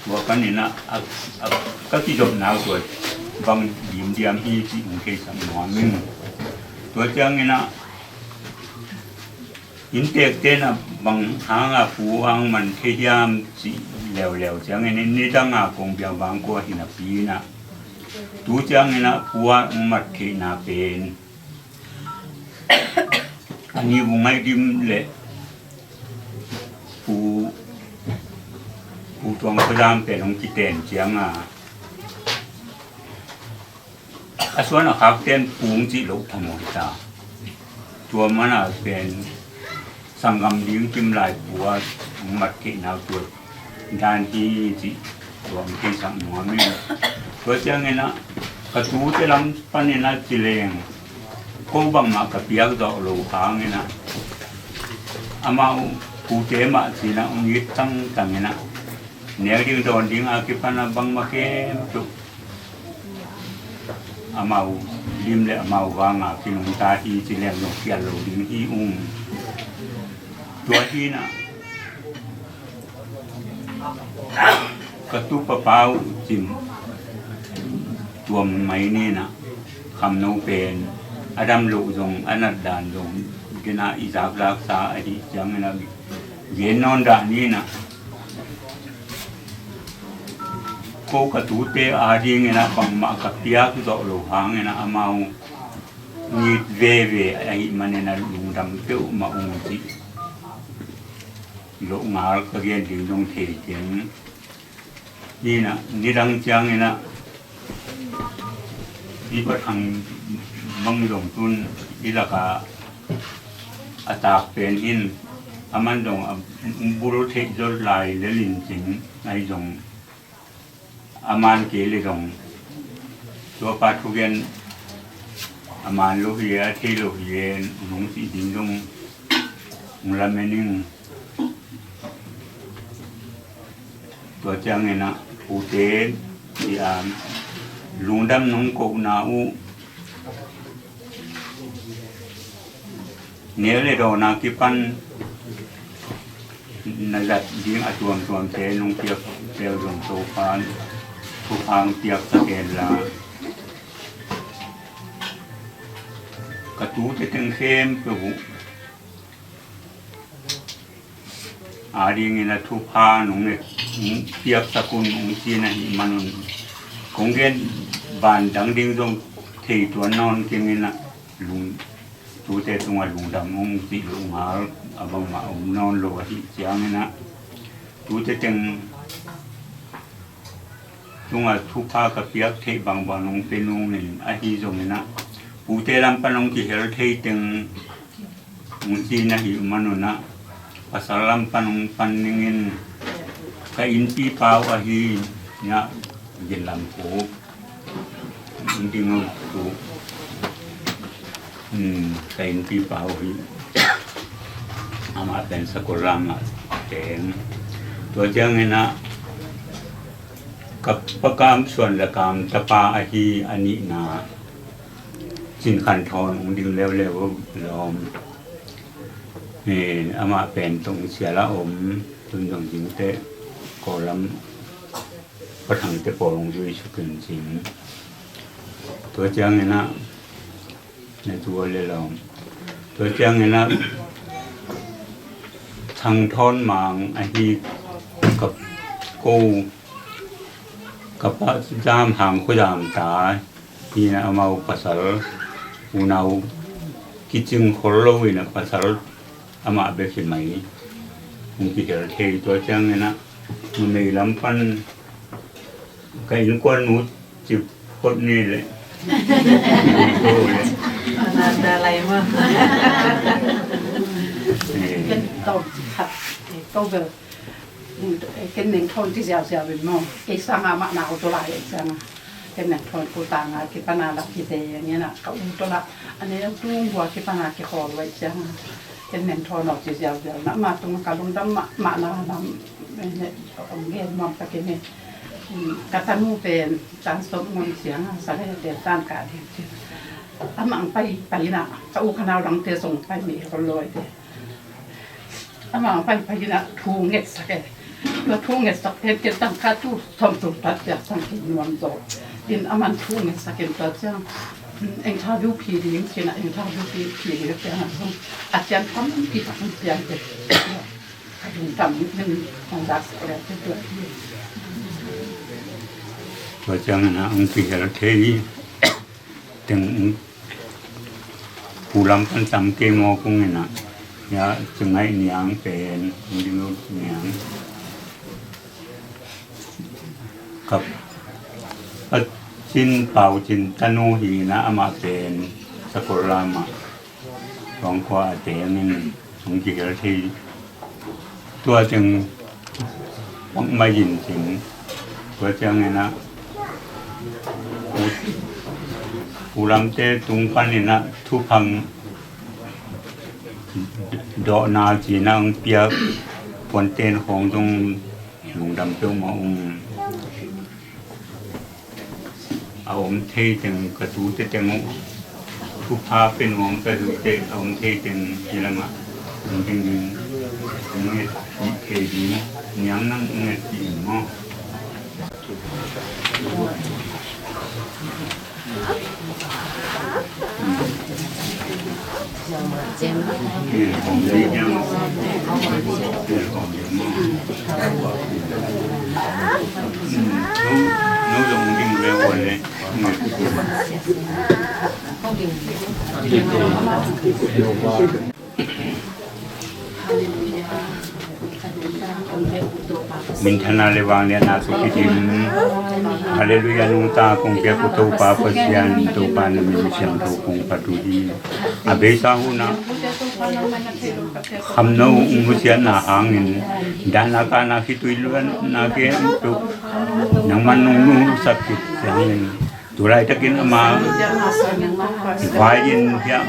Tua panin a, a, a, ka kizopna uh tua bang dimdiam hi ci ung theisak nuam in. Tua ciangin a, innteekte na bang hang a pu ang man thei hiam ci leuleu ciangin, ni dang a kong biang bang kua hi napi na. Tu ciangin a pu a ung mat theihna pen a ni bu ngai dim le Pu, Pu Tuang Khuadam pen hong kiten ciang a, a suan a khak ten Pu hong cih loh phamawh hi ta. Tua man a pen sanggam ding kim lai Pu a hong mat theihna tua dan hi ci. tuam theisak nuam in. Tua ciangin ah ka tute lam panin ah ci leng ko bangmah ka piak zawh lo hangin ah amau pute mah ci-in ah hong it tangtangin ah nek ding dawn ding a kipan ah bangmah khempeuh amau lim le amau vang a kinungta hi ci leng zong phial lo ding hi ung. Tua hi-in ah ka tupa Pa U Cin Tuam Mai in ah Khamno pen a dam loh zong a nat dan zong kei in ah i zakzaksa ahih ciangin ah gen nawn dah ni in ah ko ka tute adingin ah bangmah ka piak zawh lo hangin ah amau it veve ahih manin ah lungdam peuhmah ung cih loh ngal ka gen ding zong thei ding. Hi-in ah nidang ciangin ah i Pa Thang bang zong tun i lakah a tak pen hi in, aman zong a bul theih zot lai lel in cin ahi zong, aman kei le zong tua pa thugen a man lo hi a thei lo hi en hong cih ding zong hong lamen ing. Tua ciangin ah pute i an lungdam nong kohna uh nek le dawn a kipan na zat ding a tuamtuamte nong piak tel zong Topa'n thupha hong piaksak hen la, ka tute teng khempeuh uh adingin a thupha nong ne, nong piaksak un hong ci-in ahih manun kong gen ban dang ding zong thei tuan nawn keng in ah lung, tute tungah lungdam ung cih loh ngal a bangmah om nawn lo ahih ciangin ah tute teng tungah thupha ka piak theih bangbang nong pe nung in ahi zongin ah pute lam pan hong kihel thei teng hong ci-in ahih manun ah pasal lam pan hong pan ning in ka innpi pa uh ahi in ah Ginlam Khup ding uh tu, um, ka innpi pa uh hi. Amah pen Sakolram ah teng. Tua ciangin ah ka Pa Kam Suan le Kam tapa ahi a nihna Cin Khan Thawn hong ding leuleu lawm. Eh, amah pen tong sial a om, tun zong dingte Kawlram Pa Thangte pawl hong zui sukin cin. Tua ciangin ah na tua le lawm. Tua ciangin ah Thang Thawn Mang ahi ka ko ka Pa Zam Hang Khua Zam ta hi in ah amau pasal unau kicing khol lo in ah pasal amah bek hi mai. Hong kihel thei tua ciangin ah numei lam pan ka innkuan nu cip phot ni leh. Nata lai ma. Eh. Ken tawm khat, eh, ko bel. Ken Neng Thawn ci ziauziau in maw. Kei sanga mah nau tawh lai ei sanga. Ken Neng Thawn ko tanga kipana lak kite ngena ka u tawh la. A neu tung bua kipana kikhawl vai sanga. Ken Neng Thawn aw ci ziauziau na ma tung ka lungdam mah, mah na lam. Om gen mawm takin e. Ka tanu pen tan sawm ngon sianga sa le te tan ka ding ci. Amah ang pai, pai na ka u ka nau dangte zong pai mi hol lo ei te. Amah ang pai, pai na thu ngetsak e. Tua thu ngetsak pen ken tangka tu sawm tul tat piak sang ki nuam zo. In aman thu ngetsak in tua ciang, mm, interview phi ding ci na interview phi, phi ding ciang a zong a cian tampi tak piang te. Ka lungdam in hong zaksak le te tua hi. Tua ciangin ah hong kihel thei teng pu lam pan tam kei maw kong in ah, ya, Cingaih Niang pen, Ding Niang. Ka Pa Cin, Pau Cin tanu hi in ah amah pen Sakolram ah Tuang khua a teng in hong kihel thei. Tua teng bangmah in cin Tua ciangin ah u, u Lamte tung panin ah thupha dawhna cih na hong piak puanten khawng zong lungdam peuhmah ung. A om thei teng ka tute teng uh thupha pe nuam ka hi uh teh, a om thei teng hi lamah hong ding ding, hong nget thei ding, niam nang hong nget ding maw? Minthanna le vangliatna tawh kidim. Halleluiah, nungta kong piak uh Topa Pasian, Topa na min siangtho kong phat uh hi. A beisa hunah khamno hong husiatna hangin dahna kahna khitui luanna khempeuh nangman nong nungsak khit ciangin, tu laitakin ama vai-in hiah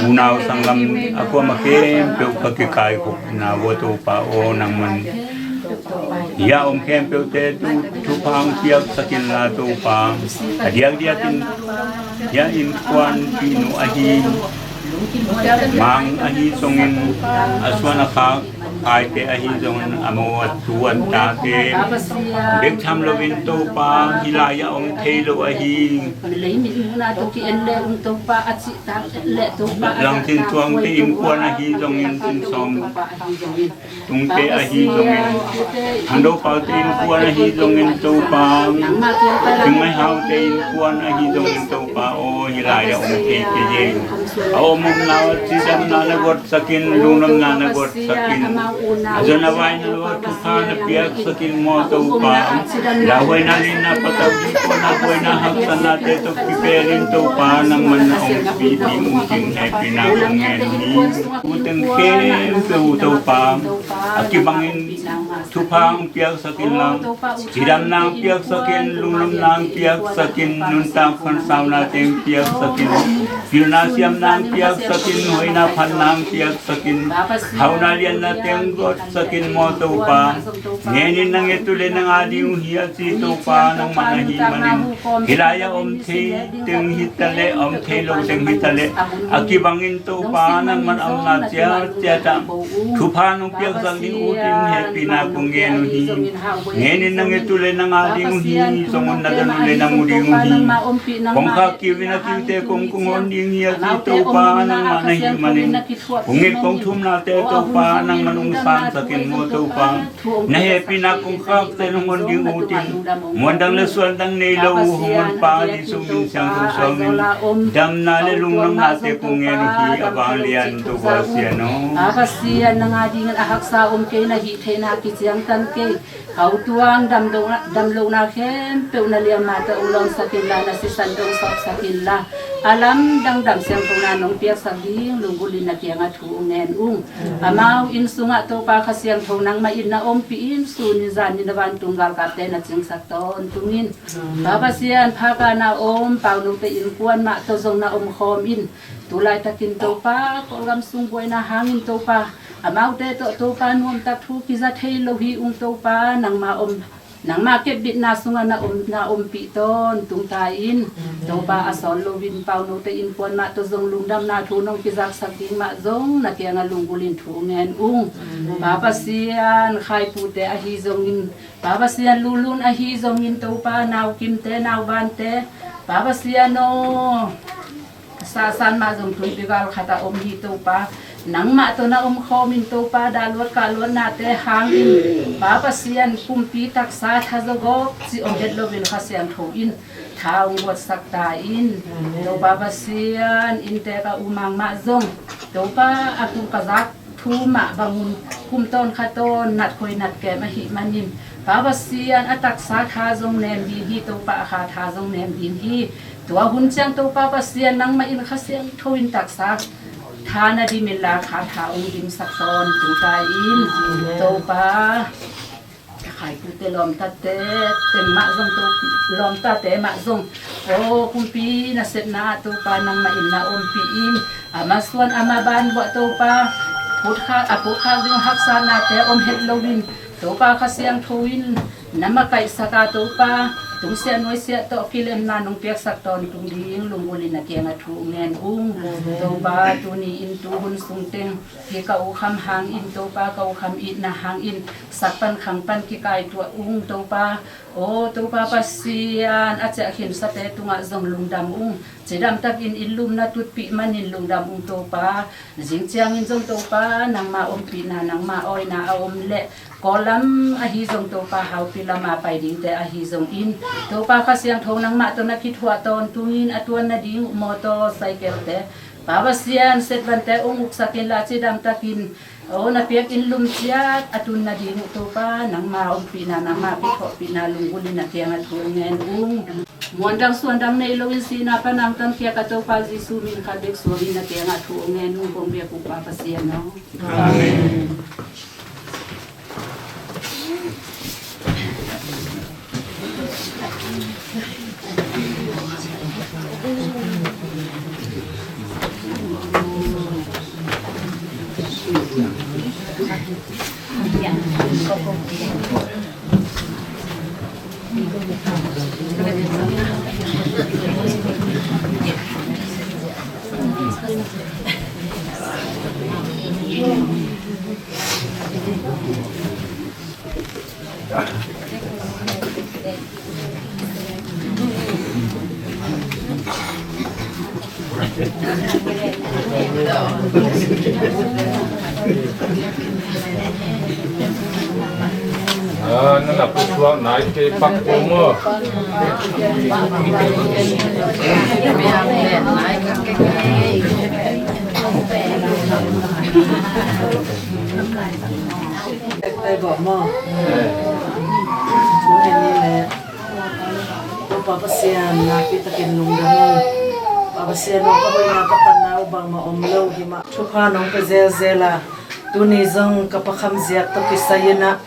unau sanglam a kuamah khempeuh ka kikaikhopna uh a Topa aw, nangman hih a om khempeuhte tu thupha hong piaksak inla Topa, a diakdiakin hih a innkuan pihnu ahi Mang ahi zongin, a suan a khak aite ahi zongin, a mo a tu a tate bek tham loin Topa, hih lai-ah om thei lo ahi. Leimit muna tawh ki-en le ung Topa, a cihtak le Topa, a langtin tuangte innkuan ahi zongin, tin sawm tungte ahi zongin, Hando Paute innkuan ahi zongin Topa, Cingmai Haute innkuan ahi zongin Topa aw, hih lai-ah om thei kei in. A om omna cidamna na guatsakin, lungnuamna na guatsakin, a zon a vai na lo a thupha na piaksakin maw Topa. Lauhuaina, lianna, patauh ding, puanna, buaina, haksatnate tawh kipelin Topa, nangman na ompih ding uh cih hehpihna kong ngen hi. Uteng khempeuh uh Topa, a kibangin thupha hong piaksak inla, cidamna hong piaksakin, lungnuamna hong piaksakin, nuntak phansaunate hong piaksakin, pilna siamna hong piaksakin, hoihna phatna hong piaksakin, hauna lianna teng guatsakin maw Topa. Ngenin na nget uh leh na ngah ding uh hi a ci Topa nangmah na hih manin, hih lai-ah om thei teng hi taleh, om thei lo teng hi taleh, a kibangin Topa nangman a omna ciatciat ah thupha nong piaksak ding uh cih hehpihna kong ngen uh hi. Ngenin na nget uh leh na ngah ding uh hi, zong un na don uh leh na mu ding uh hi. Kong khak kiu in a kiute kong kong hon ding hi a ci Topa nangmah na hih manin, kong nget kong thumnate Topa nangman hong sansakin maw Topa. Na hehpihna kong khakte nong hon ding uh cih, muandang le suandang nei lo uh hong honpa Jesu min siangtho suangin damna le lungnuamnate kong ngen uh hi, a vanglian Topa Pasian aw. A Pasian, nang a dingin a haksa om kei, na hih theihna kiciangtan kei. Ka u tuang damlohna, damlohna khempeuh na liamma tawh hong lawngsak inla, na sisan tawh hong sawpsak inla, a lamdang dam siangthona nong piaksak ding lunggulhin na kiangah thu hong ngen ung. Amau inn sungah Topa Kha Siangtho nangmah in na ompih in, sun in zan in na vantung galkapte na cingsak tawntung in. Pa Pasian, Phakana om Paunote innkuan mah tawh zong na omkhawm in. Tu laitakin Topa, Kawlgam sung buaina hangin Topa, amaute tawh Topa nuamtak thu kiza thei lo hi ung Topa, nangma om, nangma kepbitna sungah na om, na ompih tawntung ta in. Topa, a sawl loin Paunote innkuan mah tawh zong lungdamna thu nong kizaksak ding mah zong na kiangah lunggulhin thu ngen ung. Pa Pasian, Khaipute ahi zongin, Pa Pasian, Lulun ahi zongin Topa, naukimte, nauvante, Pa Pasian aw, sahsan mah zong tuipi gal khatah om hi Topa. Nangmah tawh na omkhawm in Topa, dahluat kahluatnate hangin, Pa Pasian, pumpi taksa tha zawgawp cih om het loin Kha Siangtho in tha hong guatsak ta in. Topa Pasian, inntek a u Mang mah zong Topa, a tung ka zak thu mah bangun kum tawn kha tawn, nat khoi nat kem ahih manin, Pa Pasian, a taksa tha zong nem ding hi Topa, a kha tha zong nem ding hi. Tua hun ciang Topa Pasian, nangmah in Kha Siangtho in taksa tha na dim inla, kha tha hong dimsak tawntung ta in. Topa, Haipute lawmtate, te mah zong to, lawmtate mah zong, aw, kumpi nasepna ah Topa nangmah in na ompih in, ama suan ama ban buah Topa, putkhak, a putkhak ding haksatnate om het loin, Topa Kha Siangtho in na makaihsak a Topa, tungsiah nuaisiah tawh kilemna nong piaksak tawntung ding lunggulh in na kiangah thu ngen ung. Topa, tuni in tuhun sungteng hi ka ukham hangin Topa, ka ukham itna hangin sak pan khang pan kikaituah ung Topa. Aw Topa Pasian, a ciah khinsate tungah zong lungdam ung. Cidamtakin in lum na tutpih manin lungdam ung Topa. Zing ciangin zong Topa, nangma ompihna, nangma awina a om leh, kawllam ahi zong Topa, haupi lama pai dingte ahi zongin, Topa Kha Siangtho nangmah tawh na kithuah tawntungin a tuan nading uh mawtaw, cycle-te, Pa Pasian, setvante ong uksak inla, cidamtakin, aw, na piak in lum ciat a tun nading uh Topa, nangma ompihna, nangma kithuahpihna lunggulh in na kiangah thu ngen ung. Muandang suandang nei loin sihna pan angtan khia ka Topa Jesu min khat bek suangin na kiangah thu ngen ung, kong biak uh Pa Pasian aw. Amen. Ah, na na pusuak nai kei pak ko maw? Tek tai bawh maw? Tung en ni le. Topa Pasian, nakpi takin lungdam ung. Pa Pasian aw, ka hoihna ka phatna uh bangmah om lo hi mah. Thupha nong pia zelzel a, tuni zong ka pakham ziak tawh kisai in ah,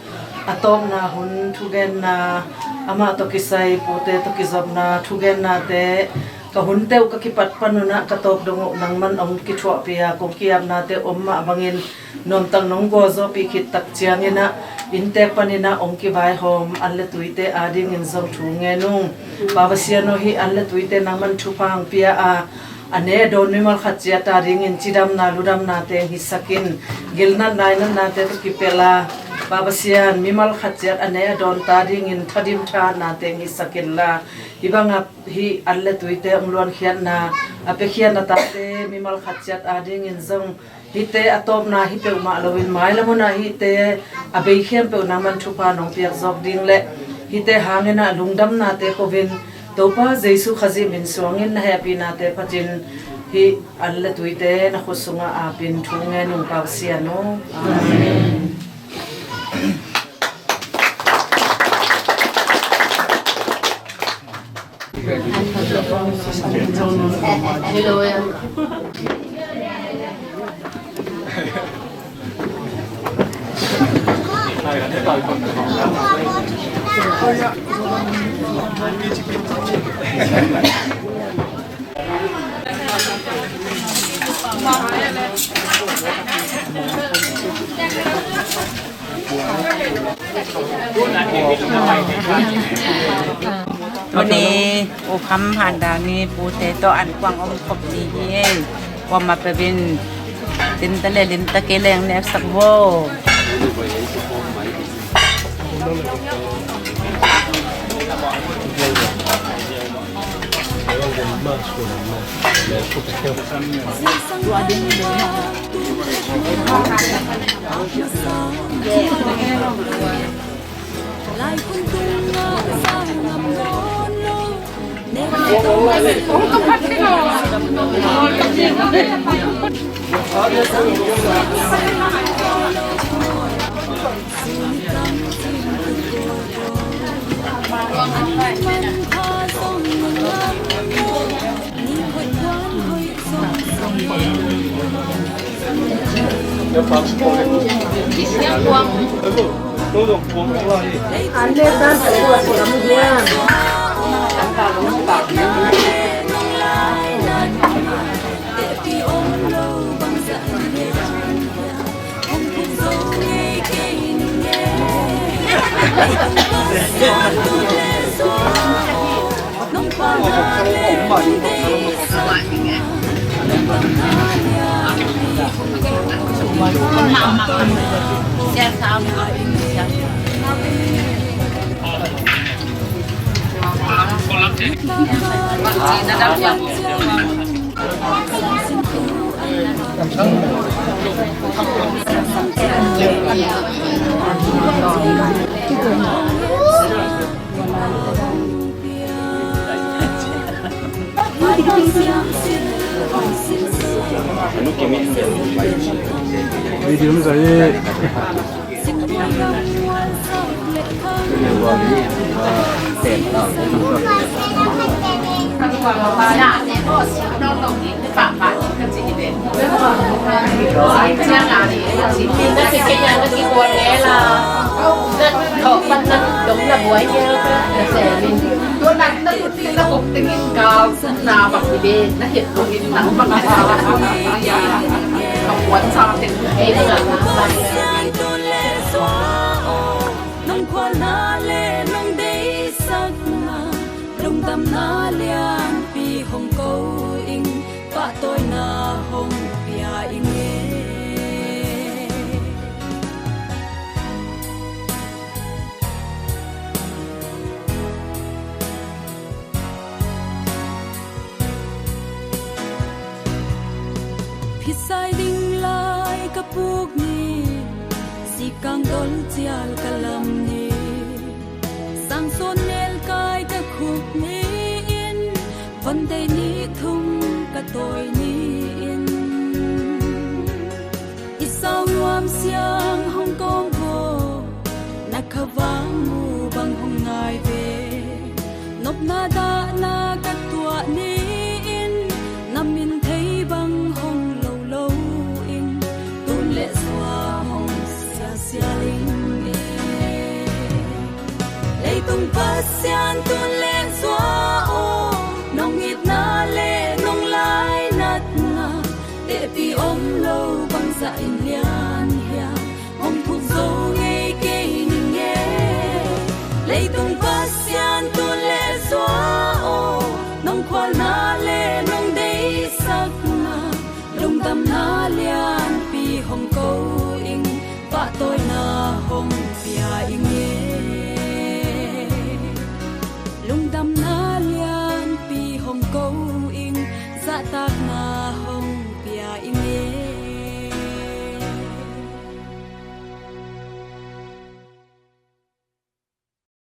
a tawpna hun thugenna, amah tawh kisai pute tawh kizopna thugennate, ka hunte uh ka kipat pan un ah ka tawp dong uh nangman ong kithuahpih a, kong ki-apnate om mah bangin, nuamtak nong gualzawhpih khit tak ciangin ah, inntek panin ah ong kivaihawm an le tuite adingin zong thu ngen ung. Pa Pasian aw, hih an le tuite nangman thupha hong pia a, a ne a dawn mimal khat ciat adingin cidamna ludamna teng hisak in, gilnatna ainatnate tawh kipelh a, Pa Pasian, mimal khat ciat a ne a dawnte adingin thadim thahatna teng hisak inla, hih bangah hih an le tuite hong luankhiatna, a piakhiatna tate mimal khat ciat adingin zong hihte a tawpna hi peuhmah loin, mailam hun ah hihte a bei khempeuh nangman thupha nong piak zawk ding le hihte hangin ah lungdamnate ko-in, Topa Jesu Khazih min suangin na hehpihnate phatin hih an le tuite na khut sungah apin thu ngen ung, Pa Pasian aw. Amen. Tuni ukham handa ni pute tawh an kuang om khop ni hi. Kuamah peuh in limta le limta kei leng neksak vo. An le tan pai ko ko lam hiam? Video ni sa hi. Nang khualna le nang deihsakna, lungdamna lianpi hong ko ing, pahtawina hong pia ing e. Phisai ding lai ka puk ni, sikang dol cial ka lam ni, sangsawn nelkai ka khuk ni in, van dei ni thum ka tawi ni in, i sau nuam siang hong kawm bo, na khavang mu bang hong ngai ve. Nopna dahna ka tuah ni in, na min thei bang hong lo lo in, tun le zua hong siasia ling e. Leitung Pasian tun le zua